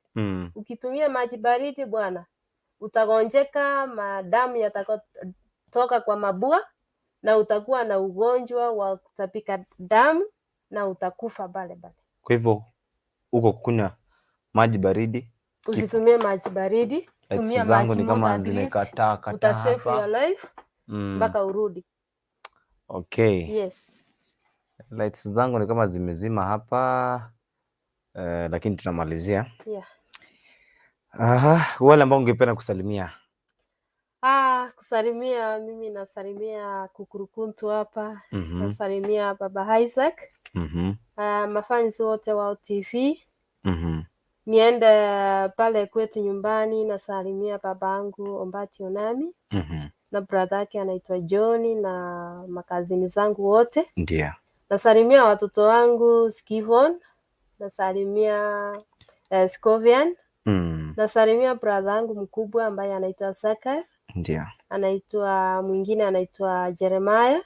Ukitumia maji baridi bwana, utagonjeka, madamu yatatoka kwa mabua na utakuwa na ugonjwa wa kutapika damu na utakufa pale pale. Kwa hivyo huko kunywa maji baridi kifo. Usitumie maji baridi, Lights tumia zangu maji ni moto kama at least, zimekataa kataa utasave hapa. your life mpaka urudi. Okay. Yes. Lights zangu ni kama zimezima hapa, lakini tunamalizia. Yeah. Aha, wale ambao ungependa kusalimia. Kusalimia, mimi nasalimia Kukurukuntu hapa, nasalimia Baba Isaac, mafansi wote wa OTV. Niende pale kwetu nyumbani, nasalimia babangu Ombati Onami na brother yake anaitwa John na makazini zangu wote. Nasalimia watoto wangu Skivon, nasalimia Scovian, nasalimia brother yangu mkubwa ambaye anaitwa Sakar, anaitwa mwingine anaitwa Jeremiah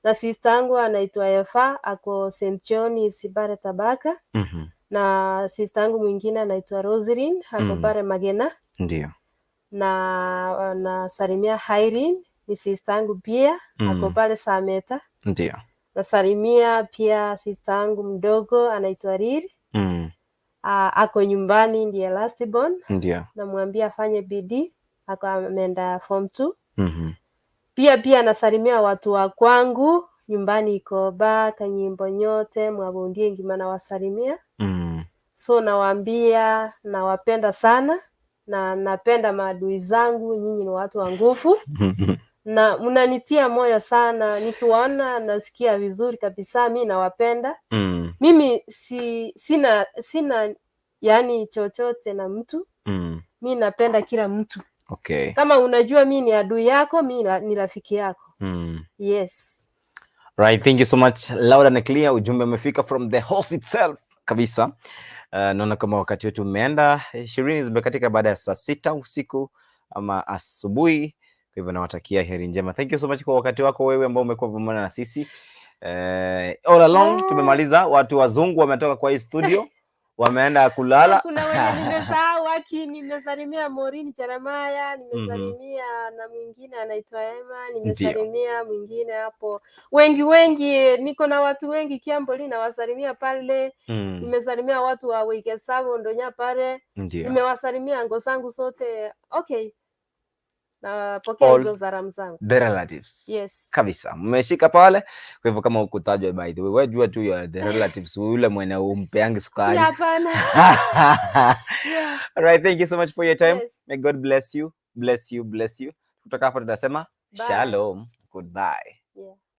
na sister yangu anaitwa Eva ako St John Sibare Tabaka na sister yangu mwingine anaitwa Roselyn ako pale Magena na nasalimia Irene ni sister yangu pia ako pale Sameta. Nasalimia pia sister yangu mdogo anaitwa Riri, ako nyumbani ndiye last born. Namwambia afanye bidii, ako ameenda form 2. Pia nasalimia watu wa kwangu nyumbani Ikoba, Kanyimbo nyote mwabundie ngima nawasalimia. So nawaambia nawapenda sana na napenda maadui zangu, nyinyi ni watu wa nguvu na mnanitia moyo sana, nikiwaona nasikia vizuri kabisa. Mi nawapenda. Mimi sina yani chochote na mtu. Mi napenda kila mtu. Kama unajua mi ni adui yako, mi ni rafiki yako. Yes. Right, thank you so much. Loud and clear, ujumbe umefika from the horse itself kabisa. Naona kama wakati wetu umeenda, 20 zimekatika baada ya saa 6 usiku ama asubuhi. Kwa hivyo nawatakia heri njema. Thank you so much kwa wakati wako wewe ambao umekuwa pamoja na sisi. All along tumemaliza, watu wazungu wametoka kwa hii studio wameenda kulala. Kuna wenye nimesahau aki, nimesalimia Maureen Jeremiah, nimesalimia na mwingine anaitwa Emma, nimesalimia mwingine hapo. Wengi wengi, niko na watu wengi Kiamboli nawasalimia pale. Nimesalimia watu wa Wikesabo Ndonya pale. Nimewasalimia ngo zangu zote. Okay. Napokea hizo salamu zangu. The relatives. Yes. Kabisa. Mmeshika pale. Kwa hivyo kama hukutajwa, by the way, wewe jua tu you are the relatives, yule mwenye umpeangi sukari. Hapana. Yeah. All right, thank you so much for your time. Yes. May God bless you, bless you, bless you. Kutoka hapa tunasema Bye. shalom. Goodbye. Yeah.